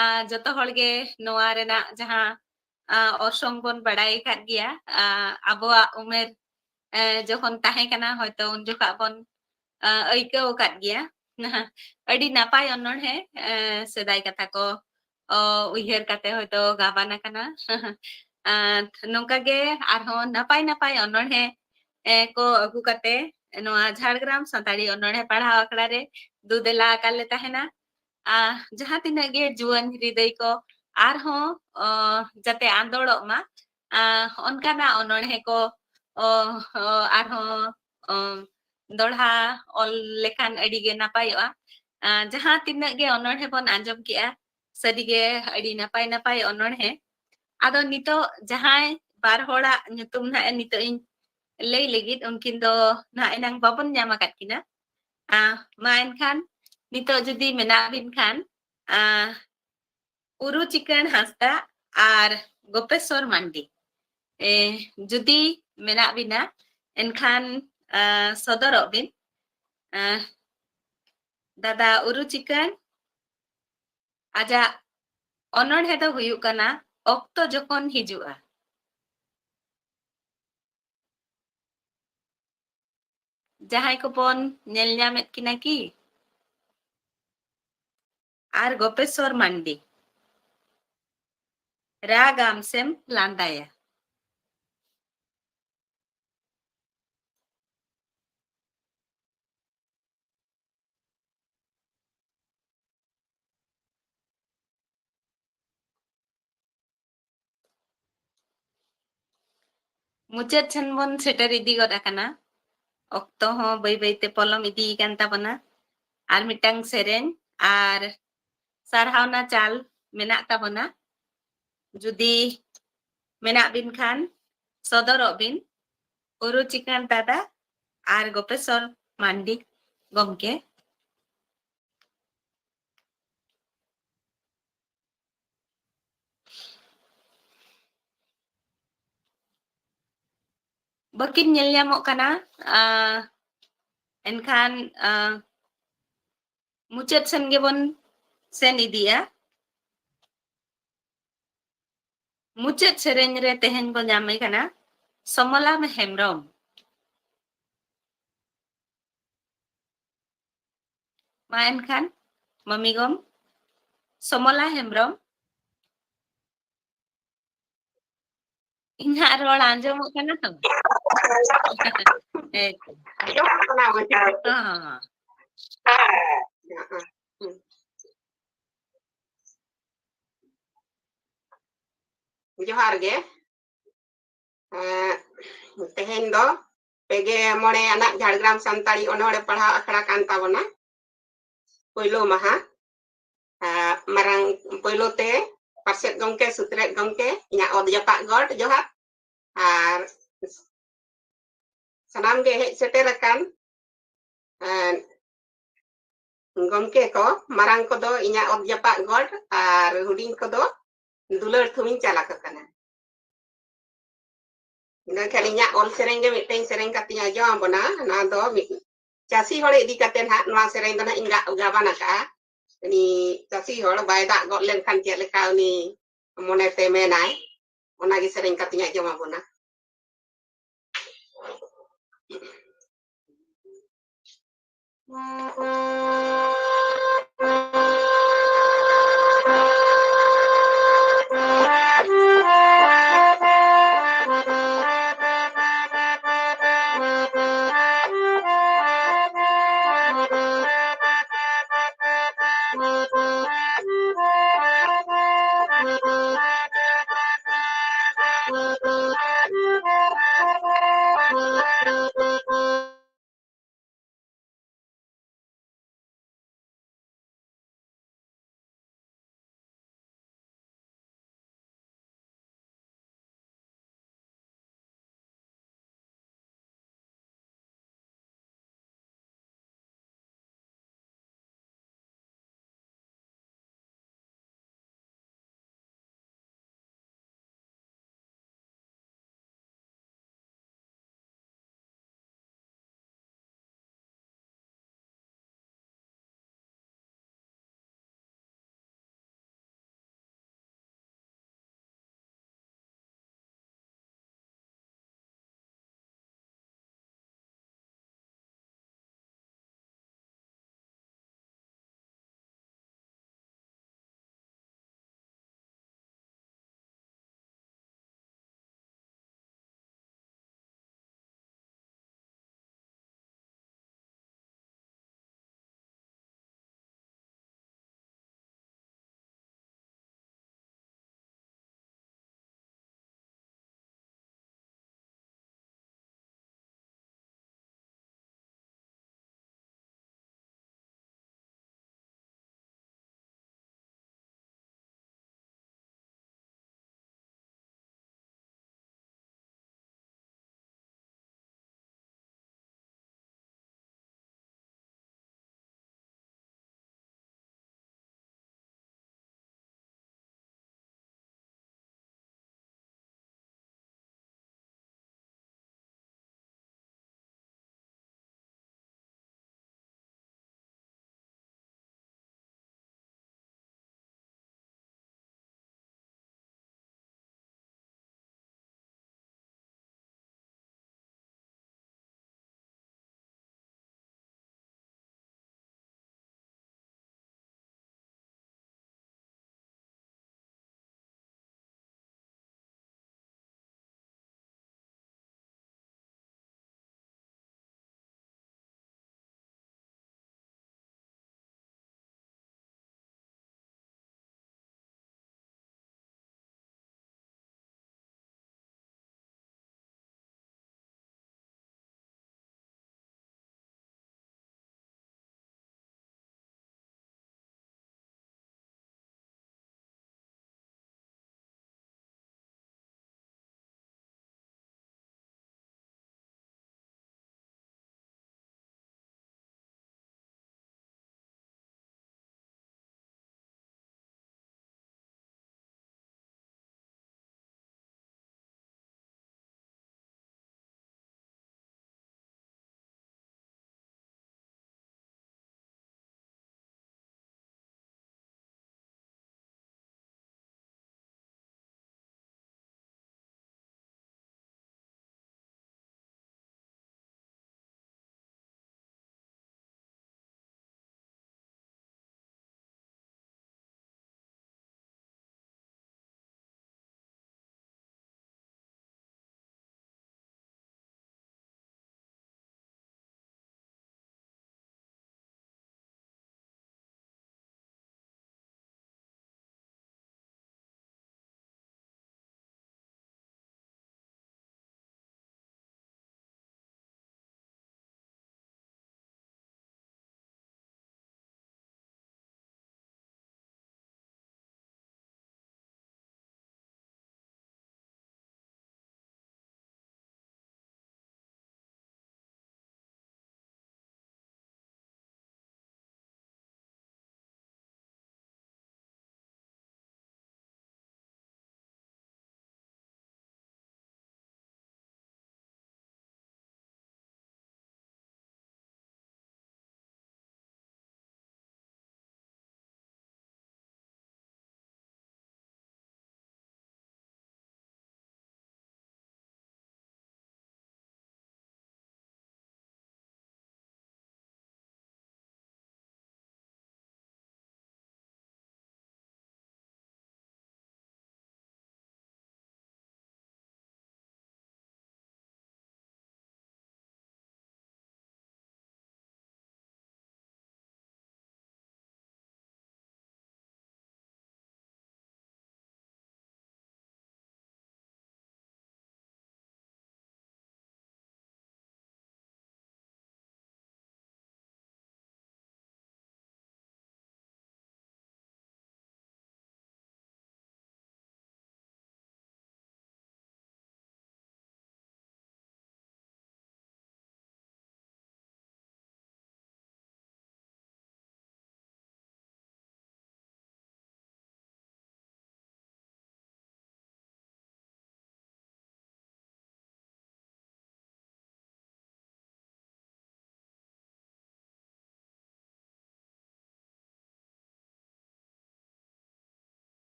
ᱟᱨ ᱡᱚᱛᱚ ᱦᱚᱲ ᱜᱮ ᱱᱚᱣᱟ ᱨᱮᱱᱟᱜ ᱡᱟᱦᱟᱸ, ᱟᱨ, ᱚᱨᱥᱚᱝ ᱵᱚᱱ ᱵᱟᱲᱟᱭ ᱟᱠᱟᱫ ᱜᱮᱭᱟ᱾ ᱟᱨ ᱟᱵᱚᱣᱟᱜ ᱩᱢᱮᱨ, ᱮ, ᱡᱚᱠᱷᱚᱱ ᱛᱟᱦᱮᱸ ᱠᱟᱱᱟ, ᱦᱚᱭᱛᱚ ᱩᱱ ᱡᱚᱠᱷᱟᱜ ᱵᱚᱱ, ᱟᱨ, ᱟᱹᱭᱠᱟᱹᱣ ᱟᱠᱟᱫ ᱜᱮᱭᱟ᱾ ᱟᱹᱰᱤ ᱱᱟᱯᱟᱭ ᱚᱱᱚᱬᱦᱮ, ᱮ, ᱥᱮᱫᱟᱭ ᱠᱟᱛᱷᱟ ᱠᱚ, ᱚ, ᱩᱭᱦᱟᱹᱨ ᱠᱟᱛᱮ ᱦᱚᱭᱛᱚ ᱜᱟᱵᱟᱱ ᱟᱠᱟᱱᱟ᱾ ᱟᱨ ᱱᱚᱝᱠᱟ ᱜᱮ ᱟᱨᱦᱚᱸ ᱱᱟᱯᱟᱭ ᱱᱟᱯᱟᱭ ᱚᱱᱚᱬᱦᱮ, ᱮ, ᱠᱚ ᱟᱹᱜᱩ ᱠᱟᱛᱮ ᱱᱚᱣᱟ ᱡᱷᱟᱲᱜᱨᱟᱢ ᱥᱟᱱᱛᱟᱲᱤ ᱚᱱᱚᱬᱦᱮ ᱯᱟᱲᱦᱟᱣ ᱟᱠᱷᱲᱟ ᱨᱮ ᱫᱩᱫᱮᱞᱟ ᱟᱠᱟᱫ ᱞᱮ ᱛᱟᱦᱮᱱᱟ᱾ ᱟᱨ ᱡᱟᱦᱟᱸ ᱛᱤᱱᱟᱹᱜ ᱜᱮ ᱡᱩᱣᱟᱹᱱ ᱦᱨᱤᱫᱟᱹᱭ ᱠᱚ ᱟᱨᱦᱚᱸ, ᱚ, ᱡᱟᱛᱮ ᱟᱸᱫᱳᱲᱚᱜ ᱢᱟ, ᱟᱨ ᱚᱱᱠᱟᱱᱟᱜ ᱚᱱᱚᱬᱦᱮ ᱠᱚ, ᱚ, ᱚ, ᱟᱨᱦᱚᱸ, ᱚ, ᱫᱚᱲᱦᱟ ᱚᱞ ᱞᱮᱠᱷᱟᱱ ᱟᱹᱰᱤ ᱜᱮ ᱱᱟᱯᱟᱭᱚᱜᱼᱟ᱾ ᱟᱨ ᱡᱟᱦᱟᱸ ᱛᱤᱱᱟᱹᱜ ᱜᱮ ᱚᱱᱚᱬᱦᱮ ᱵᱚᱱ ᱟᱸᱡᱚᱢ ᱠᱮᱜᱼᱟ, ᱥᱟᱹᱨᱤᱜᱮ ᱟᱹᱰᱤ ᱱᱟᱯᱟᱭ ᱱᱟᱯᱟᱭ ᱚᱱᱚᱬᱦᱮ᱾ ᱟᱫᱚ ᱱᱤᱛᱚᱜ ᱡᱟᱦᱟᱸᱭ ᱵᱟᱨ ᱦᱚᱲᱟᱜ ᱧᱩᱛᱩᱢ ᱱᱟᱦᱟᱜ ᱱᱤᱛᱚᱜ ᱤᱧ ᱞᱟᱹᱭ ᱞᱟᱹᱜᱤᱫ, ᱩᱱᱠᱤᱱ ᱫᱚ ᱱᱟᱦᱟᱜ ᱮᱱᱟᱝ ᱵᱟᱵᱚᱱ ᱧᱟᱢ ᱟᱠᱟᱫ ᱠᱤᱱᱟ᱾ ᱟ, ᱢᱟ ᱮᱱᱠᱷᱟᱱ ᱱᱤᱛᱚᱜ ᱡᱩᱫᱤ ᱢᱮᱱᱟᱜ ᱵᱤᱱ ᱠᱷᱟᱱ, ᱟ, ᱩᱨᱩ ᱪᱤᱠᱟᱹᱬ ᱦᱟᱸᱥᱫᱟ ᱟᱨ ᱜᱳᱯᱮᱥᱚᱨ ᱢᱟᱱᱰᱤ, ᱮ, ᱡᱩᱫᱤ ᱢᱮᱱᱟᱜ ᱵᱤᱱᱟ, ᱮᱱᱠᱷᱟᱱ, ᱟ, ᱥᱚᱫᱚᱨᱚᱜ ᱵᱤᱱ᱾ ᱟ, ᱫᱟᱫᱟ ᱩᱨᱩ ᱪᱤᱠᱟᱹᱬ, ᱟᱡᱟᱜ ᱚᱱᱚᱬᱦᱮ ᱫᱚ ᱦᱩᱭᱩᱜ ᱠᱟᱱᱟ ᱚᱠᱛᱚ ᱡᱚᱠᱷᱚᱱ ᱦᱤᱡᱩᱜᱼᱟ᱾ ᱡᱟᱦᱟᱸᱭ ᱠᱚᱵᱚᱱ ᱧᱮᱞ ᱧᱟᱢᱮᱫ ᱠᱤᱱᱟ ᱠᱤ? ᱟᱨ ᱜᱳᱯᱮᱥᱚᱨ ᱢᱟᱱᱰᱤ, ᱨᱟᱜᱟᱢ ᱥᱮᱢ ᱞᱟᱸᱫᱟᱭᱟ᱾ ᱢᱩᱪᱟᱹᱫ ᱴᱷᱮᱱ ᱵᱚᱱ ᱥᱮᱴᱮᱨ ᱤᱫᱤ ᱜᱚᱫ ᱟᱠᱟᱱᱟ᱾ ᱚᱠᱛᱚ ᱦᱚᱸ ᱵᱟᱹᱭ ᱵᱟᱹᱭᱛᱮ ᱯᱚᱞᱚᱢ ᱤᱫᱤ ᱠᱟᱱ ᱛᱟᱵᱚᱱᱟ᱾ ᱟᱨ ᱢᱤᱫᱴᱟᱝ ᱥᱮᱨᱮᱧ ᱟᱨ ᱥᱟᱨᱦᱟᱣᱱᱟ ᱪᱟᱞ ᱢᱮᱱᱟᱜ ᱛᱟᱵᱚᱱᱟ᱾ ᱡᱩᱫᱤ ᱢᱮᱱᱟᱜ ᱵᱤᱱ ᱠᱷᱟᱱ ᱥᱚᱫᱚᱨᱚᱜ ᱵᱤᱱ, ᱩᱨᱩᱪᱤᱠᱟᱱᱛ ᱫᱟᱫᱟ ᱟᱨ ᱜᱳᱯᱮᱥᱚᱨ ᱢᱟᱱᱰᱤ ᱜᱚᱢᱠᱮ᱾ ᱵᱟᱹᱠᱤᱱ ᱧᱮᱞ ᱧᱟᱢᱚᱜ ᱠᱟᱱᱟ᱾ ᱟᱸ, ᱮᱱᱠᱷᱟᱱ, ᱟᱸ, ᱢᱩᱪᱟᱹᱫ ᱥᱮᱱ ᱜᱮᱵᱚᱱ ᱥᱮᱱ ᱤᱫᱤᱜᱼᱟ᱾ ᱢᱩᱪᱟᱹᱫ ᱥᱮᱨᱮᱧ ᱨᱮ ᱛᱮᱦᱮᱧ ᱵᱚ ᱧᱟᱢᱮ ᱠᱟᱱᱟ ᱥᱚᱢᱚᱞᱟ ᱦᱮᱢᱵᱨᱚᱢ᱾ ᱢᱟ ᱮᱱᱠᱷᱟᱱ, ᱢᱟᱹᱢᱤ ᱜᱚᱢ, ᱥᱚᱢᱚᱞᱟ ᱦᱮᱢᱵᱨᱚᱢ᱾ ᱤᱧᱟᱹᱜ ᱨᱚᱲ ᱟᱸᱡᱚᱢᱚᱜ ᱠᱟᱱᱟ ᱛᱚ? ᱦᱮᱸ ᱛᱚ᱾ ᱟᱸᱡᱚᱢᱚᱜ ᱠᱟᱱᱟ, ᱵᱩᱡᱷᱟᱹᱣ᱾ ᱦᱚᱸ, ᱦᱚᱸ, ᱦᱚᱸ᱾ ᱦᱮᱸ, ᱦᱮᱸ᱾ ᱡᱚᱦᱟᱨ ᱜᱮ᱾ ᱮᱸ, ᱛᱮᱦᱮᱧ ᱫᱚ ᱯᱮᱜᱮ ᱢᱚᱬᱮ ᱟᱱᱟᱜ ᱡᱷᱟᱲᱜᱨᱟᱢ ᱥᱟᱱᱛᱟᱲᱤ ᱚᱱᱚᱬᱦᱮ ᱯᱟᱲᱦᱟᱣ ᱟᱠᱷᱲᱟ ᱠᱟᱱ ᱛᱟᱵᱚᱱᱟ, ᱯᱳᱭᱞᱳ ᱢᱟᱦᱟ᱾ ᱮᱸ, ᱢᱟᱨᱟᱝ ᱯᱳᱭᱞᱳ ᱛᱮ ᱯᱟᱨᱥᱮᱛ ᱜᱚᱢᱠᱮ, ᱥᱩᱛᱨᱮᱛ ᱜᱚᱢᱠᱮ, ᱤᱧᱟᱹᱜ ᱚᱛ ᱡᱟᱯᱟᱜ ᱜᱚᱰ ᱡᱚᱦᱟᱨ᱾ ᱟᱨ ᱥᱟᱱᱟᱢ ᱜᱮ ᱦᱮᱡ ᱥᱮᱴᱮᱨ ᱟᱠᱟᱱ, ᱮᱸ, ᱜᱚᱢᱠᱮ ᱠᱚ, ᱢᱟᱨᱟᱝ ᱠᱚᱫᱚ ᱤᱧᱟᱹᱜ ᱚᱛ ᱡᱟᱯᱟᱜ ᱜᱚᱰ ᱟᱨ ᱦᱩᱰᱤᱧ ᱠᱚᱫᱚ ᱫᱩᱞᱟᱹᱲ ᱛᱷᱩᱢᱤᱧ ᱪᱟᱞ ᱟᱠᱚ ᱠᱟᱱᱟ᱾ ᱤᱱᱟᱹ ᱠᱷᱟᱱ ᱤᱧᱟᱹᱜ ᱚᱞ ᱥᱮᱨᱮᱧ ᱜᱮ ᱢᱤᱫᱴᱮᱱ ᱥᱮᱨᱮᱧ ᱠᱟᱛᱮᱧ ᱟᱸᱡᱚᱢ ᱟᱵᱚᱱᱟ᱾ ᱱᱚᱣᱟ ᱫᱚ ᱢᱤᱫ ᱪᱟᱹᱥᱤ ᱦᱚᱲ ᱤᱫᱤ ᱠᱟᱛᱮ ᱱᱟᱦᱟᱜ ᱱᱚᱣᱟ ᱥᱮᱨᱮᱧ ᱫᱚ ᱱᱟᱦᱟᱜ ᱤᱧ ᱜᱟ-, ᱜᱟᱵᱟᱱ ᱟᱠᱟᱜᱼᱟ᱾ ᱩᱱᱤ ᱪᱟᱹᱥᱤ ᱦᱚᱲ ᱵᱟᱭ ᱫᱟᱜ ᱜᱚᱫ ᱞᱮᱱᱠᱷᱟᱱ ᱪᱮᱫ ᱞᱮᱠᱟ ᱩᱱᱤ ᱢᱚᱱᱮᱛᱮ ᱢᱮᱱᱟᱭ, ᱚᱱᱟᱜᱮ ᱥᱮᱨᱮᱧ ᱠᱟᱛᱮᱧ ᱟᱸᱡᱚᱢ ᱟᱵᱚᱱᱟ᱾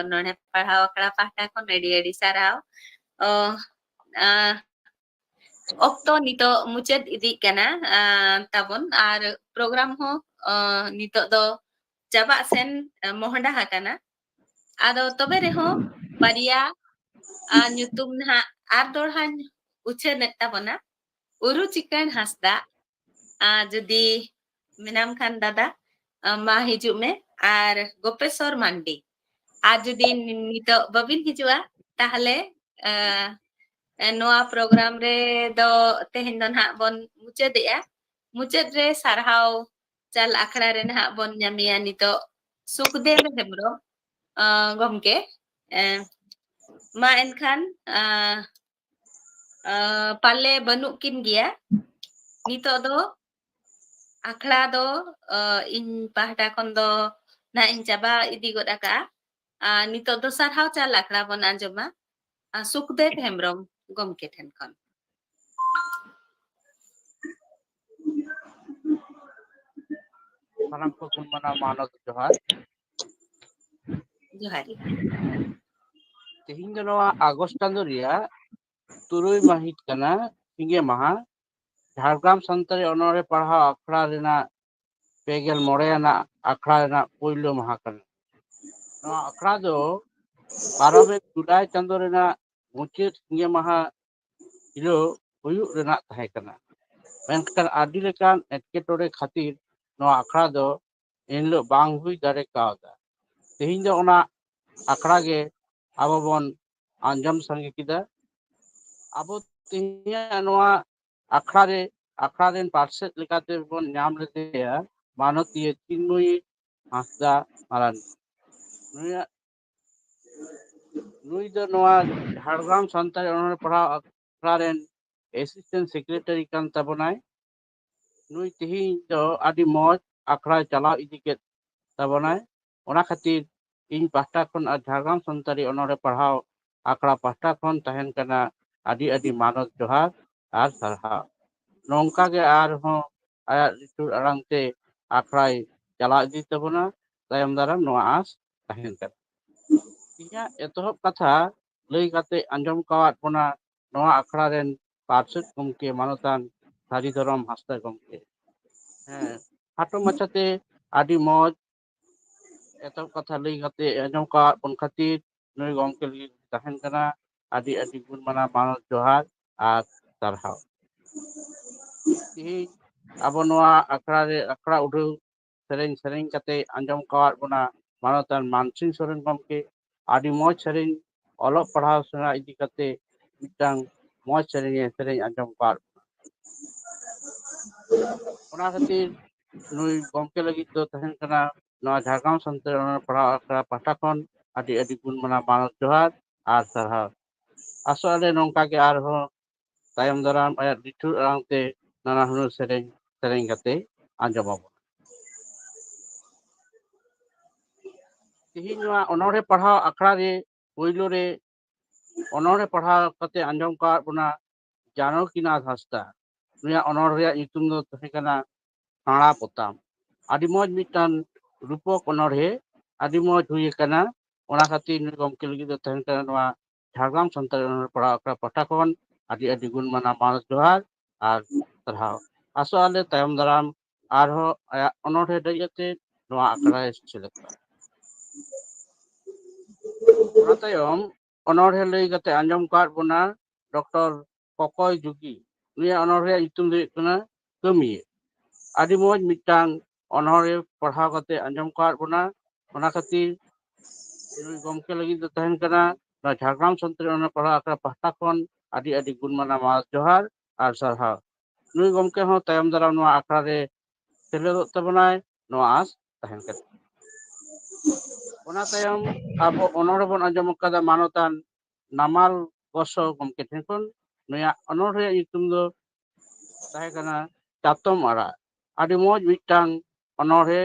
ᱚᱱᱚᱬᱦᱮ ᱯᱟᱲᱦᱟᱣ ᱟᱠᱷᱲᱟ ᱯᱟᱦᱴᱟ ᱠᱷᱚᱱ ᱟᱹᱰᱤ ᱟᱹᱰᱤ ᱥᱟᱨᱦᱟᱣ᱾ ᱚ, ᱟ, ᱚᱠᱛᱚ ᱱᱤᱛᱚᱜ ᱢᱩᱪᱟᱹᱫ ᱤᱫᱤᱜ ᱠᱟᱱᱟ, ᱟ, ᱛᱟᱵᱚᱱ, ᱟᱨ program ᱦᱚᱸ, ᱟ, ᱱᱤᱛᱚᱜ ᱫᱚ ᱪᱟᱵᱟᱜ ᱥᱮᱱ, ᱟ, ᱢᱚᱦᱰᱟ ᱟᱠᱟᱱᱟ᱾ ᱟᱫᱚ ᱛᱚᱵᱮ ᱨᱮᱦᱚᱸ ᱵᱟᱨᱭᱟ, ᱟ, ᱧᱩᱛᱩᱢ ᱱᱟᱦᱟᱜ ᱟᱨ ᱫᱚᱲᱦᱟᱧ ᱩᱪᱷᱟᱹᱱᱮᱫ ᱛᱟᱵᱚᱱᱟ, ᱩᱨᱩ ᱪᱤᱠᱟᱹᱬ ᱦᱟᱸᱥᱫᱟ, ᱟ, ᱡᱩᱫᱤ ᱢᱮᱱᱟᱢ ᱠᱷᱟᱱ ᱫᱟᱫᱟ, ᱟ, ᱢᱟ ᱦᱤᱡᱩᱜ ᱢᱮ, ᱟᱨ ᱜᱳᱯᱮᱥᱚᱨ ᱢᱟᱱᱰᱤ᱾ ᱟᱨ ᱡᱩᱫᱤ ᱱᱤᱛᱚᱜ ᱵᱟᱵᱤᱱ ᱦᱤᱡᱩᱜᱼᱟ, ᱛᱟᱦᱞᱮ, ᱟ, ᱱᱚᱣᱟ program ᱨᱮ ᱫᱚ ᱛᱮᱦᱮᱧ ᱫᱚ ᱱᱟᱦᱟᱜ ᱵᱚᱱ ᱢᱩᱪᱟᱹᱫᱮᱜᱼᱟ᱾ ᱢᱩᱪᱟᱹᱫ ᱨᱮ ᱥᱟᱨᱦᱟᱣ ᱪᱟᱞ ᱟᱠᱷᱲᱟ ᱨᱮ ᱱᱟᱦᱟᱜ ᱵᱚᱱ ᱧᱟᱢᱮᱭᱟ ᱱᱤᱛᱚᱜ ᱥᱩᱠᱫᱮᱵ ᱦᱮᱢᱵᱨᱚᱢ, ᱟ, ᱜᱚᱢᱠᱮ᱾ ᱮ, ᱢᱟ ᱮᱱᱠᱷᱟᱱ, ᱟ, ᱟ, ᱯᱟᱞᱮ ᱵᱟᱹᱱᱩᱜ ᱠᱤᱱ ᱜᱮᱭᱟ᱾ ᱱᱤᱛᱚᱜ ᱫᱚ ᱟᱠᱷᱲᱟ ᱫᱚ, ᱟ, ᱤᱧ ᱯᱟᱦᱴᱟ ᱠᱷᱚᱱ ᱫᱚ ᱱᱟᱦᱟᱜ ᱤᱧ ᱪᱟᱵᱟ ᱤᱫᱤ ᱜᱚᱫ ᱟᱠᱟᱜᱼᱟ᱾ ᱟ, ᱱᱤᱛᱚᱜ ᱫᱚ ᱥᱟᱨᱦᱟᱣ ᱪᱟᱞ ᱟᱠᱷᱲᱟ ᱵᱚᱱ ᱟᱸᱡᱚᱢᱟ, ᱟ, ᱥᱩᱠᱫᱮᱵ ᱦᱮᱢᱵᱨᱚᱢ ᱜᱚᱢᱠᱮ ᱴᱷᱮᱱ ᱠᱷᱚᱱ᱾ ᱥᱟᱱᱟᱢ ᱠᱚ ᱜᱩᱱᱢᱟᱱᱟᱣ ᱢᱟᱱᱚᱛ ᱡᱚᱦᱟᱨ᱾ ᱡᱚᱦᱟᱨ᱾ ᱛᱮᱦᱮᱧ ᱫᱚ ᱱᱚᱣᱟ ᱟᱜᱚᱥᱴ ᱪᱟᱸᱫᱳ ᱨᱮᱭᱟᱜ ᱛᱩᱨᱩᱭ ᱢᱟᱹᱦᱤᱛ ᱠᱟᱱᱟ, ᱥᱤᱸᱜᱮ ᱢᱟᱦᱟ᱾ ᱡᱷᱟᱲᱜᱨᱟᱢ ᱥᱟᱱᱛᱟᱲᱤ ᱚᱱᱚᱬᱦᱮ ᱯᱟᱲᱦᱟᱣ ᱟᱠᱷᱲᱟ ᱨᱮᱱᱟᱜ ᱯᱮ ᱜᱮᱞ ᱢᱚᱬᱮ ᱟᱱᱟᱜ ᱟᱠᱷᱲᱟ ᱨᱮᱱᱟᱜ ᱯᱳᱭᱞᱳ ᱢᱟᱦᱟ ᱠᱟᱱᱟ᱾ ᱱᱚᱣᱟ ᱟᱠᱷᱲᱟ ᱫᱚ ᱯᱟᱨᱚᱢᱮᱱ ᱡᱩᱞᱟᱭ ᱪᱟᱸᱫᱳ ᱨᱮᱱᱟᱜ ᱢᱩᱪᱟᱹᱫ ᱥᱤᱸᱜᱮ ᱢᱟᱦᱟ ᱦᱤᱞᱳᱜ ᱦᱩᱭᱩᱜ ᱨᱮᱱᱟᱜ ᱛᱟᱦᱮᱸ ᱠᱟᱱᱟ, ᱢᱮᱱᱠᱷᱟᱱ ᱟᱹᱰᱤ ᱞᱮᱠᱟᱱ ᱮᱴᱠᱮᱴᱚᱬᱮ ᱠᱷᱟᱹᱛᱤᱨ ᱱᱚᱣᱟ ᱟᱠᱷᱲᱟ ᱫᱚ ᱮᱱᱦᱤᱞᱳᱜ ᱵᱟᱝ ᱦᱩᱭ ᱫᱟᱲᱮ ᱠᱟᱣᱫᱟ᱾ ᱛᱮᱦᱮᱧ ᱫᱚ ᱚᱱᱟ ᱟᱠᱷᱲᱟ ᱜᱮ ᱟᱵᱚ ᱵᱚᱱ ᱟᱸᱡᱚᱢ ᱥᱟᱸᱜᱮ ᱠᱮᱫᱟ᱾ ᱟᱵᱚ ᱛᱮᱦᱮᱧᱟᱜ ᱱᱚᱣᱟ ᱟᱠᱷᱲᱟ ᱨᱮ, ᱟᱠᱷᱲᱟ ᱨᱮᱱ ᱯᱟᱨᱥᱮᱛ ᱞᱮᱠᱟᱛᱮ ᱵᱚᱱ ᱧᱟᱢ ᱞᱮᱫᱮᱭᱟ ᱢᱟᱱᱚᱛᱤᱭᱟᱹ ᱪᱤᱱᱢᱚᱭᱤ ᱦᱟᱸᱥᱫᱟ ᱢᱟᱨᱟᱱᱰᱤ᱾ ᱱᱩᱭᱟᱜ, ᱱᱩᱭ ᱫᱚ ᱱᱚᱣᱟ ᱡᱷᱟᱲᱜᱨᱟᱢ ᱥᱟᱱᱛᱟᱲᱤ ᱚᱱᱚᱬᱦᱮ ᱯᱟᱲᱦᱟᱣ ᱟᱠᱷᱲᱟ ᱨᱮᱱ assistant secretary ᱠᱟᱱ ᱛᱟᱵᱚᱱᱟᱭ᱾ ᱱᱩᱭ ᱛᱮᱦᱮᱧ ᱫᱚ ᱟᱹᱰᱤ ᱢᱚᱡᱽ ᱟᱠᱷᱲᱟᱭ ᱪᱟᱞᱟᱣ ᱤᱫᱤ ᱠᱮᱫ ᱛᱟᱵᱚᱱᱟᱭ᱾ ᱚᱱᱟ ᱠᱷᱟᱹᱛᱤᱨ ᱤᱧ ᱯᱟᱦᱴᱟ ᱠᱷᱚᱱ ᱟᱨ ᱡᱷᱟᱲᱜᱨᱟᱢ ᱥᱟᱱᱛᱟᱲᱤ ᱚᱱᱚᱬᱦᱮ ᱯᱟᱲᱦᱟᱣ ᱟᱠᱷᱲᱟ ᱯᱟᱦᱴᱟ ᱠᱷᱚᱱ ᱛᱟᱦᱮᱱ ᱠᱟᱱᱟ ᱟᱹᱰᱤ ᱟᱹᱰᱤ ᱢᱟᱱᱚᱛ ᱡᱚᱦᱟᱨ ᱟᱨ ᱥᱟᱨᱦᱟᱣ᱾ ᱱᱚᱝᱠᱟ ᱜᱮ ᱟᱨᱦᱚᱸ ᱟᱭᱟᱜ ᱞᱤᱴᱷᱩᱨ ᱟᱲᱟᱝ ᱛᱮ ᱟᱠᱷᱲᱟᱭ ᱪᱟᱞᱟᱣ ᱤᱫᱤ ᱛᱟᱵᱚᱱᱟ, ᱛᱟᱭᱚᱢ ᱫᱟᱨᱟᱢ ᱱᱚᱣᱟ ᱟᱸᱥ ᱛᱟᱦᱮᱱ ᱠᱟᱱᱟ᱾ ᱤᱧᱟᱹᱜ ᱮᱛᱚᱦᱚᱵ ᱠᱟᱛᱷᱟ ᱞᱟᱹᱭ ᱠᱟᱛᱮ ᱟᱸᱡᱚᱢ ᱠᱟᱣᱟᱫ ᱵᱚᱱᱟ ᱱᱚᱣᱟ ᱟᱠᱷᱲᱟ ᱨᱮᱱ ᱯᱟᱨᱥᱮᱫ ᱜᱚᱢᱠᱮ ᱢᱟᱱᱚᱛᱟᱱ ᱥᱟᱹᱨᱤ ᱫᱷᱚᱨᱚᱢ ᱦᱟᱸᱥᱫᱟ ᱜᱚᱢᱠᱮ᱾ ᱦᱮᱸ, ᱠᱷᱟᱴᱚ ᱢᱟᱪᱷᱟᱛᱮ ᱟᱹᱰᱤ ᱢᱚᱡᱽ ᱮᱛᱚᱦᱚᱵ ᱠᱟᱛᱷᱟ ᱞᱟᱹᱭ ᱠᱟᱛᱮ ᱟᱸᱡᱚᱢ ᱠᱟᱣᱟᱫ ᱵᱚᱱ ᱠᱷᱟᱹᱛᱤᱨ ᱱᱩᱭ ᱜᱚᱢᱠᱮ ᱞᱟᱹᱜᱤᱫ ᱛᱟᱦᱮᱱ ᱠᱟᱱᱟ ᱟᱹᱰᱤ ᱟᱹᱰᱤ ᱜᱩᱱ ᱢᱟᱱᱟᱣ ᱢᱟᱱᱚᱛ ᱡᱚᱦᱟᱨ ᱟᱨ ᱥᱟᱨᱦᱟᱣ᱾ ᱛᱮᱦᱮᱧ ᱟᱵᱚ ᱱᱚᱣᱟ ᱟᱠᱷᱲᱟ ᱨᱮ ᱟᱠᱷᱲᱟ ᱩᱰᱷᱟᱹᱣ ᱥᱮᱨᱮᱧ ᱥᱮᱨᱮᱧ ᱠᱟᱛᱮ ᱟᱸᱡᱚᱢ ᱠᱟᱣᱟᱫ ᱵᱚᱱᱟ ᱢᱟᱱᱚᱛᱟᱱ ᱢᱟᱱᱥᱤᱝ ᱥᱚᱨᱮᱱ ᱜᱚᱢᱠᱮ ᱟᱹᱰᱤ ᱢᱚᱡᱽ ᱥᱮᱨᱮᱧ, ᱚᱞᱚᱜ ᱯᱟᱲᱦᱟᱣ ᱥᱮᱬᱟ ᱤᱫᱤ ᱠᱟᱛᱮ ᱢᱤᱫᱴᱟᱝ ᱢᱚᱡᱽ ᱥᱮᱨᱮᱧ ᱮ ᱥᱮᱨᱮᱧ ᱟᱸᱡᱚᱢ ᱠᱟᱣᱟᱫ ᱵᱚᱱᱟ᱾ ᱚᱱᱟ ᱠᱷᱟᱹᱛᱤᱨ ᱱᱩᱭ ᱜᱚᱢᱠᱮ ᱞᱟᱹᱜᱤᱫ ᱫᱚ ᱛᱟᱦᱮᱱ ᱠᱟᱱᱟ ᱱᱚᱣᱟ ᱡᱷᱟᱲᱜᱨᱟᱢ ᱥᱟᱱᱛᱟᱲᱤ ᱚᱱᱚᱞ ᱯᱟᱲᱦᱟᱣ ᱟᱠᱷᱲᱟ ᱯᱟᱦᱴᱟ ᱠᱷᱚᱱ ᱟᱹᱰᱤ ᱟᱹᱰᱤ ᱜᱩᱱ ᱢᱟᱱᱟᱣ ᱢᱟᱱᱚᱛ ᱡᱚᱦᱟᱨ ᱟᱨ ᱥᱟᱨᱦᱟᱣ᱾ ᱟᱥᱚᱜ ᱟᱞᱮ ᱱᱚᱝᱠᱟ ᱜᱮ ᱟᱨᱦᱚᱸ ᱛᱟᱭᱚᱢ ᱫᱟᱨᱟᱢ ᱟᱭᱟᱜ ᱞᱤᱴᱷᱩᱨ ᱟᱲᱟᱝ ᱛᱮ ᱱᱟᱱᱟ ᱦᱩᱱᱟᱹᱨ ᱥᱮᱨᱮᱧ ᱥᱮᱨᱮᱧ ᱠᱟᱛᱮ ᱟᱸᱡᱚᱢ ᱟᱵᱚᱱᱟ᱾ ᱛᱮᱦᱮᱧ ᱱᱚᱣᱟ ᱚᱱᱚᱬᱦᱮ ᱯᱟᱲᱦᱟᱣ ᱟᱠᱷᱲᱟ ᱨᱮ ᱯᱳᱭᱞᱳ ᱨᱮ ᱚᱱᱚᱬᱦᱮ ᱯᱟᱲᱦᱟᱣ ᱠᱟᱛᱮ ᱟᱸᱡᱚᱢ ᱠᱟᱣᱟᱫ ᱵᱚᱱᱟ ᱡᱟᱱᱚᱠᱤᱱᱟᱛᱷ ᱦᱟᱸᱥᱫᱟ᱾ ᱱᱩᱭᱟᱜ ᱚᱱᱚᱬᱦᱮ ᱨᱮᱭᱟᱜ ᱧᱩᱛᱩᱢ ᱫᱚ ᱛᱟᱦᱮᱸ ᱠᱟᱱᱟ ᱠᱟᱬᱟ ᱯᱚᱛᱟᱢ᱾ ᱟᱹᱰᱤ ᱢᱚᱡᱽ ᱢᱤᱫᱴᱟᱝ ᱨᱩᱯᱚᱠ ᱚᱱᱚᱬᱦᱮ, ᱟᱹᱰᱤ ᱢᱚᱡᱽ ᱦᱩᱭ ᱟᱠᱟᱱᱟ᱾ ᱚᱱᱟ ᱠᱷᱟᱹᱛᱤᱨ ᱱᱩᱭ ᱜᱚᱢᱠᱮ ᱞᱟᱹᱜᱤᱫ ᱫᱚ ᱛᱟᱦᱮᱱ ᱠᱟᱱᱟ ᱱᱚᱣᱟ ᱡᱷᱟᱲᱜᱨᱟᱢ ᱥᱟᱱᱛᱟᱲᱤ ᱚᱱᱚᱬᱦᱮ ᱯᱟᱲᱦᱟᱣ ᱟᱠᱷᱲᱟ ᱯᱟᱦᱴᱟ ᱠᱷᱚᱱ ᱟᱹᱰᱤ ᱟᱹᱰᱤ ᱜᱩᱱ ᱢᱟᱱᱟᱣ ᱢᱟᱱᱚᱛ ᱡᱚᱦᱟᱨ ᱟᱨ ᱥᱟᱨᱦᱟᱣ᱾ ᱟᱥᱚᱜ ᱟᱞᱮ ᱛᱟᱭᱚᱢ ᱫᱟᱨᱟᱢ ᱟᱨᱦᱚᱸ ᱟᱭᱟᱜ ᱚᱱᱚᱬᱦᱮ ᱞᱟᱹᱭ ᱠᱟᱛᱮ ᱱᱚᱣᱟ ᱟᱠᱷᱲᱟᱭ ᱥᱮᱞᱮᱫᱚᱜᱼᱟ᱾ ᱚᱱᱟ ᱛᱟᱭᱚᱢ ᱚᱱᱚᱬᱦᱮ ᱞᱟᱹᱭ ᱠᱟᱛᱮ ᱟᱸᱡᱚᱢ ᱠᱟᱫ ᱵᱚᱱᱟ ᱰᱚᱠᱴᱚᱨ ᱠᱚᱠᱚᱭ ᱡᱩᱜᱤ᱾ ᱱᱩᱭᱟᱜ ᱚᱱᱚᱬᱦᱮ ᱧᱩᱛᱩᱢ ᱫᱚ ᱦᱩᱭᱩᱜ ᱠᱟᱱᱟ ᱠᱟᱹᱢᱤᱭᱟᱹ᱾ ᱟᱹᱰᱤ ᱢᱚᱡᱽ ᱢᱤᱫᱴᱟᱝ ᱚᱱᱚᱬᱦᱮ ᱯᱟᱲᱦᱟᱣ ᱠᱟᱛᱮ ᱟᱸᱡᱚᱢ ᱠᱟᱫ ᱵᱚᱱᱟ᱾ ᱚᱱᱟ ᱠᱷᱟᱹᱛᱤᱨ ᱱᱩᱭ ᱜᱚᱢᱠᱮ ᱞᱟᱹᱜᱤᱫ ᱫᱚ ᱛᱟᱦᱮᱱ ᱠᱟᱱᱟ ᱱᱚᱣᱟ ᱡᱷᱟᱲᱜᱨᱟᱢ ᱥᱟᱱᱛᱟᱲᱤ ᱚᱱᱚᱬᱦᱮ ᱯᱟᱲᱦᱟᱣ ᱟᱠᱷᱲᱟ ᱯᱟᱦᱴᱟ ᱠᱷᱚᱱ ᱟᱹᱰᱤ ᱟᱹᱰᱤ ᱜᱩᱱ ᱢᱟᱱᱟᱣ ᱢᱟᱱᱚᱛ ᱡᱚᱦᱟᱨ ᱟᱨ ᱥᱟᱨᱦᱟᱣ᱾ ᱱᱩᱭ ᱜᱚᱢᱠᱮ ᱦᱚᱸ ᱛᱟᱭᱚᱢ ᱫᱟᱨᱟᱢ ᱱᱚᱣᱟ ᱟᱠᱷᱲᱟ ᱨᱮ ᱥᱮᱞᱮᱫᱚᱜ ᱛᱟᱵᱚᱱᱟᱭ, ᱱᱚᱣᱟ ᱟᱸᱥ ᱛᱟᱦᱮᱱ ᱠᱟᱱᱟ᱾ ᱚᱱᱟ ᱛᱟᱭᱚᱢ ᱟᱵᱚ ᱚᱱᱚᱬᱦᱮ ᱵᱚᱱ ᱟᱸᱡᱚᱢ ᱟᱠᱟᱫᱟ ᱢᱟᱱᱚᱛᱟᱱ ᱱᱟᱢᱟᱞ ᱜᱚᱥᱚ ᱜᱚᱢᱠᱮ ᱴᱷᱮᱱ ᱠᱷᱚᱱ᱾ ᱱᱩᱭᱟᱜ ᱚᱱᱚᱬᱦᱮ ᱨᱮᱭᱟᱜ ᱧᱩᱛᱩᱢ ᱫᱚ ᱛᱟᱦᱮᱸ ᱠᱟᱱᱟ ᱪᱟᱛᱚᱢ ᱟᱲᱟᱜ᱾ ᱟᱹᱰᱤ ᱢᱚᱡᱽ ᱢᱤᱫᱴᱟᱝ ᱚᱱᱚᱬᱦᱮ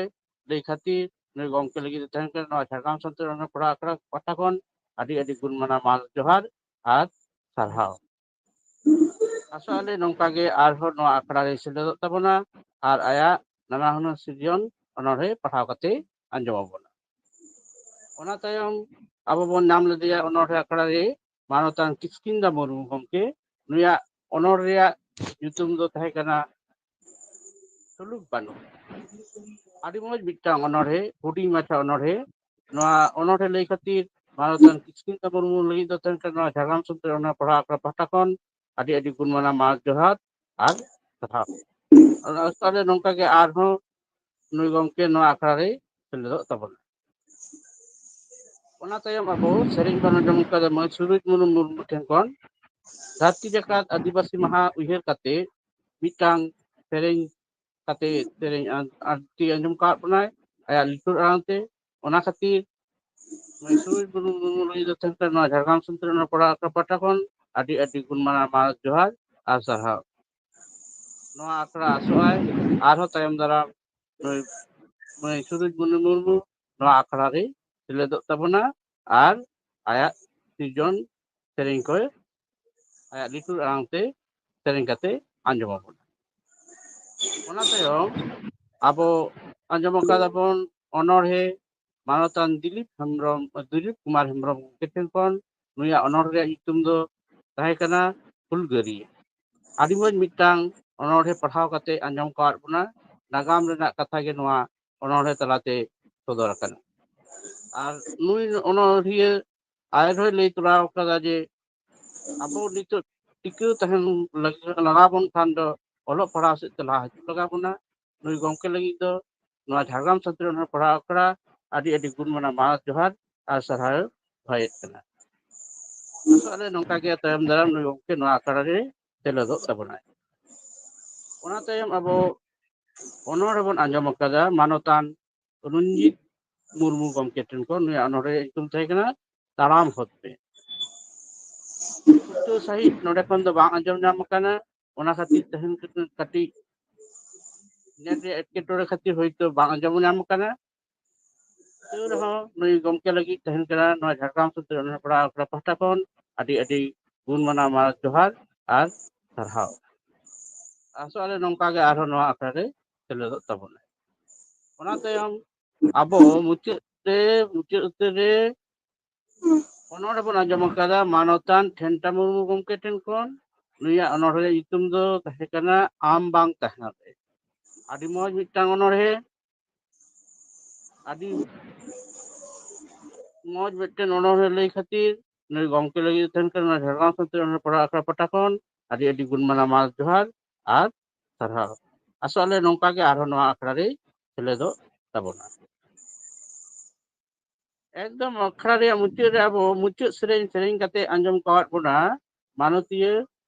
ᱞᱟᱹᱭ ᱠᱷᱟᱹᱛᱤᱨ ᱱᱩᱭ ᱜᱚᱢᱠᱮ ᱞᱟᱹᱜᱤᱫ ᱫᱚ ᱛᱟᱦᱮᱱ ᱠᱟᱱᱟ ᱱᱚᱣᱟ ᱡᱷᱟᱲᱜᱨᱟᱢ ᱥᱟᱱᱛᱟᱲᱤ ᱚᱱᱚᱬᱦᱮ ᱯᱟᱲᱦᱟᱣ ᱟᱠᱷᱲᱟ ᱯᱟᱦᱴᱟ ᱠᱷᱚᱱ ᱟᱹᱰᱤ ᱟᱹᱰᱤ ᱜᱩᱱ ᱢᱟᱱᱟᱣ ᱢᱟᱱ ᱡᱚᱦᱟᱨ ᱟᱨ ᱥᱟᱨᱦᱟᱣ᱾ ᱟᱥᱚᱜ ᱟᱞᱮ ᱱᱚᱝᱠᱟ ᱜᱮ ᱟᱨᱦᱚᱸ ᱱᱚᱣᱟ ᱟᱠᱷᱲᱟ ᱨᱮ ᱥᱮᱞᱮᱫᱚᱜ ᱛᱟᱵᱚᱱᱟ ᱟᱨ ᱟᱭᱟᱜ ᱱᱟᱱᱟ ᱦᱩᱱᱟᱹᱨ ᱥᱤᱨᱡᱚᱱ ᱚᱱᱚᱬᱦᱮ ᱯᱟᱲᱦᱟᱣ ᱠᱟᱛᱮ ᱟᱸᱡᱚᱢ ᱟᱵᱚᱱᱟ᱾ ᱚᱱᱟ ᱛᱟᱭᱚᱢ ᱟᱵᱚ ᱵᱚᱱ ᱧᱟᱢ ᱞᱮᱫᱮᱭᱟ ᱚᱱᱚᱬᱦᱮ ᱟᱠᱷᱲᱟ ᱨᱮ ᱢᱟᱱᱚᱛᱟᱱ ᱠᱤᱥᱠᱤᱱᱫᱟ ᱢᱩᱨᱢᱩ ᱜᱚᱢᱠᱮ᱾ ᱱᱩᱭᱟᱜ ᱚᱱᱚᱬᱦᱮ ᱨᱮᱭᱟᱜ ᱧᱩᱛᱩᱢ ᱫᱚ ᱛᱟᱦᱮᱸ ᱠᱟᱱᱟ ᱥᱩᱞᱩᱠ ᱵᱟᱹᱱᱩᱜ᱾ ᱟᱹᱰᱤ ᱢᱚᱡᱽ ᱢᱤᱫᱴᱟᱝ ᱚᱱᱚᱬᱦᱮ, ᱦᱩᱰᱤᱧ ᱢᱟᱪᱷᱟ ᱚᱱᱚᱬᱦᱮ᱾ ᱱᱚᱣᱟ ᱚᱱᱚᱬᱦᱮ ᱞᱟᱹᱭ ᱠᱷᱟᱹᱛᱤᱨ ᱢᱟᱱᱚᱛᱟᱱ ᱠᱤᱥᱠᱤᱱᱫᱟ ᱢᱩᱨᱢᱩ ᱞᱟᱹᱜᱤᱫ ᱫᱚ ᱛᱟᱦᱮᱸ ᱠᱟᱱᱟ ᱱᱚᱣᱟ ᱡᱷᱟᱲᱜᱨᱟᱢ ᱥᱩᱱᱫᱚᱨ ᱚᱱᱚᱬᱦᱮ ᱯᱟᱲᱦᱟᱣ ᱟᱠᱷᱲᱟ ᱯᱟᱦᱴᱟ ᱠᱷᱚᱱ ᱟᱹᱰᱤ ᱟᱹᱰᱤ ᱜᱩᱱ ᱢᱟᱱᱟᱣ ᱢᱟᱱ ᱡᱚᱦᱟᱨ ᱟᱨ ᱥᱟᱨᱦᱟᱣ᱾ ᱚᱱᱟ ᱥᱟᱶᱛᱮ ᱱᱚᱝᱠᱟ ᱜᱮ ᱟᱨᱦᱚᱸ ᱱᱩᱭ ᱜᱚᱢᱠᱮ ᱱᱚᱣᱟ ᱟᱠᱷᱲᱟ ᱨᱮ ᱥᱮᱞᱮᱫᱚᱜ ᱛᱟᱵᱚᱱᱟ᱾ ᱚᱱᱟ ᱛᱟᱭᱚᱢ ᱟᱵᱚ ᱥᱮᱨᱮᱧ ᱵᱚᱱ ᱟᱸᱡᱚᱢ ᱠᱟᱫᱟ ᱢᱟᱹᱭ ᱥᱩᱨᱩᱡ ᱢᱩᱨᱢᱩ ᱴᱷᱮᱱ ᱠᱷᱚᱱ᱾ ᱫᱷᱟᱹᱨᱛᱤ ᱡᱟᱠᱟᱛ ᱟᱹᱫᱤᱵᱟᱹᱥᱤ ᱢᱟᱦᱟ ᱩᱭᱦᱟᱹᱨ ᱠᱟᱛᱮ ᱢᱤᱫᱴᱟᱝ ᱥᱮᱨᱮᱧ ᱠᱟᱛᱮ ᱥᱮᱨᱮᱧ ᱟᱸ-, ᱟᱸ-, ᱛᱤ ᱟᱸᱡᱚᱢ ᱠᱟᱜ ᱵᱚᱱᱟᱭ ᱟᱭᱟᱜ ᱞᱤᱴᱩᱨ ᱟᱲᱟᱝ ᱛᱮ᱾ ᱚᱱᱟ ᱠᱷᱟᱹᱛᱤᱨ ᱢᱟᱹᱭ ᱥᱩᱨᱩᱡ ᱢᱩᱨᱢᱩ ᱞᱟᱹᱜᱤᱫ ᱫᱚ ᱛᱟᱦᱮᱱ ᱠᱟᱱᱟ ᱱᱚᱣᱟ ᱡᱷᱟᱲᱜᱨᱟᱢ ᱥᱩᱱᱫᱚᱨ ᱚᱱᱚᱬᱦᱮ ᱯᱟᱲᱦᱟᱣ ᱟᱠᱷᱲᱟ ᱯᱟᱦᱴᱟ ᱠᱷᱚᱱ ᱟᱹᱰᱤ ᱟᱹᱰᱤ ᱜᱩᱱ ᱢᱟᱱᱟᱣ ᱢᱟᱱ ᱡᱚᱦᱟᱨ ᱟᱨ ᱥᱟᱨᱦᱟᱣ᱾ ᱱᱚᱣᱟ ᱟᱠᱷᱲᱟ ᱟᱥᱚᱜᱼᱟᱭ ᱟᱨᱦᱚᱸ ᱛᱟᱭᱚᱢ ᱫᱟᱨᱟᱢ ᱱᱩᱭ ᱢᱟᱹᱭ ᱥᱩᱨᱩᱡ ᱢᱩᱨᱢᱩ ᱱᱚᱣᱟ ᱟᱠᱷᱲᱟ ᱨᱮ ᱥᱮᱞᱮᱫᱚᱜ ᱛᱟᱵᱚᱱᱟ ᱟᱨ ᱟᱭᱟᱜ ᱥᱤᱨᱡᱚᱱ ᱥᱮᱨᱮᱧ ᱠᱚ ᱟᱭᱟᱜ ᱞᱤᱴᱩᱨ ᱟᱲᱟᱝ ᱛᱮ ᱥᱮᱨᱮᱧ ᱠᱟᱛᱮ ᱟᱸᱡᱚᱢ ᱟᱵᱚᱱᱟ᱾ ᱚᱱᱟ ᱛᱟᱭᱚᱢ ᱟᱵᱚ ᱟᱸᱡᱚᱢ ᱟᱠᱟᱫᱟ ᱵᱚᱱ ᱚᱱᱚᱬᱦᱮ ᱢᱟᱱᱚᱛᱟᱱ ᱫᱤᱞᱤᱯ ᱦᱮᱢᱵᱨᱚᱢ, ᱫᱤᱞᱤᱯ ᱠᱩᱢᱟᱨ ᱦᱮᱢᱵᱨᱚᱢ ᱜᱚᱢᱠᱮ ᱴᱷᱮᱱ ᱠᱷᱚᱱ᱾ ᱱᱩᱭᱟᱜ ᱚᱱᱚᱬᱦᱮ ᱨᱮᱭᱟᱜ ᱧᱩᱛᱩᱢ ᱫᱚ ᱛᱟᱦᱮᱸ ᱠᱟᱱᱟ ᱦᱩᱞᱜᱟᱹᱨᱤᱭᱟᱹ᱾ ᱟᱹᱰᱤ ᱢᱚᱡᱽ ᱢᱤᱫᱴᱟᱝ ᱚᱱᱚᱬᱦᱮ ᱯᱟᱲᱦᱟᱣ ᱠᱟᱛᱮ ᱟᱸᱡᱚᱢ ᱠᱟᱣᱟᱫ ᱵᱚᱱᱟ᱾ ᱱᱟᱜᱟᱢ ᱨᱮᱱᱟᱜ ᱠᱟᱛᱷᱟ ᱜᱮ ᱱᱚᱣᱟ ᱚᱱᱚᱬᱦᱮ ᱛᱟᱞᱟᱛᱮ ᱥᱚᱫᱚᱨ ᱟᱠᱟᱱᱟ᱾ ᱟᱨ ᱱᱩᱭ ᱚᱱᱚᱬᱦᱤᱭᱟᱹ ᱟᱡ ᱦᱚᱸᱭ ᱞᱟᱹᱭ ᱛᱚᱨᱟ ᱟᱠᱟᱫᱟ ᱡᱮ ᱟᱵᱚ ᱱᱤᱛᱚᱜ ᱴᱤᱠᱟᱹᱣ ᱛᱟᱦᱮᱱ ᱞᱟᱹᱜᱤᱫ ᱞᱟᱜᱟᱣ ᱵᱚᱱ ᱠᱷᱟᱱ ᱫᱚ ᱚᱞᱚᱜ ᱯᱟᱲᱦᱟᱣ ᱥᱮᱫ ᱛᱮ ᱞᱟᱦᱟ ᱦᱤᱡᱩᱜ ᱞᱟᱜᱟᱣ ᱵᱚᱱᱟ᱾ ᱱᱩᱭ ᱜᱚᱢᱠᱮ ᱞᱟᱹᱜᱤᱫ ᱫᱚ ᱱᱚᱣᱟ ᱡᱷᱟᱲᱜᱨᱟᱢ ᱥᱟᱱᱛᱤ ᱚᱱᱚᱬᱦᱮ ᱯᱟᱲᱦᱟᱣ ᱟᱠᱷᱲᱟ ᱟᱹᱰᱤ ᱟᱹᱰᱤ ᱜᱩᱱ ᱢᱟᱱᱟᱣ ᱢᱟᱱ ᱡᱚᱦᱟᱨ ᱟᱨ ᱥᱟᱨᱦᱟᱣ ᱫᱚᱦᱚᱭᱮᱫ ᱠᱟᱱᱟ᱾ ᱟᱥᱚᱜ ᱟᱞᱮ ᱱᱚᱝᱠᱟ ᱜᱮ ᱛᱟᱭᱚᱢ ᱫᱟᱨᱟᱢ ᱱᱩᱭ ᱜᱚᱢᱠᱮ ᱱᱚᱣᱟ ᱟᱠᱷᱲᱟ ᱨᱮ ᱥᱮᱞᱮᱫᱚᱜ ᱛᱟᱵᱚᱱᱟᱭ᱾ ᱚᱱᱟ ᱛᱟᱭᱚᱢ ᱟᱵᱚ ᱚᱱᱚᱬᱦᱮ ᱵᱚᱱ ᱟᱸᱡᱚᱢ ᱟᱠᱟᱫᱟ ᱢᱟᱱᱚᱛᱟᱱ ᱨᱚᱧᱡᱤᱛ ᱢᱩᱨᱢᱩ ᱜᱚᱢᱠᱮ ᱴᱷᱮᱱ ᱠᱷᱚᱱ᱾ ᱱᱩᱭᱟᱜ ᱚᱱᱚᱬᱦᱮ ᱧᱩᱛᱩᱢ ᱛᱟᱦᱮᱸ ᱠᱟᱱᱟ ᱛᱟᱲᱟᱢ ᱦᱚᱨ ᱛᱮ᱾ ᱯᱩᱥᱴᱟᱹᱣ ᱥᱟᱺᱦᱤᱡ ᱱᱚᱰᱮ ᱠᱷᱚᱱ ᱫᱚ ᱵᱟᱝ ᱟᱸᱡᱚᱢ ᱧᱟᱢ ᱟᱠᱟᱱᱟ, ᱚᱱᱟ ᱠᱷᱟᱹᱛᱤᱨ ᱛᱮᱦᱮᱧ ᱠᱟᱹᱴᱤᱡ ᱱᱮᱴ ᱨᱮᱭᱟᱜ ᱮᱴᱠᱮᱴᱚᱬᱮ ᱠᱷᱟᱹᱛᱤᱨ ᱦᱳᱭᱛᱳ ᱵᱟᱝ ᱟᱸᱡᱚᱢ ᱧᱟᱢ ᱟᱠᱟᱱᱟ᱾ ᱛᱟᱹᱣ ᱨᱮᱦᱚᱸ ᱱᱩᱭ ᱜᱚᱢᱠᱮ ᱞᱟᱹᱜᱤᱫ ᱛᱟᱦᱮᱱ ᱠᱟᱱᱟ ᱱᱚᱣᱟ ᱡᱷᱟᱲᱜᱨᱟᱢ ᱥᱩᱱᱫᱚᱨ ᱚᱱᱚᱬᱦᱮ ᱯᱟᱲᱦᱟᱣ ᱟᱠᱷᱲᱟ ᱯᱟᱦᱴᱟ ᱠᱷᱚᱱ ᱟᱹᱰᱤ ᱟᱹᱰᱤ ᱜᱩᱱ ᱢᱟᱱᱟᱣ ᱢᱟᱱ ᱡᱚᱦᱟᱨ ᱟᱨ ᱥᱟᱨᱦᱟᱣ᱾ ᱟᱥᱚᱜ ᱟᱞᱮ ᱱᱚᱝᱠᱟ ᱜᱮ ᱟᱨᱦᱚᱸ ᱱᱚᱣᱟ ᱟᱠᱷᱲᱟ ᱨᱮ ᱥᱮᱞᱮᱫᱚᱜ ᱛᱟᱵᱚᱱᱟᱭ᱾ ᱚᱱᱟ ᱛᱟᱭᱚᱢ ᱟᱵᱚ ᱢᱩᱪᱟᱹᱫ ᱨᱮ, ᱢᱩᱪᱟᱹᱫ ᱩᱛᱟᱹᱨ ᱨᱮ ᱚᱱᱚᱬᱦᱮ ᱵᱚᱱ ᱟᱸᱡᱚᱢ ᱟᱠᱟᱫᱟ ᱢᱟᱱᱚᱛᱟᱱ ᱴᱷᱮᱱᱴᱟ ᱢᱩᱨᱢᱩ ᱜᱚᱢᱠᱮ ᱴᱷᱮᱱ ᱠᱷᱚᱱ᱾ ᱱᱩᱭᱟᱜ ᱚᱱᱚᱬᱦᱮ ᱧᱩᱛᱩᱢ ᱫᱚ ᱛᱟᱦᱮᱸ ᱠᱟᱱᱟ ᱟᱢ ᱵᱟᱝ ᱛᱟᱦᱮᱸ ᱨᱮ᱾ ᱟᱹᱰᱤ ᱢᱚᱡᱽ ᱢᱤᱫᱴᱟᱝ ᱚᱱᱚᱬᱦᱮ, ᱟᱹᱰᱤ ᱢᱚᱡᱽ ᱢᱤᱫᱴᱮᱱ ᱚᱱᱚᱬᱦᱮ ᱞᱟᱹᱭ ᱠᱷᱟᱹᱛᱤᱨ ᱱᱩᱭ ᱜᱚᱢᱠᱮ ᱞᱟᱹᱜᱤᱫ ᱛᱟᱦᱮᱱ ᱠᱟᱱᱟ ᱡᱷᱟᱲᱜᱨᱟᱢ ᱥᱟᱱᱛᱟᱲᱤ ᱚᱱᱚᱬᱦᱮ ᱯᱟᱲᱦᱟᱣ ᱟᱠᱷᱲᱟ ᱯᱟᱦᱴᱟ ᱠᱷᱚᱱ ᱟᱹᱰᱤ ᱟᱹᱰᱤ ᱜᱩᱱ ᱢᱟᱱᱟᱣ ᱢᱟ ᱡᱚᱦᱟᱨ ᱟᱨ ᱥᱟᱨᱦᱟᱣ᱾ ᱟᱥᱚᱜ ᱟᱞᱮ ᱱᱚᱝᱠᱟ ᱜᱮ ᱟᱨᱦᱚᱸ ᱱᱚᱣᱟ ᱟᱠᱷᱲᱟ ᱨᱮ ᱥᱮᱞᱮᱫᱚᱜ ᱛᱟᱵᱚᱱᱟ᱾ ᱮᱠᱫᱚᱢ ᱟᱠᱷᱲᱟ ᱨᱮᱭᱟᱜ ᱢᱩᱪᱟᱹᱫ ᱨᱮ ᱟᱵᱚ ᱢᱩᱪᱟᱹᱫ ᱥᱮᱨᱮᱧ ᱥᱮᱨᱮᱧ ᱠᱟᱛᱮ ᱟᱸᱡᱚᱢ ᱠᱟᱣᱟᱫ ᱵᱚᱱᱟ ᱢᱟᱱᱚᱛᱤᱭᱟᱹ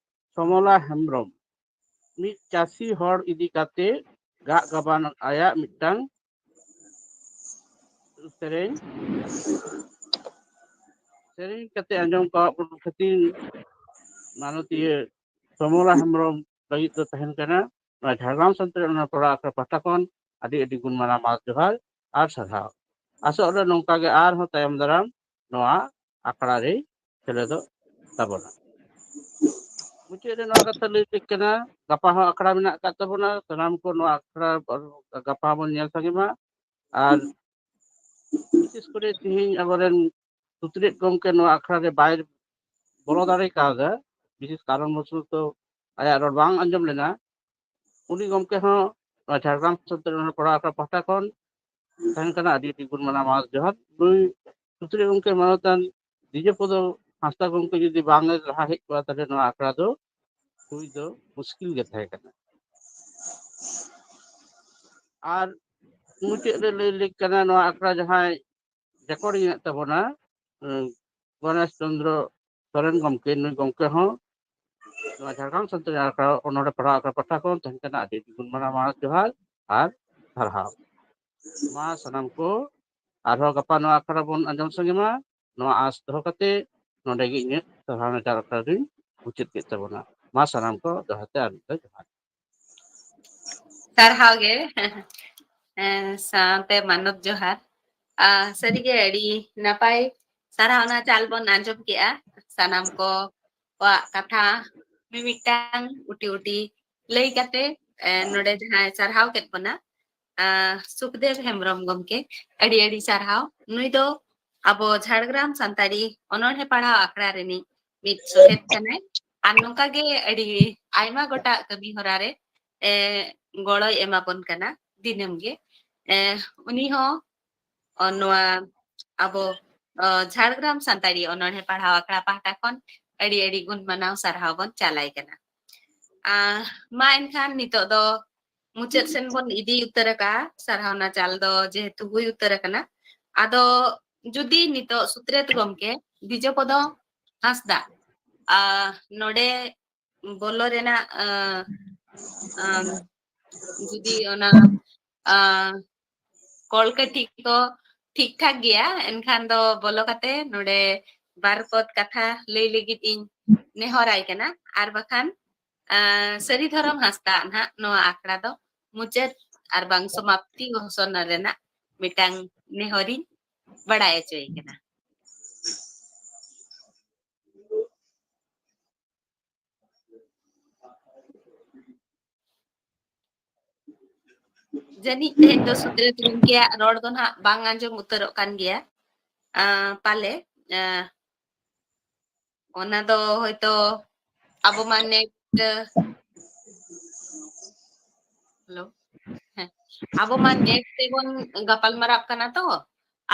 ᱥᱚᱢᱚᱞᱟ ᱦᱮᱢᱵᱨᱚᱢ᱾ ᱢᱤᱫ ᱪᱟᱹᱥᱤ ᱦᱚᱲ ᱤᱫᱤ ᱠᱟᱛᱮ ᱜᱟᱜ ᱜᱟᱵᱟᱱ ᱟᱭᱟᱜ ᱢᱤᱫᱴᱟᱝ ᱥᱮᱨᱮᱧ ᱥᱮᱨᱮᱧ ᱠᱟᱛᱮ ᱟᱸᱡᱚᱢ ᱠᱟᱣᱟᱫ ᱵᱚᱱ ᱠᱷᱟᱹᱛᱤᱨ ᱢᱟᱱᱚᱛᱤᱭᱟᱹ ᱥᱚᱢᱚᱞᱟ ᱦᱮᱢᱵᱨᱚᱢ ᱞᱟᱹᱜᱤᱫ ᱫᱚ ᱛᱟᱦᱮᱱ ᱠᱟᱱᱟ ᱱᱚᱣᱟ ᱡᱷᱟᱲᱜᱨᱟᱢ ᱥᱟᱱᱛᱟᱲᱤ ᱚᱱᱚᱬᱦᱮ ᱯᱟᱲᱦᱟᱣ ᱟᱠᱷᱲᱟ ᱯᱟᱦᱴᱟ ᱠᱷᱚᱱ ᱟᱹᱰᱤ ᱟᱹᱰᱤ ᱜᱩᱱ ᱢᱟᱱᱟᱣ ᱢᱟ ᱡᱚᱦᱟᱨ ᱟᱨ ᱥᱟᱨᱦᱟᱣ᱾ ᱟᱥᱚᱜ ᱟᱞᱮ ᱱᱚᱝᱠᱟ ᱜᱮ ᱟᱨᱦᱚᱸ ᱛᱟᱭᱚᱢ ᱫᱟᱨᱟᱢ ᱱᱚᱣᱟ ᱟᱠᱷᱲᱟ ᱨᱮ ᱥᱮᱞᱮᱫᱚᱜ ᱛᱟᱵᱚᱱᱟ᱾ ᱢᱩᱪᱟᱹᱫ ᱨᱮ ᱱᱚᱣᱟ ᱠᱟᱛᱷᱟ ᱞᱟᱹᱭ ᱴᱷᱤᱠ ᱠᱟᱱᱟ, ᱜᱟᱯᱟ ᱦᱚᱸ ᱟᱠᱷᱲᱟ ᱢᱮᱱᱟᱜ ᱟᱠᱟᱫ ᱛᱟᱵᱚᱱᱟ᱾ ᱥᱟᱱᱟᱢ ᱠᱚ ᱱᱚᱣᱟ ᱟᱠᱷᱲᱟ ᱜᱟᱯᱟ ᱵᱚᱱ ᱧᱮᱞ ᱥᱟᱸᱜᱮ ᱢᱟ᱾ ᱟᱨ ᱵᱤᱥᱮᱥ ᱠᱚᱨᱮ ᱛᱮᱦᱮᱧ ᱟᱵᱚᱨᱮᱱ ᱥᱩᱛᱨᱮᱛ ᱜᱚᱢᱠᱮ ᱱᱚᱣᱟ ᱟᱠᱷᱲᱟ ᱨᱮ ᱵᱟᱭ ᱵᱚᱞᱚ ᱫᱟᱲᱮ ᱠᱟᱣᱫᱟ, ᱵᱤᱥᱮᱥ ᱠᱟᱨᱚᱱ ᱵᱚᱥᱚᱛᱚ ᱟᱭᱟᱜ ᱨᱚᱲ ᱵᱟᱝ ᱟᱸᱡᱚᱢ ᱞᱮᱱᱟ᱾ ᱩᱱᱤ ᱜᱚᱢᱠᱮ ᱦᱚᱸ ᱱᱚᱣᱟ ᱡᱷᱟᱲᱜᱨᱟᱢ ᱥᱟᱱᱛᱟᱲᱤ ᱚᱱᱚᱬᱦᱮ ᱯᱟᱲᱦᱟᱣ ᱟᱠᱷᱲᱟ ᱯᱟᱦᱴᱟ ᱠᱷᱚᱱ ᱛᱟᱦᱮᱱ ᱠᱟᱱᱟ ᱟᱹᱰᱤ ᱟᱹᱰᱤ ᱜᱩᱱ ᱢᱟᱱᱟᱣ ᱢᱟᱱᱚᱛ ᱡᱚᱦᱟᱨ᱾ ᱱᱩᱭ ᱥᱩᱛᱨᱮᱛ ᱜᱚᱢᱠᱮ ᱢᱟᱱᱚᱛᱟᱱ ᱫᱤᱡᱚᱯᱚᱫᱚ ᱦᱟᱸᱥᱫᱟ ᱜᱚᱢᱠᱮ ᱡᱩᱫᱤ ᱵᱟᱝ ᱮ ᱞᱟᱦᱟ ᱦᱮᱡ ᱠᱚᱜᱼᱟ, ᱛᱟᱦᱞᱮ ᱱᱚᱣᱟ ᱟᱠᱷᱲᱟ ᱫᱚ ᱦᱩᱭ ᱫᱚ ᱢᱩᱥᱠᱤᱞ ᱜᱮ ᱛᱟᱦᱮᱸ ᱠᱟᱱᱟ᱾ ᱟᱨ ᱢᱩᱪᱟᱹᱫ ᱨᱮ ᱞᱟᱹᱭ ᱞᱮᱠ ᱠᱟᱱᱟ, ᱱᱚᱣᱟ ᱟᱠᱷᱲᱟ ᱡᱟᱦᱟᱸᱭ ᱨᱮᱠᱚᱨᱰᱤᱝ ᱮᱫ ᱛᱟᱵᱚᱱᱟ, ᱩᱸ, ᱜᱚᱱᱮᱥ ᱪᱚᱸᱫᱽᱨᱚ ᱥᱚᱨᱮᱱ ᱜᱚᱢᱠᱮ, ᱱᱩᱭ ᱜᱚᱢᱠᱮ ᱦᱚᱸ ᱱᱚᱣᱟ ᱡᱷᱟᱲᱜᱨᱟᱢ ᱥᱟᱱᱛᱟᱲᱤ ᱟᱠᱷᱲᱟ ᱚᱱᱚᱬᱦᱮ ᱯᱟᱲᱦᱟᱣ ᱟᱠᱷᱲᱟ ᱯᱟᱦᱴᱟ ᱠᱷᱚᱱ ᱛᱟᱦᱮᱱ ᱠᱟᱱᱟ ᱟᱹᱰᱤ ᱟᱹᱰᱤ ᱜᱩᱱ ᱢᱟᱱᱟᱣ ᱢᱟᱱᱚᱛ ᱡᱚᱦᱟᱨ ᱟᱨ ᱥᱟᱨᱦᱟᱣ᱾ ᱢᱟ ᱥᱟᱱᱟᱢ ᱠᱚ ᱟᱨᱦᱚᱸ ᱜᱟᱯᱟ ᱱᱚᱣᱟ ᱟᱠᱷᱲᱟ ᱵᱚᱱ ᱟᱸᱡᱚᱢ ᱥᱟᱸᱜᱮ ᱢᱟ, ᱱᱚᱣᱟ ᱟᱸᱥ ᱫᱚᱦᱚ ᱠᱟᱛᱮ ᱱᱚᱰᱮ ᱜᱮ ᱤᱧᱟᱹᱜ ᱥᱟᱨᱦᱟᱣ ᱱᱮᱪᱟᱨ ᱟᱠᱷᱲᱟ ᱫᱩᱧ ᱢᱩᱪᱟᱹᱫ ᱠᱮᱫ ᱛᱟᱵᱚᱱᱟ᱾ ᱢᱟ ᱥᱟᱱᱟᱢ ᱠᱚ ᱫᱚᱦᱲᱟ ᱛᱮ ᱟᱨ ᱢᱤᱫ ᱫᱷᱟᱣ ᱡᱚᱦᱟᱨ᱾ ᱥᱟᱨᱦᱟᱣ ᱜᱮ᱾ ᱮᱸ, ᱥᱟᱶᱛᱮ ᱢᱟᱱᱚᱛ ᱡᱚᱦᱟᱨ᱾ ᱟ, ᱥᱟᱹᱨᱤᱜᱮ ᱟᱹᱰᱤ ᱱᱟᱯᱟᱭ ᱥᱟᱨᱦᱟᱣᱱᱟ ᱪᱟᱞ ᱵᱚᱱ ᱟᱸᱡᱚᱢ ᱠᱮᱜᱼᱟ᱾ ᱥᱟᱱᱟᱢ ᱠᱚᱣᱟᱜ ᱠᱟᱛᱷᱟ ᱢᱤᱢᱤᱫᱴᱟᱝ ᱩᱴᱤ ᱩᱴᱤ ᱞᱟᱹᱭ ᱠᱟᱛᱮ, ᱮᱸ, ᱱᱚᱰᱮ ᱡᱟᱦᱟᱸᱭ ᱥᱟᱨᱦᱟᱣ ᱠᱮᱫ ᱵᱚᱱᱟ, ᱟ, ᱥᱩᱠᱫᱮᱵ ᱦᱮᱢᱵᱨᱚᱢ ᱜᱚᱢᱠᱮ, ᱟᱹᱰᱤ ᱟᱹᱰᱤ ᱥᱟᱨᱦᱟᱣ᱾ ᱱᱩᱭ ᱫᱚ ᱟᱵᱚ ᱡᱷᱟᱲᱜᱨᱟᱢ ᱥᱟᱱᱛᱟᱲᱤ ᱚᱱᱚᱬᱦᱮ ᱯᱟᱲᱦᱟᱣ ᱟᱠᱷᱲᱟ ᱨᱤᱱᱤᱡ ᱢᱤᱫ ᱥᱚᱦᱮᱫ ᱠᱟᱱᱟᱭ᱾ ᱟᱨ ᱱᱚᱝᱠᱟ ᱜᱮ ᱟᱹᱰᱤ ᱟᱭᱢᱟ ᱜᱚᱴᱟᱜ ᱠᱟᱹᱢᱤ ᱦᱚᱨᱟ ᱨᱮ, ᱮ, ᱜᱚᱲᱚᱭ ᱮᱢᱟ ᱵᱚᱱ ᱠᱟᱱᱟ ᱫᱤᱱᱟᱹᱢ ᱜᱮ᱾ ᱮ, ᱩᱱᱤ ᱦᱚᱸ, ᱚ, ᱱᱚᱣᱟ ᱟᱵᱚ, ᱚ, ᱡᱷᱟᱲᱜᱨᱟᱢ ᱥᱟᱱᱛᱟᱲᱤ ᱚᱱᱚᱬᱦᱮ ᱯᱟᱲᱦᱟᱣ ᱟᱠᱷᱲᱟ ᱯᱟᱦᱴᱟ ᱠᱷᱚᱱ ᱟᱹᱰᱤ ᱟᱹᱰᱤ ᱜᱩᱱ ᱢᱟᱱᱟᱣ ᱥᱟᱨᱦᱟᱣ ᱵᱚᱱ ᱪᱟᱞᱟᱭ ᱠᱟᱱᱟ᱾ ᱟ, ᱢᱟ ᱮᱱᱠᱷᱟᱱ ᱱᱤᱛᱚᱜ ᱫᱚ ᱢᱩᱪᱟᱹᱫ ᱥᱮᱱ ᱵᱚᱱ ᱤᱫᱤ ᱩᱛᱟᱹᱨ ᱟᱠᱟᱜᱼᱟ᱾ ᱥᱟᱨᱦᱟᱣᱱᱟ ᱪᱟᱞ ᱫᱚ ᱡᱮᱦᱮᱛᱩ ᱦᱩᱭ ᱩᱛᱟᱹᱨ ᱟᱠᱟᱱᱟ, ᱟᱫᱚ ᱡᱩᱫᱤ ᱱᱤᱛᱚᱜ ᱥᱩᱛᱨᱮᱛ ᱜᱚᱢᱠᱮ ᱵᱤᱡᱚᱯᱚᱫᱚ ᱦᱟᱸᱥᱫᱟ, ᱟ, ᱱᱚᱰᱮ ᱵᱚᱞᱚ ᱨᱮᱱᱟᱜ, ᱟ, ᱟᱢ, ᱡᱩᱫᱤ ᱚᱱᱟ, ᱟ, ᱠᱚᱞ ᱠᱟᱹᱴᱷᱤ ᱠᱚ ᱴᱷᱤᱠ ᱴᱷᱟᱠ ᱜᱮᱭᱟ, ᱮᱱᱠᱷᱟᱱ ᱫᱚ ᱵᱚᱞᱚ ᱠᱟᱛᱮ ᱱᱚᱰᱮ ᱵᱟᱨ ᱯᱚᱫ ᱠᱟᱛᱷᱟ ᱞᱟᱹᱭ ᱞᱟᱹᱜᱤᱫ ᱤᱧ ᱱᱮᱦᱚᱨᱟᱭ ᱠᱟᱱᱟ᱾ ᱟᱨ ᱵᱟᱠᱷᱟᱱ, ᱟ, ᱥᱟᱹᱨᱤ ᱫᱷᱚᱨᱚᱢ ᱦᱟᱸᱥᱫᱟ ᱱᱟᱦᱟᱜ ᱱᱚᱣᱟ ᱟᱠᱷᱲᱟ ᱫᱚ ᱢᱩᱪᱟᱹᱫ ᱟᱨ ᱵᱟᱝ ᱥᱚᱢᱟᱯᱛᱤ ᱜᱷᱳᱥᱚᱱᱟ ᱨᱮᱱᱟᱜ ᱢᱤᱫᱴᱟᱝ ᱱᱮᱦᱚᱨᱤᱧ ᱵᱟᱲᱟᱭ ᱦᱚᱪᱚᱭᱮ ᱠᱟᱱᱟ᱾ ᱡᱟᱹᱱᱤᱡ ᱛᱮᱦᱮᱧ ᱫᱚ ᱥᱩᱛᱨᱮᱛ ᱜᱚᱢᱠᱮᱭᱟᱜ ᱨᱚᱲ ᱫᱚ ᱱᱟᱦᱟᱜ ᱵᱟᱝ ᱟᱸᱡᱚᱢ ᱩᱛᱟᱹᱨᱚᱜ ᱠᱟᱱ ᱜᱮᱭᱟ᱾ ᱟ, ᱯᱟᱞᱮ, ᱟ, ᱚᱱᱟ ᱫᱚ ᱦᱚᱭᱛᱚ ᱟᱵᱚ ᱢᱟ ᱱᱮᱴ, ᱦᱮᱞᱳ, ᱦᱮᱸ, ᱟᱵᱚ ᱢᱟ ᱱᱮᱴ ᱛᱮᱵᱚᱱ ᱜᱟᱯᱟᱞ ᱢᱟᱨᱟᱜ ᱠᱟᱱᱟ ᱛᱚ,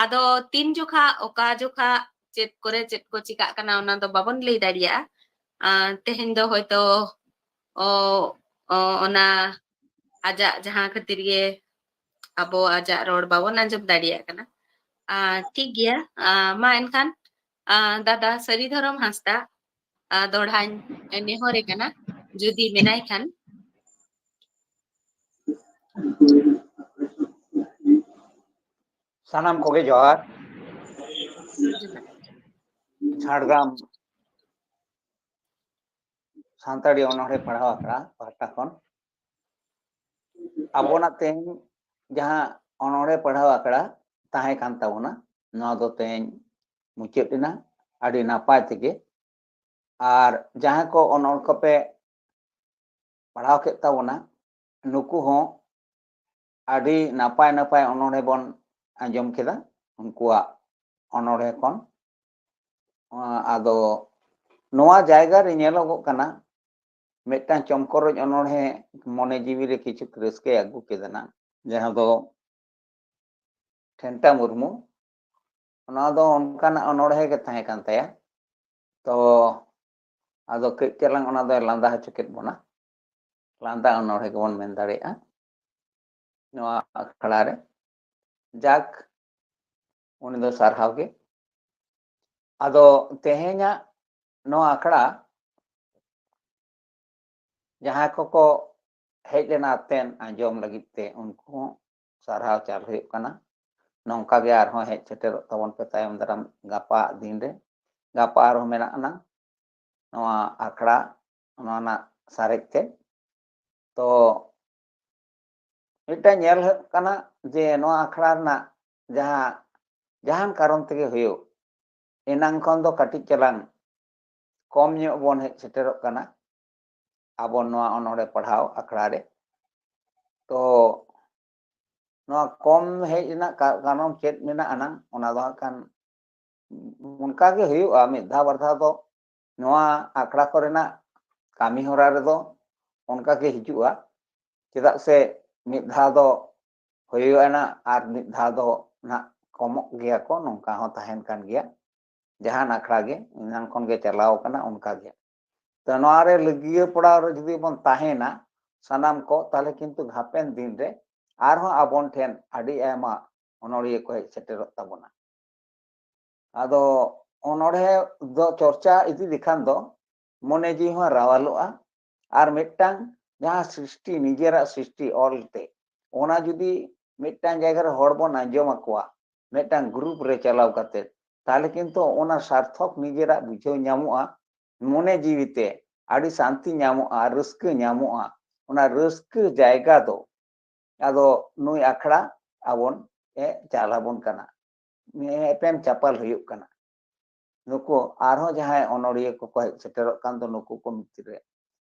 ᱟᱫᱚ ᱛᱤᱱ ᱡᱚᱠᱷᱟ ᱚᱠᱟ ᱡᱚᱠᱷᱟ ᱪᱮᱫ ᱠᱚᱨᱮ ᱪᱮᱫ ᱠᱚ ᱪᱤᱠᱟᱜ ᱠᱟᱱᱟ ᱚᱱᱟ ᱫᱚ ᱵᱟᱵᱚᱱ ᱞᱟᱹᱭ ᱫᱟᱲᱮᱭᱟᱜᱼᱟ᱾ ᱟ, ᱛᱮᱦᱮᱧ ᱫᱚ ᱦᱚᱭᱛᱚ, ᱚ, ᱚ, ᱚᱱᱟ ᱟᱡᱟᱜ ᱡᱟᱦᱟᱸ ᱠᱷᱟᱹᱛᱤᱨ ᱜᱮ ᱟᱵᱚ ᱟᱡᱟᱜ ᱨᱚᱲ ᱵᱟᱵᱚᱱ ᱟᱸᱡᱚᱢ ᱫᱟᱲᱮᱭᱟᱜ ᱠᱟᱱᱟ᱾ ᱟ, ᱴᱷᱤᱠ ᱜᱮᱭᱟ, ᱟ, ᱢᱟ ᱮᱱᱠᱷᱟᱱ, ᱟ, ᱫᱟᱫᱟ ᱥᱟᱹᱨᱤ ᱫᱷᱚᱨᱚᱢ ᱦᱟᱸᱥᱫᱟ, ᱟ, ᱫᱚᱲᱦᱟᱧ ᱱᱮᱦᱚᱨᱮ ᱠᱟᱱᱟ, ᱡᱩᱫᱤ ᱢᱮᱱᱟᱭ ᱠᱷᱟᱱ᱾ ᱥᱟᱱᱟᱢ ᱠᱚᱜᱮ ᱡᱚᱦᱟᱨ᱾ ᱡᱷᱟᱲᱜᱨᱟᱢ ᱥᱟᱱᱛᱟᱲᱤ ᱚᱱᱚᱬᱦᱮ ᱯᱟᱲᱦᱟᱣ ᱟᱠᱷᱲᱟ ᱯᱟᱦᱴᱟ ᱠᱷᱚᱱ ᱟᱵᱚᱱᱟᱜ ᱛᱮᱦᱮᱧ ᱡᱟᱦᱟᱸ ᱚᱱᱚᱬᱦᱮ ᱯᱟᱲᱦᱟᱣ ᱟᱠᱷᱲᱟ ᱛᱟᱦᱮᱸ ᱠᱟᱱ ᱛᱟᱵᱚᱱᱟ, ᱱᱚᱣᱟ ᱫᱚ ᱛᱮᱦᱮᱧ ᱢᱩᱪᱟᱹᱫ ᱮᱱᱟ ᱟᱹᱰᱤ ᱱᱟᱯᱟᱭ ᱛᱮᱜᱮ᱾ ᱟᱨ ᱡᱟᱦᱟᱸᱭ ᱠᱚ ᱚᱱᱚᱬᱦᱮ ᱠᱚᱯᱮ ᱯᱟᱲᱦᱟᱣ ᱠᱮᱫ ᱛᱟᱵᱚᱱᱟ, ᱱᱩᱠᱩ ᱦᱚᱸ ᱟᱹᱰᱤ ᱱᱟᱯᱟᱭ ᱱᱟᱯᱟᱭ ᱚᱱᱚᱬᱦᱮ ᱵᱚᱱ ᱟᱸᱡᱚᱢ ᱠᱮᱫᱟ᱾ ᱩᱱᱠᱩᱣᱟᱜ ᱚᱱᱚᱬᱦᱮ ᱠᱷᱚᱱ᱾ ᱟᱫᱚ ᱱᱚᱣᱟ ᱡᱟᱭᱜᱟ ᱨᱮ ᱧᱮᱞᱚᱜᱚᱜ ᱠᱟᱱᱟ, ᱢᱤᱫᱴᱟᱝ ᱪᱚᱢᱠᱚᱨᱚᱡ ᱚᱱᱚᱬᱦᱮ ᱢᱚᱱᱮ ᱡᱤᱣᱤ ᱨᱮ ᱠᱤᱪᱷᱩ ᱨᱟᱹᱥᱠᱟᱹᱭ ᱟᱹᱜᱩ ᱠᱮᱫᱟ ᱱᱟᱜ, ᱡᱟᱦᱟᱸ ᱫᱚ ᱴᱷᱮᱱᱴᱟ ᱢᱩᱨᱢᱩ, ᱚᱱᱟ ᱫᱚ ᱚᱱᱠᱟᱱᱟᱜ ᱚᱱᱚᱬᱦᱮ ᱜᱮ ᱛᱟᱦᱮᱸ ᱠᱟᱱ ᱛᱟᱭᱟ᱾ ᱛᱚ ᱟᱫᱚ ᱠᱟᱹᱡ ᱪᱟᱞᱟᱝ ᱚᱱᱟ ᱫᱚᱭ ᱞᱟᱸᱫᱟ ᱦᱚᱪᱚ ᱠᱮᱫ ᱵᱚᱱᱟ, ᱞᱟᱸᱫᱟ ᱚᱱᱚᱬᱦᱮ ᱜᱮᱵᱚᱱ ᱢᱮᱱ ᱫᱟᱲᱮᱭᱟᱜᱼᱟ ᱱᱚᱣᱟ ᱟᱠᱷᱲᱟ ᱨᱮ᱾ ᱡᱟᱠ, ᱩᱱᱤ ᱫᱚ ᱥᱟᱨᱦᱟᱣ ᱜᱮ᱾ ᱟᱫᱚ ᱛᱮᱦᱮᱧᱟᱜ ᱱᱚᱣᱟ ᱟᱠᱷᱲᱟ ᱡᱟᱦᱟᱸᱭ ᱠᱚᱠᱚ ᱦᱮᱡ ᱞᱮᱱᱟ ᱟᱛᱮᱱ ᱟᱸᱡᱚᱢ ᱞᱟᱹᱜᱤᱫ ᱛᱮ, ᱩᱱᱠᱩ ᱦᱚᱸ ᱥᱟᱨᱦᱟᱣ ᱪᱟᱞ ᱦᱩᱭᱩᱜ ᱠᱟᱱᱟ᱾ ᱱᱚᱝᱠᱟ ᱜᱮ ᱟᱨᱦᱚᱸ ᱦᱮᱡ ᱥᱮᱴᱮᱨᱚᱜ ᱛᱟᱵᱚᱱ ᱯᱮ ᱛᱟᱭᱚᱢ ᱫᱟᱨᱟᱢ ᱜᱟᱯᱟ ᱫᱤᱱ ᱨᱮ᱾ ᱜᱟᱯᱟ ᱟᱨᱦᱚᱸ ᱢᱮᱱᱟᱜ ᱟᱱᱟ ᱱᱚᱣᱟ ᱟᱠᱷᱲᱟ, ᱱᱚᱣᱟ ᱨᱮᱱᱟᱜ ᱥᱟᱨᱮᱡ ᱛᱮ᱾ ᱛᱚ ᱢᱤᱫᱴᱟᱝ ᱧᱮᱞ ᱦᱩᱭᱩᱜ ᱠᱟᱱᱟ ᱡᱮ ᱱᱚᱣᱟ ᱟᱠᱷᱲᱟ ᱨᱮᱱᱟᱜ ᱡᱟᱦᱟᱸ, ᱡᱟᱦᱟᱱ ᱠᱟᱨᱚᱱ ᱛᱮᱜᱮ ᱦᱩᱭᱩᱜ, ᱮᱱᱟᱝ ᱠᱷᱚᱱ ᱫᱚ ᱠᱟᱹᱴᱤᱡ ᱪᱟᱞᱟᱝ ᱠᱚᱢ ᱧᱚᱜ ᱵᱚᱱ ᱦᱮᱡ ᱥᱮᱴᱮᱨᱚᱜ ᱠᱟᱱᱟ ᱟᱵᱚ ᱱᱚᱣᱟ ᱚᱱᱚᱬᱦᱮ ᱯᱟᱲᱦᱟᱣ ᱟᱠᱷᱲᱟ ᱨᱮ᱾ ᱛᱚ ᱱᱚᱣᱟ ᱠᱚᱢ ᱦᱮᱡ ᱨᱮᱱᱟᱜ ᱠᱟ-, ᱠᱟᱨᱚᱱ ᱪᱮᱫ ᱢᱮᱱᱟᱜ ᱟᱱᱟᱝ, ᱚᱱᱟ ᱫᱚ ᱦᱟᱸᱜ ᱠᱷᱟᱱ ᱚᱱᱠᱟ ᱜᱮ ᱦᱩᱭᱩᱜᱼᱟ᱾ ᱢᱤᱫ ᱫᱷᱟᱣ ᱵᱟᱨ ᱫᱷᱟᱣ ᱫᱚ ᱱᱚᱣᱟ ᱟᱠᱷᱲᱟ ᱠᱚᱨᱮᱱᱟᱜ ᱠᱟᱹᱢᱤ ᱦᱚᱨᱟ ᱨᱮᱫᱚ ᱚᱱᱠᱟ ᱜᱮ ᱦᱤᱡᱩᱜᱼᱟ᱾ ᱪᱮᱫᱟᱜ ᱥᱮ ᱢᱤᱫ ᱫᱷᱟᱣ ᱫᱚ ᱦᱩᱭᱩᱜᱼᱟ ᱱᱟᱜ, ᱟᱨ ᱢᱤᱫ ᱫᱷᱟᱣ ᱫᱚ ᱱᱟᱜ ᱠᱚᱢᱚᱜ ᱜᱮᱭᱟ ᱠᱚ, ᱱᱚᱝᱠᱟ ᱦᱚᱸ ᱛᱟᱦᱮᱱ ᱠᱟᱱ ᱜᱮᱭᱟ᱾ ᱡᱟᱦᱟᱱ ᱟᱠᱷᱲᱟ ᱜᱮ ᱮᱱᱟᱝ ᱠᱷᱚᱱ ᱜᱮ ᱪᱟᱞᱟᱣ ᱠᱟᱱᱟ ᱚᱱᱠᱟ ᱜᱮ᱾ ᱛᱚ ᱱᱚᱣᱟ ᱨᱮ ᱞᱟᱹᱜᱤᱭᱟᱹ ᱯᱟᱲᱟᱣ ᱨᱮ ᱡᱩᱫᱤ ᱵᱚᱱ ᱛᱟᱦᱮᱱᱟ ᱥᱟᱱᱟᱢ ᱠᱚ, ᱛᱟᱦᱚᱞᱮ ᱠᱤᱱᱛᱩ ᱦᱟᱯᱮᱱ ᱫᱤᱱ ᱨᱮ ᱟᱨᱦᱚᱸ ᱟᱵᱚᱱ ᱴᱷᱮᱱ ᱟᱹᱰᱤ ᱟᱭᱢᱟ ᱚᱱᱚᱲᱤᱭᱟᱹ ᱠᱚ ᱦᱮᱡ ᱥᱮᱴᱮᱨᱚᱜ ᱛᱟᱵᱚᱱᱟ᱾ ᱟᱫᱚ ᱚᱱᱚᱬᱦᱮ ᱫᱚ ᱪᱚᱨᱪᱟ ᱤᱫᱤ ᱞᱮᱠᱷᱟᱱ ᱫᱚ ᱢᱚᱱᱮ ᱡᱤᱣᱤ ᱦᱚᱸ ᱨᱟᱣᱟᱞᱚᱜᱼᱟ᱾ ᱟᱨ ᱢᱤᱫᱴᱟᱝ ᱡᱟᱦᱟᱸ ᱥᱨᱤᱥᱴᱤ, ᱱᱤᱡᱮᱨᱟᱜ ᱥᱨᱤᱥᱴᱤ ᱚᱞ ᱛᱮ, ᱚᱱᱟ ᱡᱩᱫᱤ ᱢᱤᱫᱴᱟᱝ ᱡᱟᱭᱜᱟ ᱨᱮ ᱦᱚᱲ ᱵᱚᱱ ᱟᱸᱡᱚᱢ ᱟᱠᱚᱣᱟ, ᱢᱤᱫᱴᱟᱝ ᱜᱨᱩᱯ ᱨᱮ ᱪᱟᱞᱟᱣ ᱠᱟᱛᱮ, ᱛᱟᱦᱚᱞᱮ ᱠᱤᱱᱛᱩ ᱚᱱᱟ ᱥᱟᱨᱛᱷᱚᱠ ᱱᱤᱡᱮᱨᱟᱜ ᱵᱩᱡᱷᱟᱹᱣ ᱧᱟᱢᱚᱜᱼᱟ, ᱢᱚᱱᱮ ᱡᱤᱣᱤ ᱛᱮ ᱟᱹᱰᱤ ᱥᱟᱱᱛᱤ ᱧᱟᱢᱚᱜᱼᱟ, ᱨᱟᱹᱥᱠᱟᱹ ᱧᱟᱢᱚᱜᱼᱟ᱾ ᱚᱱᱟ ᱨᱟᱹᱥᱠᱟᱹ ᱡᱟᱭᱜᱟ ᱫᱚ ᱟᱫᱚ ᱱᱩᱭ ᱟᱠᱷᱲᱟ ᱟᱵᱚᱱ ᱮ ᱪᱟᱞ ᱟᱵᱚᱱ ᱠᱟᱱᱟ, ᱮᱯᱮᱢ ᱪᱟᱯᱟᱞ ᱦᱩᱭᱩᱜ ᱠᱟᱱᱟ᱾ ᱱᱩᱠᱩ ᱟᱨᱦᱚᱸ ᱡᱟᱦᱟᱸᱭ ᱚᱱᱚᱲᱤᱭᱟᱹ ᱠᱚᱠᱚ ᱦᱮᱡ ᱥᱮᱴᱮᱨᱚᱜ ᱠᱟᱱ ᱫᱚ, ᱱᱩᱠᱩ ᱠᱚ ᱢᱩᱫᱽᱨᱮ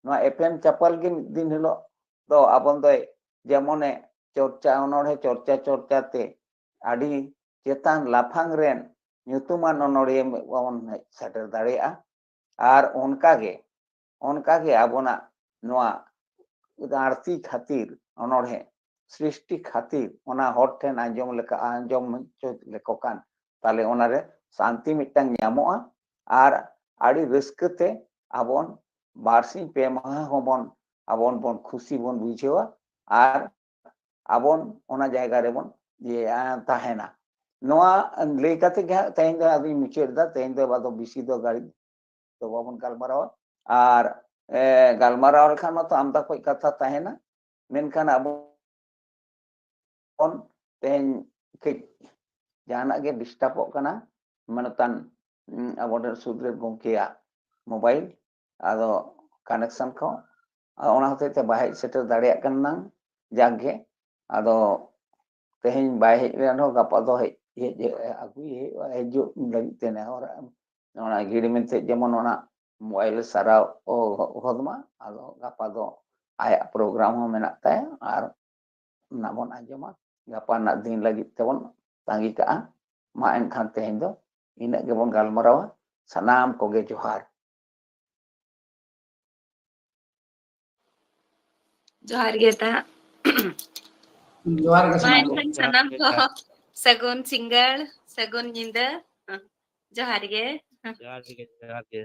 ᱱᱚᱣᱟ ᱮᱯᱮᱢ ᱪᱟᱯᱟᱞ ᱜᱮ ᱢᱤᱫ ᱫᱤᱱ ᱦᱤᱞᱳᱜ ᱫᱚ ᱟᱵᱚᱱ ᱫᱚᱭ ᱡᱮᱢᱚᱱᱮ ᱪᱚᱨᱪᱟ, ᱚᱱᱚᱬᱦᱮ ᱪᱚᱨᱪᱟ ᱪᱚᱨᱪᱟ ᱛᱮ ᱟᱹᱰᱤ ᱪᱮᱛᱟᱱ ᱞᱟᱯᱷᱟᱝ ᱨᱮᱱ ᱧᱩᱛᱩᱢᱟᱱ ᱚᱱᱚᱲᱦᱤᱭᱟᱹ ᱵᱟᱵᱚᱱ ᱦᱮᱡ ᱥᱮᱴᱮᱨ ᱫᱟᱲᱮᱭᱟᱜᱼᱟ᱾ ᱟᱨ ᱚᱱᱠᱟᱜᱮ ᱚᱱᱠᱟᱜᱮ ᱟᱵᱚᱱᱟᱜ ᱱᱚᱣᱟ ᱟᱹᱲᱛᱤ ᱠᱷᱟᱹᱛᱤᱨ ᱚᱱᱚᱲᱦᱮ ᱥᱨᱤᱥᱴᱤ ᱠᱷᱟᱹᱛᱤᱨ ᱚᱱᱟ ᱦᱚᱲ ᱴᱷᱮᱱ ᱟᱸᱡᱚᱢ ᱞᱮᱠᱟ ᱟᱸᱡᱚᱢ ᱦᱚᱪᱚ ᱞᱮᱠᱚ ᱠᱷᱟᱱ ᱛᱟᱦᱞᱮ ᱚᱱᱟᱨᱮ ᱥᱟᱱᱛᱤ ᱢᱤᱫᱴᱟᱝ ᱧᱟᱢᱚᱜᱼᱟ᱾ ᱟᱨ ᱟᱹᱰᱤ ᱨᱟᱹᱥᱠᱟᱹ ᱛᱮ ᱟᱵᱚᱱ ᱵᱟᱨᱥᱤᱧ ᱯᱮ ᱢᱟᱦᱟ ᱦᱚᱸᱵᱚᱱ ᱟᱵᱚᱱ ᱵᱚᱱ ᱠᱷᱩᱥᱤ ᱵᱚᱱ ᱵᱩᱡᱷᱟᱹᱣᱟ᱾ ᱟᱨ ᱟᱵᱚᱱ ᱚᱱᱟ ᱡᱟᱭᱜᱟ ᱨᱮᱵᱚᱱ ᱤᱭᱟᱹ ᱛᱟᱦᱮᱱᱟ᱾ ᱱᱚᱣᱟ ᱞᱟᱹᱭ ᱠᱟᱛᱮ ᱜᱮ ᱦᱟᱸᱜ ᱛᱮᱦᱮᱧ ᱫᱚ ᱟᱫᱚᱧ ᱢᱩᱪᱟᱹᱫ ᱮᱫᱟ᱾ ᱛᱮᱦᱮᱧ ᱫᱚ ᱟᱫᱚ ᱵᱮᱥᱤ ᱫᱚ ᱜᱷᱟᱹᱲᱤᱡ ᱫᱚ ᱵᱟᱵᱚᱱ ᱜᱟᱞᱢᱟᱨᱟᱣᱟ᱾ ᱟᱨ ᱮ, ᱜᱟᱞᱢᱟᱨᱟᱣ ᱞᱮᱠᱷᱟᱱ ᱢᱟᱛᱚ ᱟᱢᱫᱟ ᱠᱚᱡ ᱠᱟᱛᱷᱟ ᱛᱟᱦᱮᱱᱟ, ᱢᱮᱱᱠᱷᱟᱱ ᱟᱵᱚ ᱵᱚᱱ ᱛᱮᱦᱮᱧ ᱠᱟᱹᱡ ᱡᱟᱦᱟᱱᱟᱜ ᱜᱮ ᱰᱤᱥᱴᱟᱵᱚᱜ ᱠᱟᱱᱟ, ᱢᱟᱱᱚᱛᱟᱱ ᱩᱸ, ᱟᱵᱚᱨᱮᱱ ᱥᱩᱫᱷᱤᱨ ᱜᱚᱢᱠᱮᱭᱟᱜ ᱢᱳᱵᱟᱭᱤᱞ, ᱟᱫᱚ ᱠᱟᱱᱮᱠᱥᱚᱱ ᱠᱚ, ᱟᱫᱚ ᱚᱱᱟ ᱦᱚᱛᱮᱡ ᱛᱮ ᱵᱟᱭ ᱦᱮᱡ ᱥᱮᱴᱮᱨ ᱫᱟᱲᱮᱭᱟᱜ ᱠᱟᱱᱟ᱾ ᱡᱟᱠ ᱜᱮ, ᱟᱫᱚ ᱛᱮᱦᱮᱧ ᱵᱟᱭ ᱦᱮᱡ ᱞᱮᱱ ᱨᱮᱦᱚᱸ ᱜᱟᱯᱟ ᱫᱚ ᱦᱮᱡ ᱦᱮᱡ ᱟᱹᱜᱩᱭ ᱦᱩᱭᱩᱜᱼᱟ, ᱦᱤᱡᱩᱜ ᱞᱟᱹᱜᱤᱫ ᱛᱮ ᱱᱮᱦᱚᱨ ᱚᱱᱟ ᱜᱤᱲᱤ ᱢᱮᱱᱛᱮ ᱡᱮᱢᱚᱱ ᱚᱱᱟ ᱢᱳᱵᱟᱭᱤᱞ ᱥᱟᱨᱟᱣ ᱦᱚᱫ ᱢᱟ᱾ ᱟᱫᱚ ᱜᱟᱯᱟ ᱫᱚ ᱟᱭᱟᱜ ᱯᱨᱳᱜᱨᱟᱢ ᱦᱚᱸ ᱢᱮᱱᱟᱜ ᱛᱟᱭᱟ, ᱟᱨ ᱚᱱᱟ ᱵᱚᱱ ᱟᱸᱡᱚᱢᱟ᱾ ᱜᱟᱯᱟ ᱨᱮᱱᱟᱜ ᱫᱤᱱ ᱞᱟᱹᱜᱤᱫ ᱛᱮᱵᱚᱱ ᱛᱟᱺᱜᱤ ᱠᱟᱜᱼᱟ᱾ ᱢᱟ ᱮᱱᱠᱷᱟᱱ ᱛᱮᱦᱮᱧ ᱫᱚ ᱤᱱᱟᱹᱜ ᱜᱮᱵᱚᱱ ᱜᱟᱞᱢᱟᱨᱟᱣᱟ᱾ ᱥᱟᱱᱟᱢ ᱠᱚᱜᱮ ᱡᱚᱦᱟᱨ᱾ ᱡᱚᱦᱟᱨ ᱜᱮ ᱫᱟ᱾ ᱡᱚᱦᱟᱨ ᱜᱮ ᱢᱟ ᱥᱟᱱᱟᱢ ᱮᱱᱠᱷᱟᱱ ᱠᱚ᱾ ᱥᱟᱱᱟᱢ ᱠᱚ ᱥᱟᱹᱜᱩᱱ ᱥᱤᱸᱜᱟᱹᱲ, ᱥᱟᱹᱜᱩᱱ ᱧᱤᱫᱟᱹ᱾ ᱡᱚᱦᱟᱨ ᱜᱮ᱾ ᱡᱚᱦᱟᱨ ᱜᱮ, ᱡᱚᱦᱟᱨ ᱜᱮ᱾